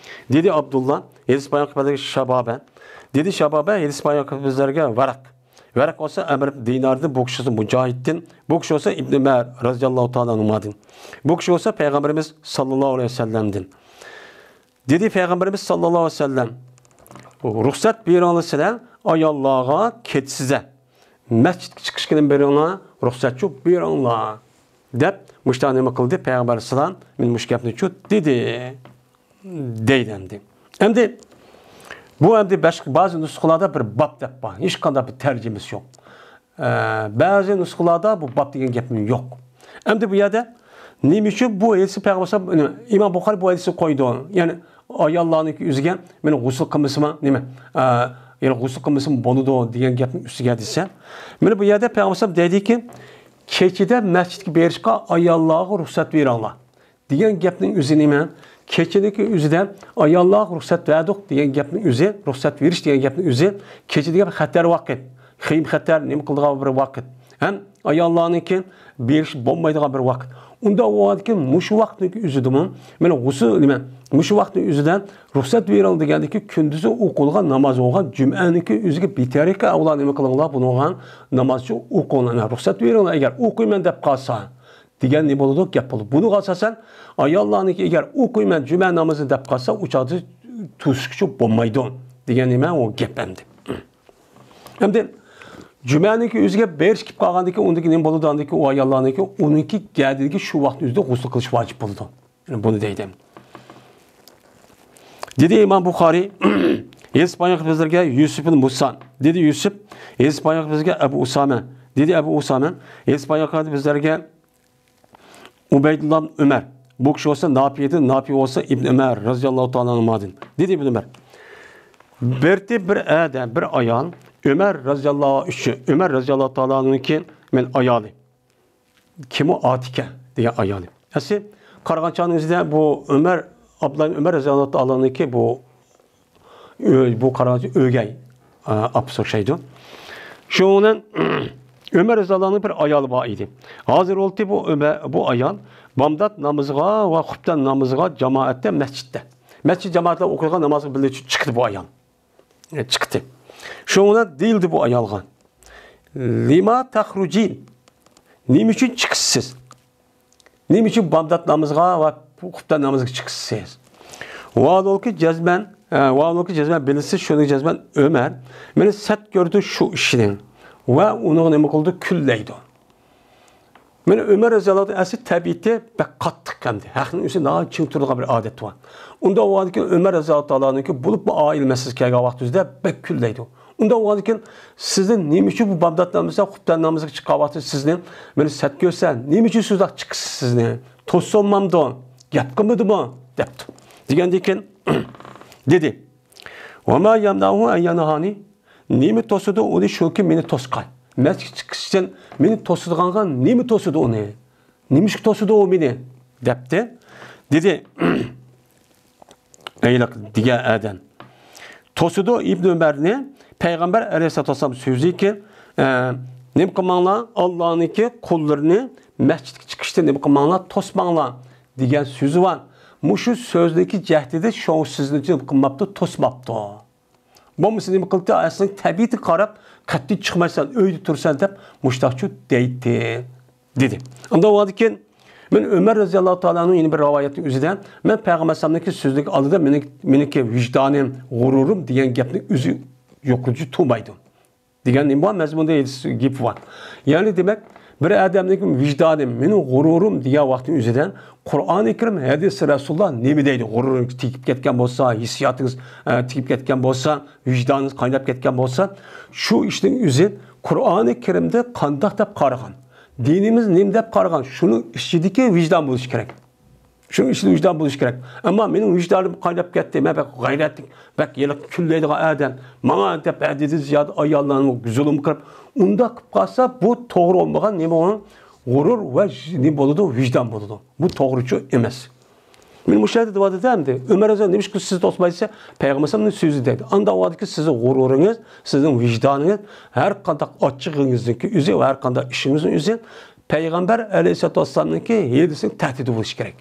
دېدى ئابدۇللا، ھەدىس بايان قىلىپ بەردى شابابە. دېدى شابابە، ھەدىس بايان قىلىپ بىزلەرگە ۋەرەق. ۋەرەق بولسا ئەمر ئىبن دىناردىن، بۇ كىشى بولسا مۇجاھىدتىن، بۇ كىشى بولسا ئىبنى ئۇمەر رەزىياللاھۇ تائالا ئەنھۇمادىن. بۇ كىشى بولسا پەيغەمبىرىمىز ساللاللاھۇ ئەلەيھى ۋەسەللەمدىن. دېدى پەيغەمبىرىمىز ساللاللاھۇ ئەلەيھى ۋەسەللەم، رۇخسەت بېرىڭلار سىلەر ئاياللارغا كەتسىزە. مەسچىتكە چىقىشقىنى بېرىڭلار، رۇخسەتچۇ بېرىڭلار، دەپ مۇشۇنداق نېمە قىلدى پەيغەمبەر ئەلەيھىسسالام، مانا مۇشۇ گەپنىچۇ دېدى، دەيدۇ ئەمدى. ئەمدى بۇ ئەمدى بەش-، بەزى نۇسخىلاردا بىر باب دەپ بار، ھېچقانداق بىر تەرجىمىسى يوق. ئە، بەزى نۇسخىلاردا بۇ باب دېگەن گەپمۇ يوق. ئەمدى بۇ يەردە نېمە ئۈچۈن بۇ ھەدىسنى پەيغەمبەر ئىمام بۇخارىي بۇ ھەدىسنى قويدى؟ يەنى ئاياللارنىڭكى ئۆزىگە مانا غۇسۇل قىلمىسىمۇ نېمە، ئە، يەنى غۇسۇل قىلمىسىمۇ بولىدۇ دېگەن گەپنىڭ ئۈستىگە دېسە، مانا بۇ يەردە پەيغەمبەر دەيدىكى، كېچىدە مەسچىتكە بېرىشقا ئاياللارغا رۇخسەت بېرىڭلار دېگەن گەپنىڭ ئۆزى نېمە؟ كېچىدىكى ئۆزىدە ئاياللارغا رۇخسەت بەردۇق دېگەن گەپنىڭ ئۆزى، رۇخسەت بېرىش دېگەن گەپنىڭ ئۆزى، كېچە دېگەن خەتەر ۋاقىت، خېيىم خەتەر، نېمە قىلىدىغان بىر ۋاقىت. ھەم ئاياللارنىڭكى بېرىش بولمايدىغان بىر ۋاقىت. ئۇنداق بولغاندىكىن مۇشۇ ۋاقىتنىڭ ئۆزىدىمۇ، مانا غۇسۇل نېمە؟ مۇشۇ ۋاقىتنىڭ ئۆزىدە رۇخسەت بېرىڭ دېگەندىكى كۈندۈزى ئوقۇلغان ناماز بولغان جۈمئەنىڭكى ئۆزىگە بىتەرىكە ئەۋلا نېمە قىلىڭلار، بۇنىڭغا نامازچۇ ئوقۇڭلار، رۇخسەت بېرىڭلار، ئەگەر ئوقۇيمەن دەپ قالسا. دېگەن نېمە بولىدۇ؟ گەپ بولىدۇ. بۇنىڭغا ئاساسەن ئاياللارنىڭكى ئەگەر ئوقۇيمەن جۈمە نامىزىنى دەپ قالسا، ئۇ چاغدا توسۇشقىچە بولمايدۇ دېگەن نېمە ئۇ گەپ ئەمدى. ئەمدى جۈمەنىڭكى ئۆزىگە بېرىش كېلىپ قالغاندىكىن، ئۇندىكى نېمە بولىدۇ؟ ئاندىكى ئۇ ئاياللارنىڭكى ئۇنىڭكى گەدىنىگە شۇ ۋاقىت ئۆزىدە غۇسۇل قىلىش ۋاجىپ بولىدۇ. يەنى بۇنى دەيدۇ. دېدى ئىمام بۇخارىي، ھەدىس بايان قىلىپ بىزلەرگە يۈسۈپ بىن مۇسا. دېدى يۈسۈپ، ھەدىس بايان قىلىپ بىزگە ئەبۇ ئۇسامە. دېدى ئەبۇ ئۇسامە، ھەدىس بايان قىلىپ بىزلەرگە ئۇبەيدۇللا ئۈمەر. بۇ كىشى بولسا ناپىدىن، ناپى بولسا ئىبن ئۆمەر رەزىياللاھۇ تائالا ئەنھۇدىن. دېدى ئىبن ئۆمەر. بىرتى بىر ئەدە بىر ئايال ئۆمەر رەزىياللاھۇ ئۈچۈن، ئۆمەر رەزىياللاھۇ تائالانىڭكى مەن ئايالى. كىم ئۇ؟ ئاتىكە دېگەن ئايالى. ئەسلى قارىغان چاغنىڭ ئۆزىدە بۇ ئۆمەر، ئابدۇللا ئۆمەر رەزىياللاھۇ تائالانىڭكى بۇ ئۆ-، بۇ قارىغانچە ئۆگەي، ئا، ئاپىسى ئوخشايدۇ. شۇنىڭ بىلەن ئۆمەر رەزىياللاھۇنىڭ بىر ئايالى بار ئىدى. ھازىر بولدى بۇ ئۆمە-، بۇ ئايال بامدات نامىزىغا ۋە خۇپتەن نامىزىغا جامائەتتە مەسچىتتە. مەسچىت جامائەتلەر ئوقۇيدىغان نامازغا بىللە چىقتى بۇ ئايال. ئە، چىقتى. شۇنىڭ بىلەن دېيىلدى بۇ ئايالغا. لىما تەخرۇجى؟ نېمە ئۈچۈن چىقىسىز؟ نېمە ئۈچۈن بامدات نامىزىغا ۋە خۇپتەن نامىزىغا چىقىسىز؟ ۋاھالەلكى جەزمەن، ئە، ۋاھالەلكى جەزمەن بىلىسىز، شۇنى جەزمەن ئۆمەر مېنى سەت كۆردى شۇ ئىشنى ۋە ئۇنىڭغا نېمە قىلدى؟ كۈنلەيدۇ. مانا ئۆمەر رەزىياللاھۇ ئەنھۇ ئەسلى تەبىئىتى بەك قاتتىق ئەمدى. ھەقنىڭ ئۈستىدە ناھايىتى چىڭ تۇرىدىغان بىر ئادەتى بار. ئۇنداق بولغاندىكىن ئۆمەر رەزىياللاھۇ تائالانىڭكى بولۇپمۇ ئائىلە مەسىلىسى كەلگەن ۋاقتىمىزدا بەك كۈنلەيدۇ. ئۇنداق بولغاندىكىن سىزدىن نېمە ئۈچۈن بۇ بامدات نامىزى، خۇپتەن نامىزىغا چىققان ۋاقتىدا سىزنى مېنى سەت كۆرسە، نېمە ئۈچۈن سىز ئۇنداق چىقىسىز سىزنى؟ توسۇۋالمامدۇ؟ گەپ قىلمىدىمۇ؟ دەپتۇ. دېگەندىن كېيىن دېدى. ۋەما يەمنەئۇھۇ ئەن يەنھانى؟ نېمە توسىدۇ ئۇنى شۇكى مېنى توسقان؟ مەسچىتكە چىقىشتىن مېنى توسىدىغانغا نېمە توسىدۇ ئۇنى؟ نېمىشقا توسىدۇ ئۇ مېنى؟ دەپتۇ. دېدى، ھېلىقى دېگەن ئادەم. توسىدۇ ئىبن ئۆمەرنى پەيغەمبەر ئەلەيھىسسالاتۇ ۋەسسالام سۆزىكى، ئە، نېمە قىلماڭلار، ئاللانىڭكى قۇللىرىنى مەسچىتكە چىقىشتىن نېمە قىلماڭلار، توسماڭلار دېگەن سۆزى بار. مۇشۇ سۆزنىڭكى جەھىتىدە شۇ سىزنى نېمە قىلماپتۇ، توسماپتۇ. بولمىسا نېمە قىلدى؟ ئەسلىڭ تەبىئىتىگە قاراپ، قەتئىي چىقمايسەن، ئۆيدە تۇرسەن دەپ مۇشتاقچۇ دەيتتى، دېدى. ئۇنداق بولغاندىكىن، مەن ئۆمەر رەزىياللاھۇ تائالانىڭ يەنە بىر رىۋايەتنىڭ ئۆزىدە، مەن پەيغەمبەر ئەلەيھىسسالامنىڭكى سۆزىگە ئالدىدا مېنىڭ، مېنىڭكى ۋىجدانىم، غۇرۇرۇم دېگەن گەپنىڭ ئۆزى يۇقىرىچە تۇرمايدۇ. دېگەن نېمە بار؟ مەزمۇندا ھېس-، گېپى بار. يەنى دېمەك، بىر ئادەمنىڭ ۋىجدانى، مېنىڭ غۇرۇرۇم دېگەن ۋاقىتنىڭ ئۆزىدە قۇرئانى كەرىم، ھەدىسى رەسۇلۇللا نېمە دەيدۇ؟ غۇرۇرىڭىز تېگىپ كەتكەن بولسا، ھېسسىياتىڭىز، ئە، تېگىپ كەتكەن بولسا، ۋىجدانىڭىز قايناپ كەتكەن بولسا، شۇ ئىشنىڭ ئۆزى قۇرئانى كەرىمدە قانداق دەپ قارىغان؟ دىنىمىز نېمە دەپ قارىغان؟ شۇنىڭ ئىچىدىكى ۋىجدان بولۇشى كېرەك. شۇنىڭ ئىچىدە ۋىجدان بولۇشى كېرەك. ئەمما مېنىڭ ۋىجدانىم قايناپ كەتتى، مەن بەك غەيرەتلىك، بەك ھېلىقى كۈنلەيدىغان ئادەم. ماڭا دەپ ھەددىدىن زىيادە ئاياللارنى زۇلۇم قىلىپ، ئۇنداق قىلىپ قالسا، بۇ توغرا بولمىغان نېمە ئۇنىڭ؟ غۇرۇر ۋە ژ-، نېمە بولىدۇ؟ ۋىجدان بولىدۇ. بۇ توغرىچۇ ئەمەس. مېنى مۇشۇ يەردە دەۋاتىدۇ ئەمدى. ئۆمەر رەزىياللاھۇ نېمىشقا سىز توسمايسىز؟ پەيغەمبەر ئەلەيھىسسالامنىڭ سۆزى دەيدۇ. ئانداق ۋاقىتتا سىزنىڭ غۇرۇرىڭىز، سىزنىڭ ۋىجدانىڭىز، ھەر قانداق ئاچچىقىڭىزنىڭكى ئۆزى ۋە ھەر قانداق ئىشىڭىزنىڭ ئۆزى پەيغەمبەر ئەلەيھىسسالاتۇ ۋەسسالامنىڭكى ھەدىسىنىڭ تەھدىتى بولۇشى كېرەك.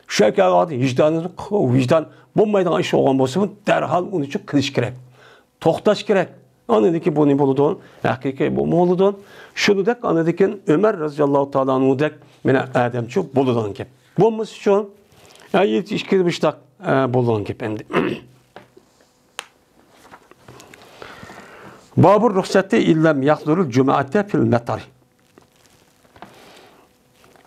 شۇ كەلگەن ۋاقىتتا ۋىجدانىڭىز، ۋىجدان بولمايدىغان ئىش بولغان بولسىمۇ، دەرھال ئۇنى چۈ قىلىش كېرەك. توختاش كېرەك. ئاندىن كېيىن بۇ نېمە بولىدۇ؟ ھەقىقىي بولما بولىدۇ. شۇنىدەك ئاندىن كېيىن ئۆمەر رەزىياللاھۇ تائالا ئەنھۇدەك مانا ئادەمچۇ بولىدىغان گەپ. بولمىسىچۇ، ئە، ئىككى مۇشتاق، ئە، بولىدىغان گەپ ئەمدى. بابۇر رۇخسەتى ئىللەم يەھزۇرۇل جۇمەتە فىل مەتەر.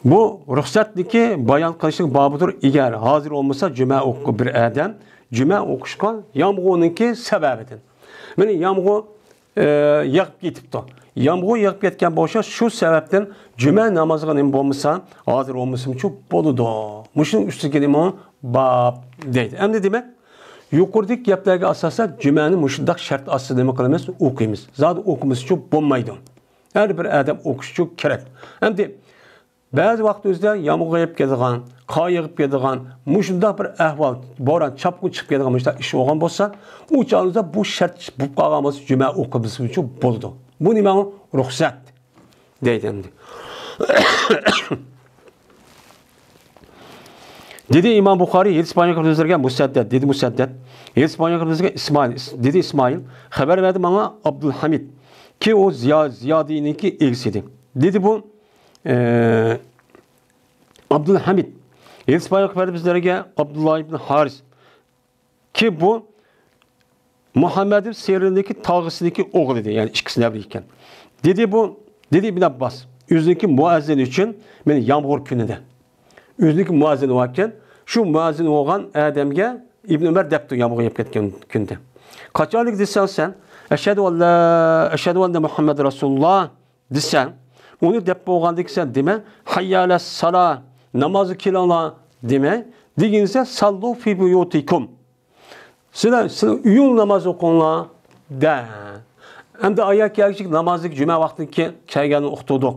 بۇ رۇخسەتنىكى بايان قىلىشلىق بابىدۇر، ئەگەر ھازىر بولمىسا جۈمە ئوقۇ-، بىر ئادەم جۈمە ئوقۇشقا يامغۇرنىڭكى سەۋەبىدىن. مانا يامغۇر، ئە، يېغىپ كېتىپتۇ. يامغۇر يېغىپ كەتكەن بولسا شۇ سەۋەبتىن جۈمە نامازىغا نېمە بولمىسا، ھازىر بولمىسىمۇچۇ بولىدۇ. مۇشۇنىڭ ئۈستىگە نېمە باب دەيدۇ. ئەمدى دېمەك، يۇقىرىدىكى گەپلەرگە ئاساسەن جۈمەنى مۇشۇنداق شەرت ئاستىدا نېمە قىلىمىز؟ ئوقۇيمىز. زادى ئوقۇمىسىچۇ بولمايدۇ. ھەر بىر ئادەم ئوقۇشچۇ كېرەك. ئەمدى بەزى ۋاقىت ئۆزىدە يامغۇر يېغىپ كېتىدىغان، قار يېغىپ كېتىدىغان، مۇشۇنداق بىر ئەھۋال، بوران، چاپقۇن چىقىپ كېتىدىغان مۇشۇنداق ئىش بولغان بولسا، ئۇ چاغىمىزدا بۇ شەرت بولۇپ قالغان بولسا، جۈمە ئوقۇمىسىچۇ بولىدۇ. بۇ نېمە؟ رۇخسەت دەيدۇ ئەمدى. دېدى ئىمام بۇخارىي، ھەدىس بايان قىلىپ بىزلەرگە مۇسەددەد، دېدى مۇسەددەد، ھەدىس بايان قىلىپ بىزلەرگە ئىسمائىل، ئىس-، دېدى ئىسمائىل، خەۋەر بەردى ماڭا ئابدۇلھەمىد، كى ئۇ زىيا-، زىيادىنىڭكى ئىگىسى ئىدى. دېدى بۇ، ئە، ئابدۇلھەمىد، ھەدىس بايان قىلىپ بەردى بىزلەرگە ئابدۇللا ئىبن ھارىس، كى بۇ مۇھەممەد ئىبن سىرىندىكى تاغىسىدىكى ئوغلى ئىدى، يەنى ئىككىسى نەۋرە ئىكەن. دېدى بۇ، دېدى ئىبن ئابباس، ئۆزىنىڭكى مۇئەززىنى ئۈچۈن، مانا يامغۇر كۈنىدە. ئۆزىنىڭكى مۇئەززىنى باركەن، شۇ مۇئەززىن بولغان ئادەمگە ئىبن ئۆمەر دەپتۇ، يامغۇر يېغىپ كەتكەن كۈندە. قاچانلىك دېسەڭ سەن، ئەشھەدۇ ئەللا، ئەشھەدۇ ئەننە مۇھەممەد رەسۇلۇللا دېسەڭ، ئۇنى دەپ بولغاندىن كېيىن سەن دېمە، ھەييە ئەلەس سالا، نامازغا كېلىڭلار دېمە، دېگىنىسە، ساللۇ فى بۇيۇتىكۇم. سىلەر، سىلەر ئۆيۈڭ ناماز ئوقۇڭلار، دە. ئەمدى ئايا كەلگۈچىلىك نامازدىكى جۈمە ۋاقتىدىكى كەلگەننى ئۇقتۇردۇق.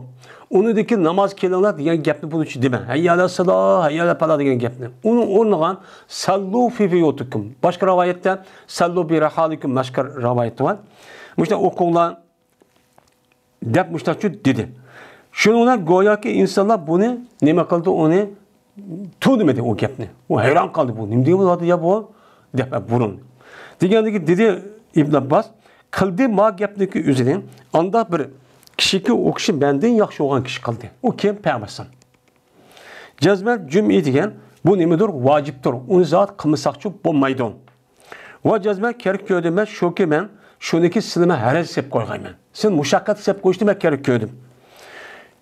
ئۇنىڭدىكى ناماز كېلىڭلار دېگەن گەپنى بۇنىڭ ئۈچۈن دېمە. ھەييە ئەلەس سالا، ھەييە ئەلەل پالا دېگەن گەپنى. ئۇنىڭ ئورنىغا ساللۇ فى بۇيۇتىكۇم. باشقا رىۋايەتتە ساللۇ بى رىھالىكۇم، باشقا رىۋايەت بار. مۇشۇنداق ئوقۇڭلار. دەپ مۇشۇنداقچۇ دېدى. شۇنىڭ بىلەن گوياكى ئىنسانلار بۇنى نېمە قىلدى، ئۇنى تونۇمىدى ئۇ گەپنى. ئۇ ھەيران قالدى، بۇ نېمە دەپ بولىدۇ يا بۇ؟ دەپ بۇرۇن. دېگەندىكى دېدى ئىبن ئابباس، قىلدى ما گەپنىكى ئۆزىنى، ئانداق بىر كىشىكى ئۇ كىشى مەندىن ياخشى بولغان كىشى قىلدى. ئۇ كىم؟ پەيغەمبەر ئەلەيھىسسالام. جەزمەن جۈمئى دېگەن بۇ نېمىدۇر؟ ۋاجىپتۇر. ئۇنى زات قىلمىساقچۇ بولمايدۇ. ۋە جەزمەن كېرەك كۆردۈم مەن شۇكى، مەن شۇنىكى سىلىمە ھەرەج سېلىپ قويغايمەن. سىلى مۇشەققەت سېلىپ قويۇشنى مەن كېرەك كۆردۈم.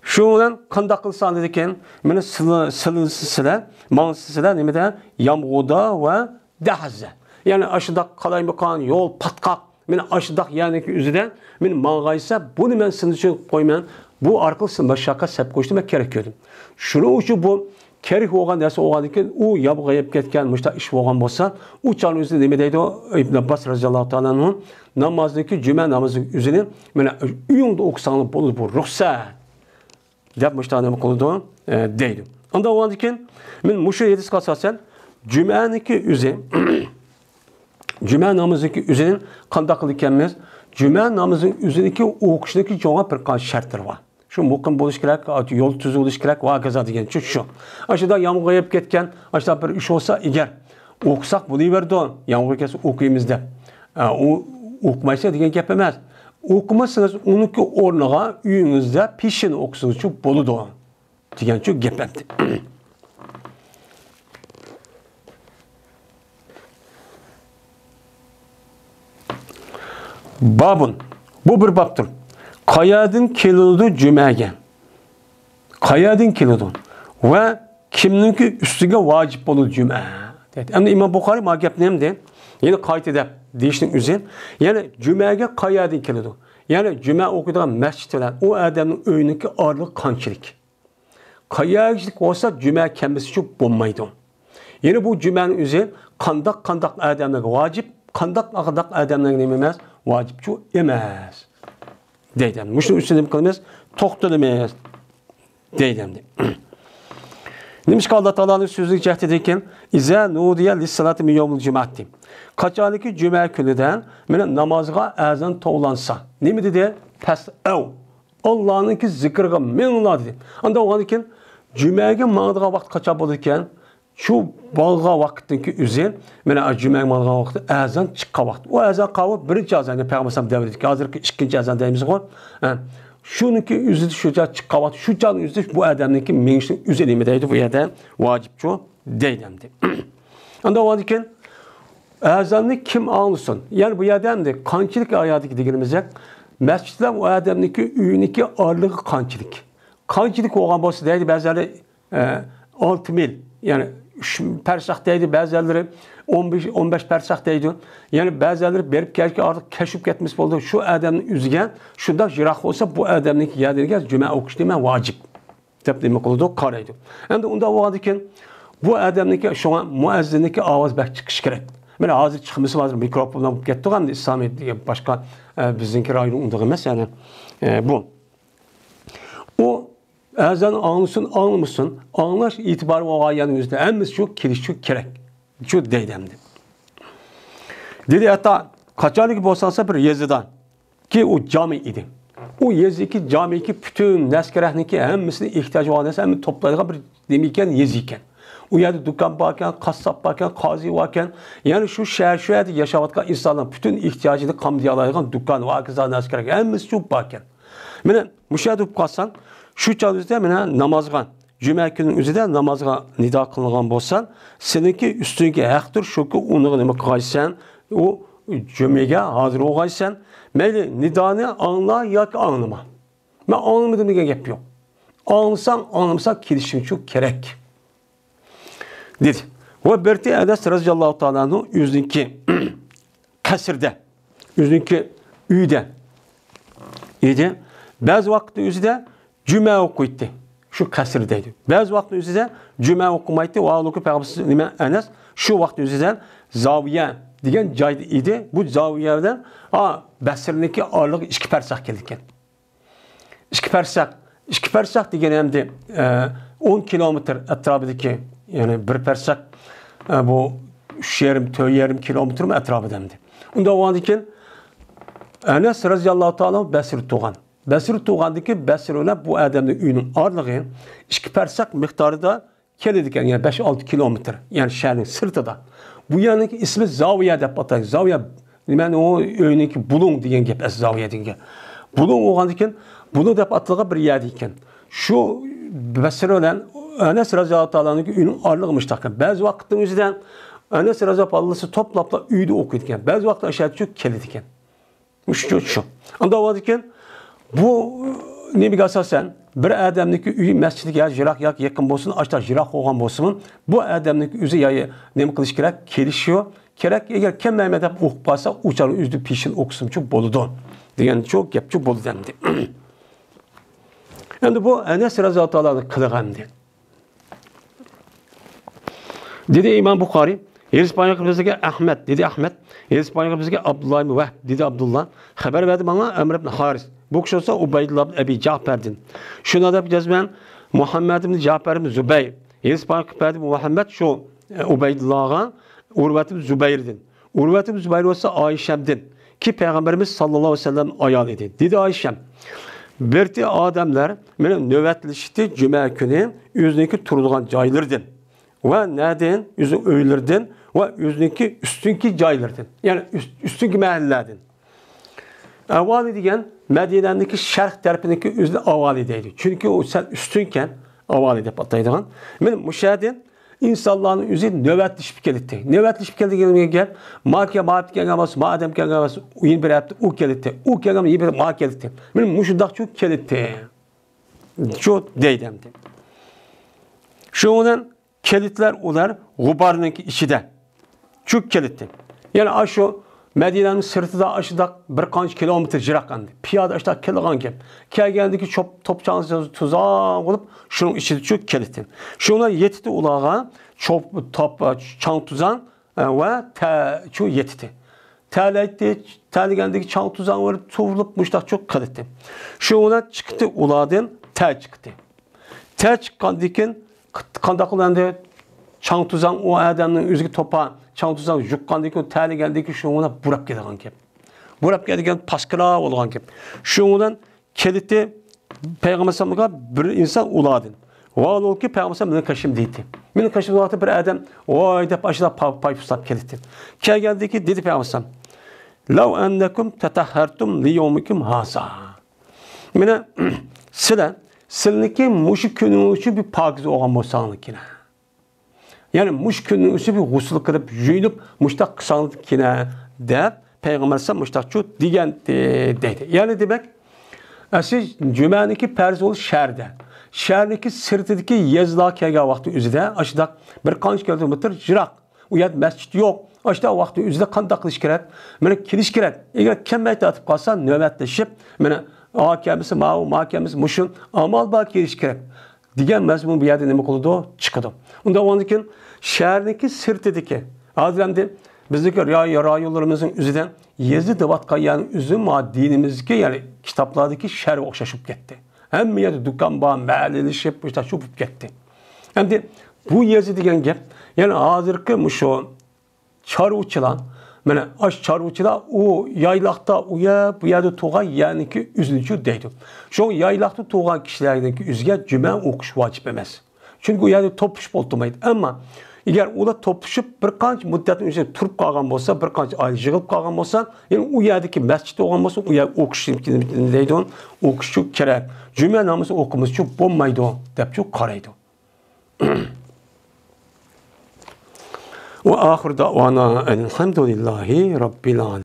شۇنىڭ بىلەن قانداق قىلسا دېدىكەن، مېنى سىلى، سىلى، سىلە، ماڭسا سىلە نېمىدە؟ يامغۇردا ۋە دەھزە. يەنى ئاشۇنداق قالايمىقان، يول پاتقاق، مېنى ئاشۇنداق يەرنىڭكى ئۆزىدە مېنى ماڭغايسا، بۇنى مەن سىلى ئۈچۈن قويىمەن. بۇ ئارقىلىق سىلى مۇشەققەت سېلىپ قويۇشنى مەن كېرەك كۆردۈم. شۇنىڭ ئۈچۈن بۇ كېرەك بولغان نەرسە بولغاندىن كېيىن، ئۇ يامغۇر يېغىپ كەتكەن، مۇشۇنداق ئىش بولغان بولسا، ئۇ چاغنىڭ ئۆزىدە نېمە دەيدۇ؟ ئىبن ئابباس رەزىياللاھۇ تائالا ئەنھۇ، نامازنىڭكى، جۈمە نامىزىنىڭ ئۆزىنى مانا ئۆيۈڭدە ئوقۇساڭلار بولىدۇ، بۇ رۇخسەت دەپ مۇشۇنداق نېمە قىلىدۇ، ئە، دەيدۇ. ئاندىن بولغاندىن كېيىن، مەن مۇشۇ ھەدىسكە ئاساسەن، جۈمەنىڭكى ئۆزى، جۈمە نامىزىنىڭكى ئۆزىنى قانداق قىلىدىكەنمىز؟ جۈمە نامىزىنىڭ ئۆزىنىڭكى ئوقۇشنىڭكى چوڭ بىر قانچە شەرتلىرى بار. شۇ مۇقىم بولۇش كېرەك، يول تۈزۈك بولۇش كېرەك ۋە ھاكازا دېگەنچە شۇ. ئاشۇنداق يامغۇر يېغىپ كەتكەن، ئاشۇنداق بىر ئىش بولسا ئەگەر، ئوقۇساق بولۇۋېرىدۇ، يامغۇر كەتسە ئوقۇيمىز دەپ. ئە، ئۇ ئوقۇمايسىز دېگەن گەپ ئەمەس. ئوقۇمىسىڭىز، ئۇنىڭكى ئورنىغا ئۆيىڭىزدە پېشىنى ئوقۇسىڭىزچۇ بولىدۇ دېگەنچۇ گەپ ئەمدى. بابۇن. بۇ بىر بابتۇر. قايەردىن كېلىدۇ جۈمەگە؟ قايەردىن كېلىدۇ؟ ۋە كىمنىڭكى ئۈستىگە ۋاجىپ بولىدۇ جۈمە؟ دەيدۇ. ئەمدى ئىمام بۇخارى ما گەپنى ئەمدى يەنە قايتا دەپ دېيىشنىڭ ئۆزى، يەنى جۈمەگە قايەردىن كېلىدۇ؟ يەنى جۈمە ئوقۇيدىغان مەسچىت بىلەن ئۇ ئادەمنىڭ ئۆيىنىڭكى ئارىلىقى قانچىلىك؟ قايەرلىك بولسا جۈمە كەلمىسىچۇ بولمايدۇ. يەنە بۇ جۈمەنىڭ ئۆزى قانداق، قانداق ئادەملەرگە ۋاجىپ، قانداق، قانداق ئادەملەرگە نېمە ئەمەس؟ ۋاجىپچۇ ئەمەس. دەيدۇ. مۇشۇنىڭ ئۈستىدە نېمە قىلىمىز؟ توختىلىمىز. دەيدۇ ئەمدى. نېمىشقا ئاللا تائالانىڭ سۆزىگە جەھەت دېدىكەن، ئىزا نۇدىيە لىسسالاتى مىن يەۋمىل جۇمۇئەتى. قاچانكى جۈمە كۈنىدە مانا نامازغا ئەزان توۋلانسا. نېمە دېدى؟ پەس ئەۋ. ئاللانىڭكى زىكرىغا مېڭىڭلار دېدى. ئانداق بولغاندىن كېيىن جۈمەگە ماڭىدىغان ۋاقىت قاچان بولىدىكەن؟ شۇ بارغان ۋاقىتتىكى ئۆزى، مانا جۈمەگە ماڭىدىغان ۋاقىت ئەزان چىققان ۋاقىت. ئۇ ئەزان قاۋۇ بىرىنچى ئەزان، پەيغەمبەر ئەلەيھىسسالام دەۋرىدىكى، ھازىرقى ئىككىنچى ئەزان دەيمىزغۇ. ھە، شۇنىڭكى ئۆزىدە شۇ چاغ چىققان ۋاقىت، شۇ چاغنىڭ ئۆزىدە بۇ ئادەمنىڭكى مېڭىشنىڭ ئۆزى نېمە دەيدۇ بۇ يەردە؟ ۋاجىپچۇ دەيدۇ ئەمدى. ئاندىن بولغاندىن كېيىن ئەزاننى كىم ئاڭلىسۇن؟ يەنى بۇ يەردە ئەمدى قانچىلىك ئايەتتىكى دېگىنىمىزدەك، مەسچىت بىلەن ئۇ ئادەمنىڭكى ئۆيىنىڭكى ئارىلىقى قانچىلىك؟ قانچىلىك بولغان بولسا دەيدۇ بەزىلەر، ئە، ئالتە مىل، يەنى ئۈچ پەرسەخ دەيدۇ، بەزىلەرلىرى ئون بەش، ئون بەش پەرسەخ دەيدۇ. يەنى بەزىلەرلىرى بېرىپ كەلگەن ئارىلىق كەچ بولۇپ كەتمىسە بولىدۇ. شۇ ئادەمنىڭ ئۆزىگە شۇنداق يىراق بولسا، بۇ ئادەمنىڭكى يەردىگە جۈمە ئوقۇش نېمە ۋاجىپ دەپ نېمە قىلىدۇ؟ قارايدۇ. ئەمدى ئۇنداق بولغاندىن كېيىن بۇ ئادەمنىڭكى، شۇڭا مۇئەززىننىڭكى ئاۋازى بەك چىقىشى كېرەك. مانا ھازىر چىقمىسا ھازىر مىكروفون بىلەن بولۇپ كەتتۇق ئەمدى ئىسلامىيەت دېگەن باشقا، ئە، بىزنىڭكى رايون ئۇنداق ئەمەس يەنى. ئە، بۇ. ئۇ ئەزان ئاڭلىسۇن، ئاڭلىمىسۇن، ئاڭلاش ئېتىبارى بولغان يەرنىڭ ئۆزىدە ھەممىسى شۇ كېلىش شۇ كېرەك. شۇ دەيدۇ ئەمدى. دېدى، ھەتتا قاچانلىكى بولسا بىر يېزىدا كى ئۇ جامى ئىدى. ئۇ يېزىدىكى جامىكى پۈتۈن نەسكىرەھنىكى ھەممىسىنى ئېھتىياجى بولغان نەرسە ھەممە توپلايدىغان بىر نېمە ئىكەن، يېزا ئىكەن. ئۇ يەردە دۇكان باركەن، قاسساپ باركەن، قازى باركەن. يەنى شۇ شەھەر، شۇ يەردە ياشاۋاتقان ئىنسانلار پۈتۈن ئېھتىياجىنى قامدىيالايدىغان دۇكان ۋە ھاكازا نەرسە كېرەك. ھەممىسى شۇ باركەن. مانا مۇشۇ يەردە بولۇپ قالساڭ، شۇ چاغدا ئۆزىدە مانا نامازغا، جۈمە كۈنىنىڭ ئۆزىدە نامازغا نىدا قىلىنغان بولسا، سېنىڭكى ئۈستۈڭگە ھەقتۇر شۇكى ئۇنىڭغا نېمە قىلغايسەن؟ ئۇ جۈمەگە ھازىر بولغايسەن، مەيلى نىدانى ئاڭلا ياكى ئاڭلىما. مەن ئاڭلىمىدىم دېگەن گەپ يوق. ئاڭلىساڭ، ئاڭلىمىساڭ كېلىشىڭ شۇ كېرەك. دېدى. ۋە بىرتى ئەنەس رەزىياللاھۇ تائالا ئەنھۇ ئۆزىنىڭكى قەسرىدە، ئۆزىنىڭكى ئۆيىدە ئىدى. بەزى ۋاقىتتا ئۆزىدە جۈمە ئوقۇيتتى. شۇ قەسىر دەيدۇ. بەزى ۋاقىتتا ئۆزىدە جۈمە ئوقۇمايتتى. ۋاھالۇكى پەيغەمبەر نېمە ئەنەس شۇ ۋاقىت ئۆزىدە زاۋىيە دېگەن جايدا ئىدى. بۇ زاۋىيە بىلەن، ئا، بەسرىنىڭكى ئارىلىقى ئىككى پەرسەخ كېلىدىكەن. ئىككى پەرسەخ، ئىككى پەرسەخ دېگەن ئەمدى، ئە، ئون كىلومېتىر ئەتراپىدىكى، يەنى بىر پەرسەخ، ئە، بۇ ئۈچ يېرىم، تۆت يېرىم كىلومېتىرمۇ ئەتراپىدا ئەمدى. ئۇنداق بولغاندىكىن ئەنەس رەزىياللاھۇ تائالا بەسرە تۇغان. بەسرە تۇغاندىكى بەسرە بىلەن بۇ ئادەمنىڭ ئۆيىنىڭ ئارىلىقى ئىككى پەرسەخ مىقدارىدا كېلىدىكەن، يەنى بەش ئالتە كىلومېتىر، يەنى شەھەرنىڭ سىرتىدا. بۇ يەرنىڭكى ئىسمى زاۋىيە دەپ ئاتايدۇ. زاۋىيە، نېمە، ئۇ ئۆينىڭكى بۇلۇڭ دېگەن گەپ، ئەس زاۋىيە دېگەن گەپ. بۇلۇڭ بولغاندىكىن، بۇلۇڭ دەپ ئاتالغان بىر يەر ئىكەن. شۇ بەسرە بىلەن ئەنەس رەزىياللاھۇ تائالانىڭ ئۆيىنىڭ ئارىلىقى مۇشۇنداق. بەزى ۋاقىتنىڭ ئۆزىدە ئەنەس رەزىياللاھۇ بالىسى توپلاپلا ئۆيدە ئوقۇيدىكەن. بەزى ۋاقىتتا ئاشۇ يەردە چۈشۈپ كېلىدىكەن. مۇشۇ، شۇ. ئانداق بولىدىكەن، بۇ نېمىگە ئاساسەن، بىر ئادەمنىڭكى ئۆيى مەسچىتكە يا يىراق ياكى يېقىن بولسۇن، ئاشتا يىراق بولغان بولسىمۇ، بۇ ئادەمنىڭكى ئۆزى يا نېمە قىلىش كېرەك؟ كېلىشى كېرەك. ئەگەر كەلمەيمەن دەپ ئوقۇپ قالسا، ئۇ چاغدا ئۆزىدە پېشىن ئوقۇسىمۇچۇ بولىدۇ دېگەنچۇ گەپچۇ بولىدۇ ئەمدى. ئەمدى بۇ ئەنەس رەزىياللاھۇ تائالا قىلغان ئەمدى. دېدى ئىمام بۇخارىي، ھېدىس بايان قىلىپ بىزگە ئەھمەد، دېدى ئەھمەد، ھېدىس بايان قىلىپ بىزگە ئابدۇللا ئىبن ۋەھب، دېدى ئابدۇللا، خەۋەر بەردى ماڭا ئەمر ئىبن ھارىس، بۇ كىشى بولسا ئۇبەيدۇللا ئىبن ئەبى جەئپەردىن. شۇنىڭ دەپ جەزمەن مۇھەممەد ئىبن جەئپەر ئىبن زۇبەير، ھېدىس بايان قىلىپ بەردى مۇھەممەد شۇ، ئە، ئۇبەيدۇللاغا ئۇرۋەت ئىبن زۇبەيردىن. ئۇرۋەت ئىبن زۇبەير بولسا ئائىشەمدىن، كى پەيغەمبىرىمىز ساللاللاھۇ ئەلەيھى ۋەسەللەم ئايالى ئىدى. دېدى ئائىشەم، بىرتى ئادەملەر مېنى نۆۋەتلىشتى جۈمە كۈنى ئۆزىنىڭكى تۇرىدىغان جايلىرىدىن ۋە نەدىن؟ ئۆزىنىڭ ئۆيلىرىدىن ۋە ئۆزىنىڭكى ئۈستۈنكى جايلىرىدىن، يەنى ئۈست-، ئۈستۈنكى مەھەللىلەردىن. ئەۋالى دېگەن مەدىنەنىڭكى شەرق تەرىپىنىڭكى ئۆزىنى ئاۋالى دەيدۇ. چۈنكى ئۇ سەل ئۈستۈنكەن، ئاۋالى دەپ ئاتايدىغان. مېنى مۇشۇ يەردىن ئىنسانلارنىڭ ئۆزى نۆۋەتلىشىپ كېلىتتى. نۆۋەتلىشىپ كەلدى دېگەن گەپ، ما كە-، ما ئادەم كەلگەن بولسا، ما ئادەم كەلگەن بولسا، يەنە بىر ھەپتە ئۇ كېلىتتى. ئۇ كەلگەن، يەنە بىر ما كېلىتتى. مېنى مۇشۇنداقچۇ كېلىتتى. شۇ دەيدۇ ئەمدى. شۇنىڭ بىلەن كېلىتلەر ئۇلار غۇبارنىڭكى ئىچىدە چۈشۈپ كېلىتتى. يەنى ئاشۇ مەدىنەنىڭ سىرتىدا ئاشۇنداق بىر قانچە كىلومېتىر يىراق ئەمدى. پىيادە ئاشۇنداق كېلىدىغان گەپ. كەلگەندىكى چوپ-، توپا-چاڭ توزان بولۇپ، شۇنىڭ ئىچىدە چۈشۈپ كېلىتتى. شۇنىڭ يېتىتتى ئۇلارغا چوپ-، توپا-، چاڭ توزان، ئە، ۋە تە-، چۇ يېتىتتى. تەلەيتتى، تەلىگەندىكى چاڭ توزان بولۇپ، تۇرۇلۇپ، مۇشتاق چۈشۈپ كېلىتتى. شۇ بىلەن چىقتى ئۇلاردىن، تە چىقتى. تە چىققاندىن كېيىن قانداق قىلدى؟ چاڭ توزان ئۇ ئادەمنىڭ ئۆزىگە توپا، چاڭ توزان يۇققاندىن كېيىن، تەلىگەندىن كېيىن شۇ بىلەن بۇراپ كېلىدىغان گەپ. بۇراپ كېلىدىغان پاسكىنا بولغان گەپ. شۇ بىلەن كېلىتتى پەيغەمبەر ئەلەيھىسسالامغا بىر ئىنسان ئۇلاردىن. ۋاھالۇكى پەيغەمبەر ئەلەيھىسسالام مېنىڭ قېشىمدا ئىدى. مېنىڭ قېشىمدا ۋاقىتتا بىر ئادەم ۋاي دەپ ئاشۇنداق پا-، پاي پۇسلاپ كېلىتتى. كەلگەندىكى دېدى پەيغەمبەر ئەلەيھىسسالام، لەۋ ئەننەكۇم تەتەھھەرتۇم لىيەۋمىكۇم ھازا. مانا سىلەر، سىلىنىڭكى مۇشۇ كۈنىڭ ئۈچۈن بىر پاكىز بولغان بولساڭلىكىنە. يەنى مۇشۇ كۈننىڭ ئۆزى بىر غۇسۇل قىلىپ، يۇيۇنۇپ، مۇشتاق قىلساڭلىكىنە دەپ پەيغەمبەر ئەلەيھىسسالام مۇشتاقچۇ دېگەنتى دەيدۇ. يەنى دېمەك، ئەسلى جۈمەنىڭكى پەرز بولۇش شەھەردە. شەھەرنىڭكى سىرتىدىكى يېزىلارغا كەلگەن ۋاقتى ئۆزىدە ئاشۇنداق بىر قانچە كىلومېتىر يىراق. ئۇ يەردە مەسچىت يوق. ئاشۇنداق ۋاقتى ئۆزىدە قانداق قىلىش كېرەك؟ مانا كېلىش كېرەك. ئەگەر كەلمەي تارتىپ قالسا، نۆۋەتلىشىپ، مانا ئا كەلمىسە ماۋۇ، ما كەلمىسە مۇشۇ. ئامال بار كېلىش كېرەك. دېگەن مەزمۇن بۇ يەردە نېمە قىلىدۇ؟ چىقىدۇ. ئۇنداق بولغاندىكىن شەھەرنىڭكى سىرتىدىكى، ھازىر ئەمدى بىزنىڭكى راي-، رايونلىرىمىزنىڭ ئۆزىدە يېزا دەۋاتقان يەرنىڭ ئۆزى ما دىنىمىزدىكى، يەنى كىتابلاردىكى شەھەرگە ئوخشاش بولۇپ كەتتى. ھەممە يەردە دۇكان بار، مەھەللىلىشىپ، مۇشۇنداق شۇ بولۇپ كەتتى. ئەمدى بۇ يېزا دېگەن گەپ، يەنى ھازىرقى مۇشۇ چارۋىچىلار، مانا ئاشۇ چارۋىچىلار ئۇ يايلاقتا، ئۇ يەر، بۇ يەردە تۇرغان يەرنىڭكى ئۆزىنىچۇ دەيدۇ. شۇڭا يايلاقتا تۇرغان كىشىلەرنىڭكى ئۆزىگە جۈمە ئوقۇش ۋاجىپ ئەمەس. چۈنكى ئۇ يەردە توپلىشىپ ئولتۇرمايدۇ. ئەمما ئەگەر ئۇلار توپلىشىپ بىر قانچە مۇددەتنىڭ ئىچىدە تۇرۇپ قالغان بولسا، بىر قانچە ئايلار يىغىلىپ قالغان بولسا، يەنى ئۇ يەردىكى مەسچىت بولغان بولسا، ئۇ يەر ئوقۇش دەيدۇ، ئوقۇشچۇ كېرەك. جۈمە نامىزى ئوقۇمىسىچۇ بولمايدۇ، دەپچۇ قارايدۇ. وآخر دعوانا أن الحمد لله رب العالمين.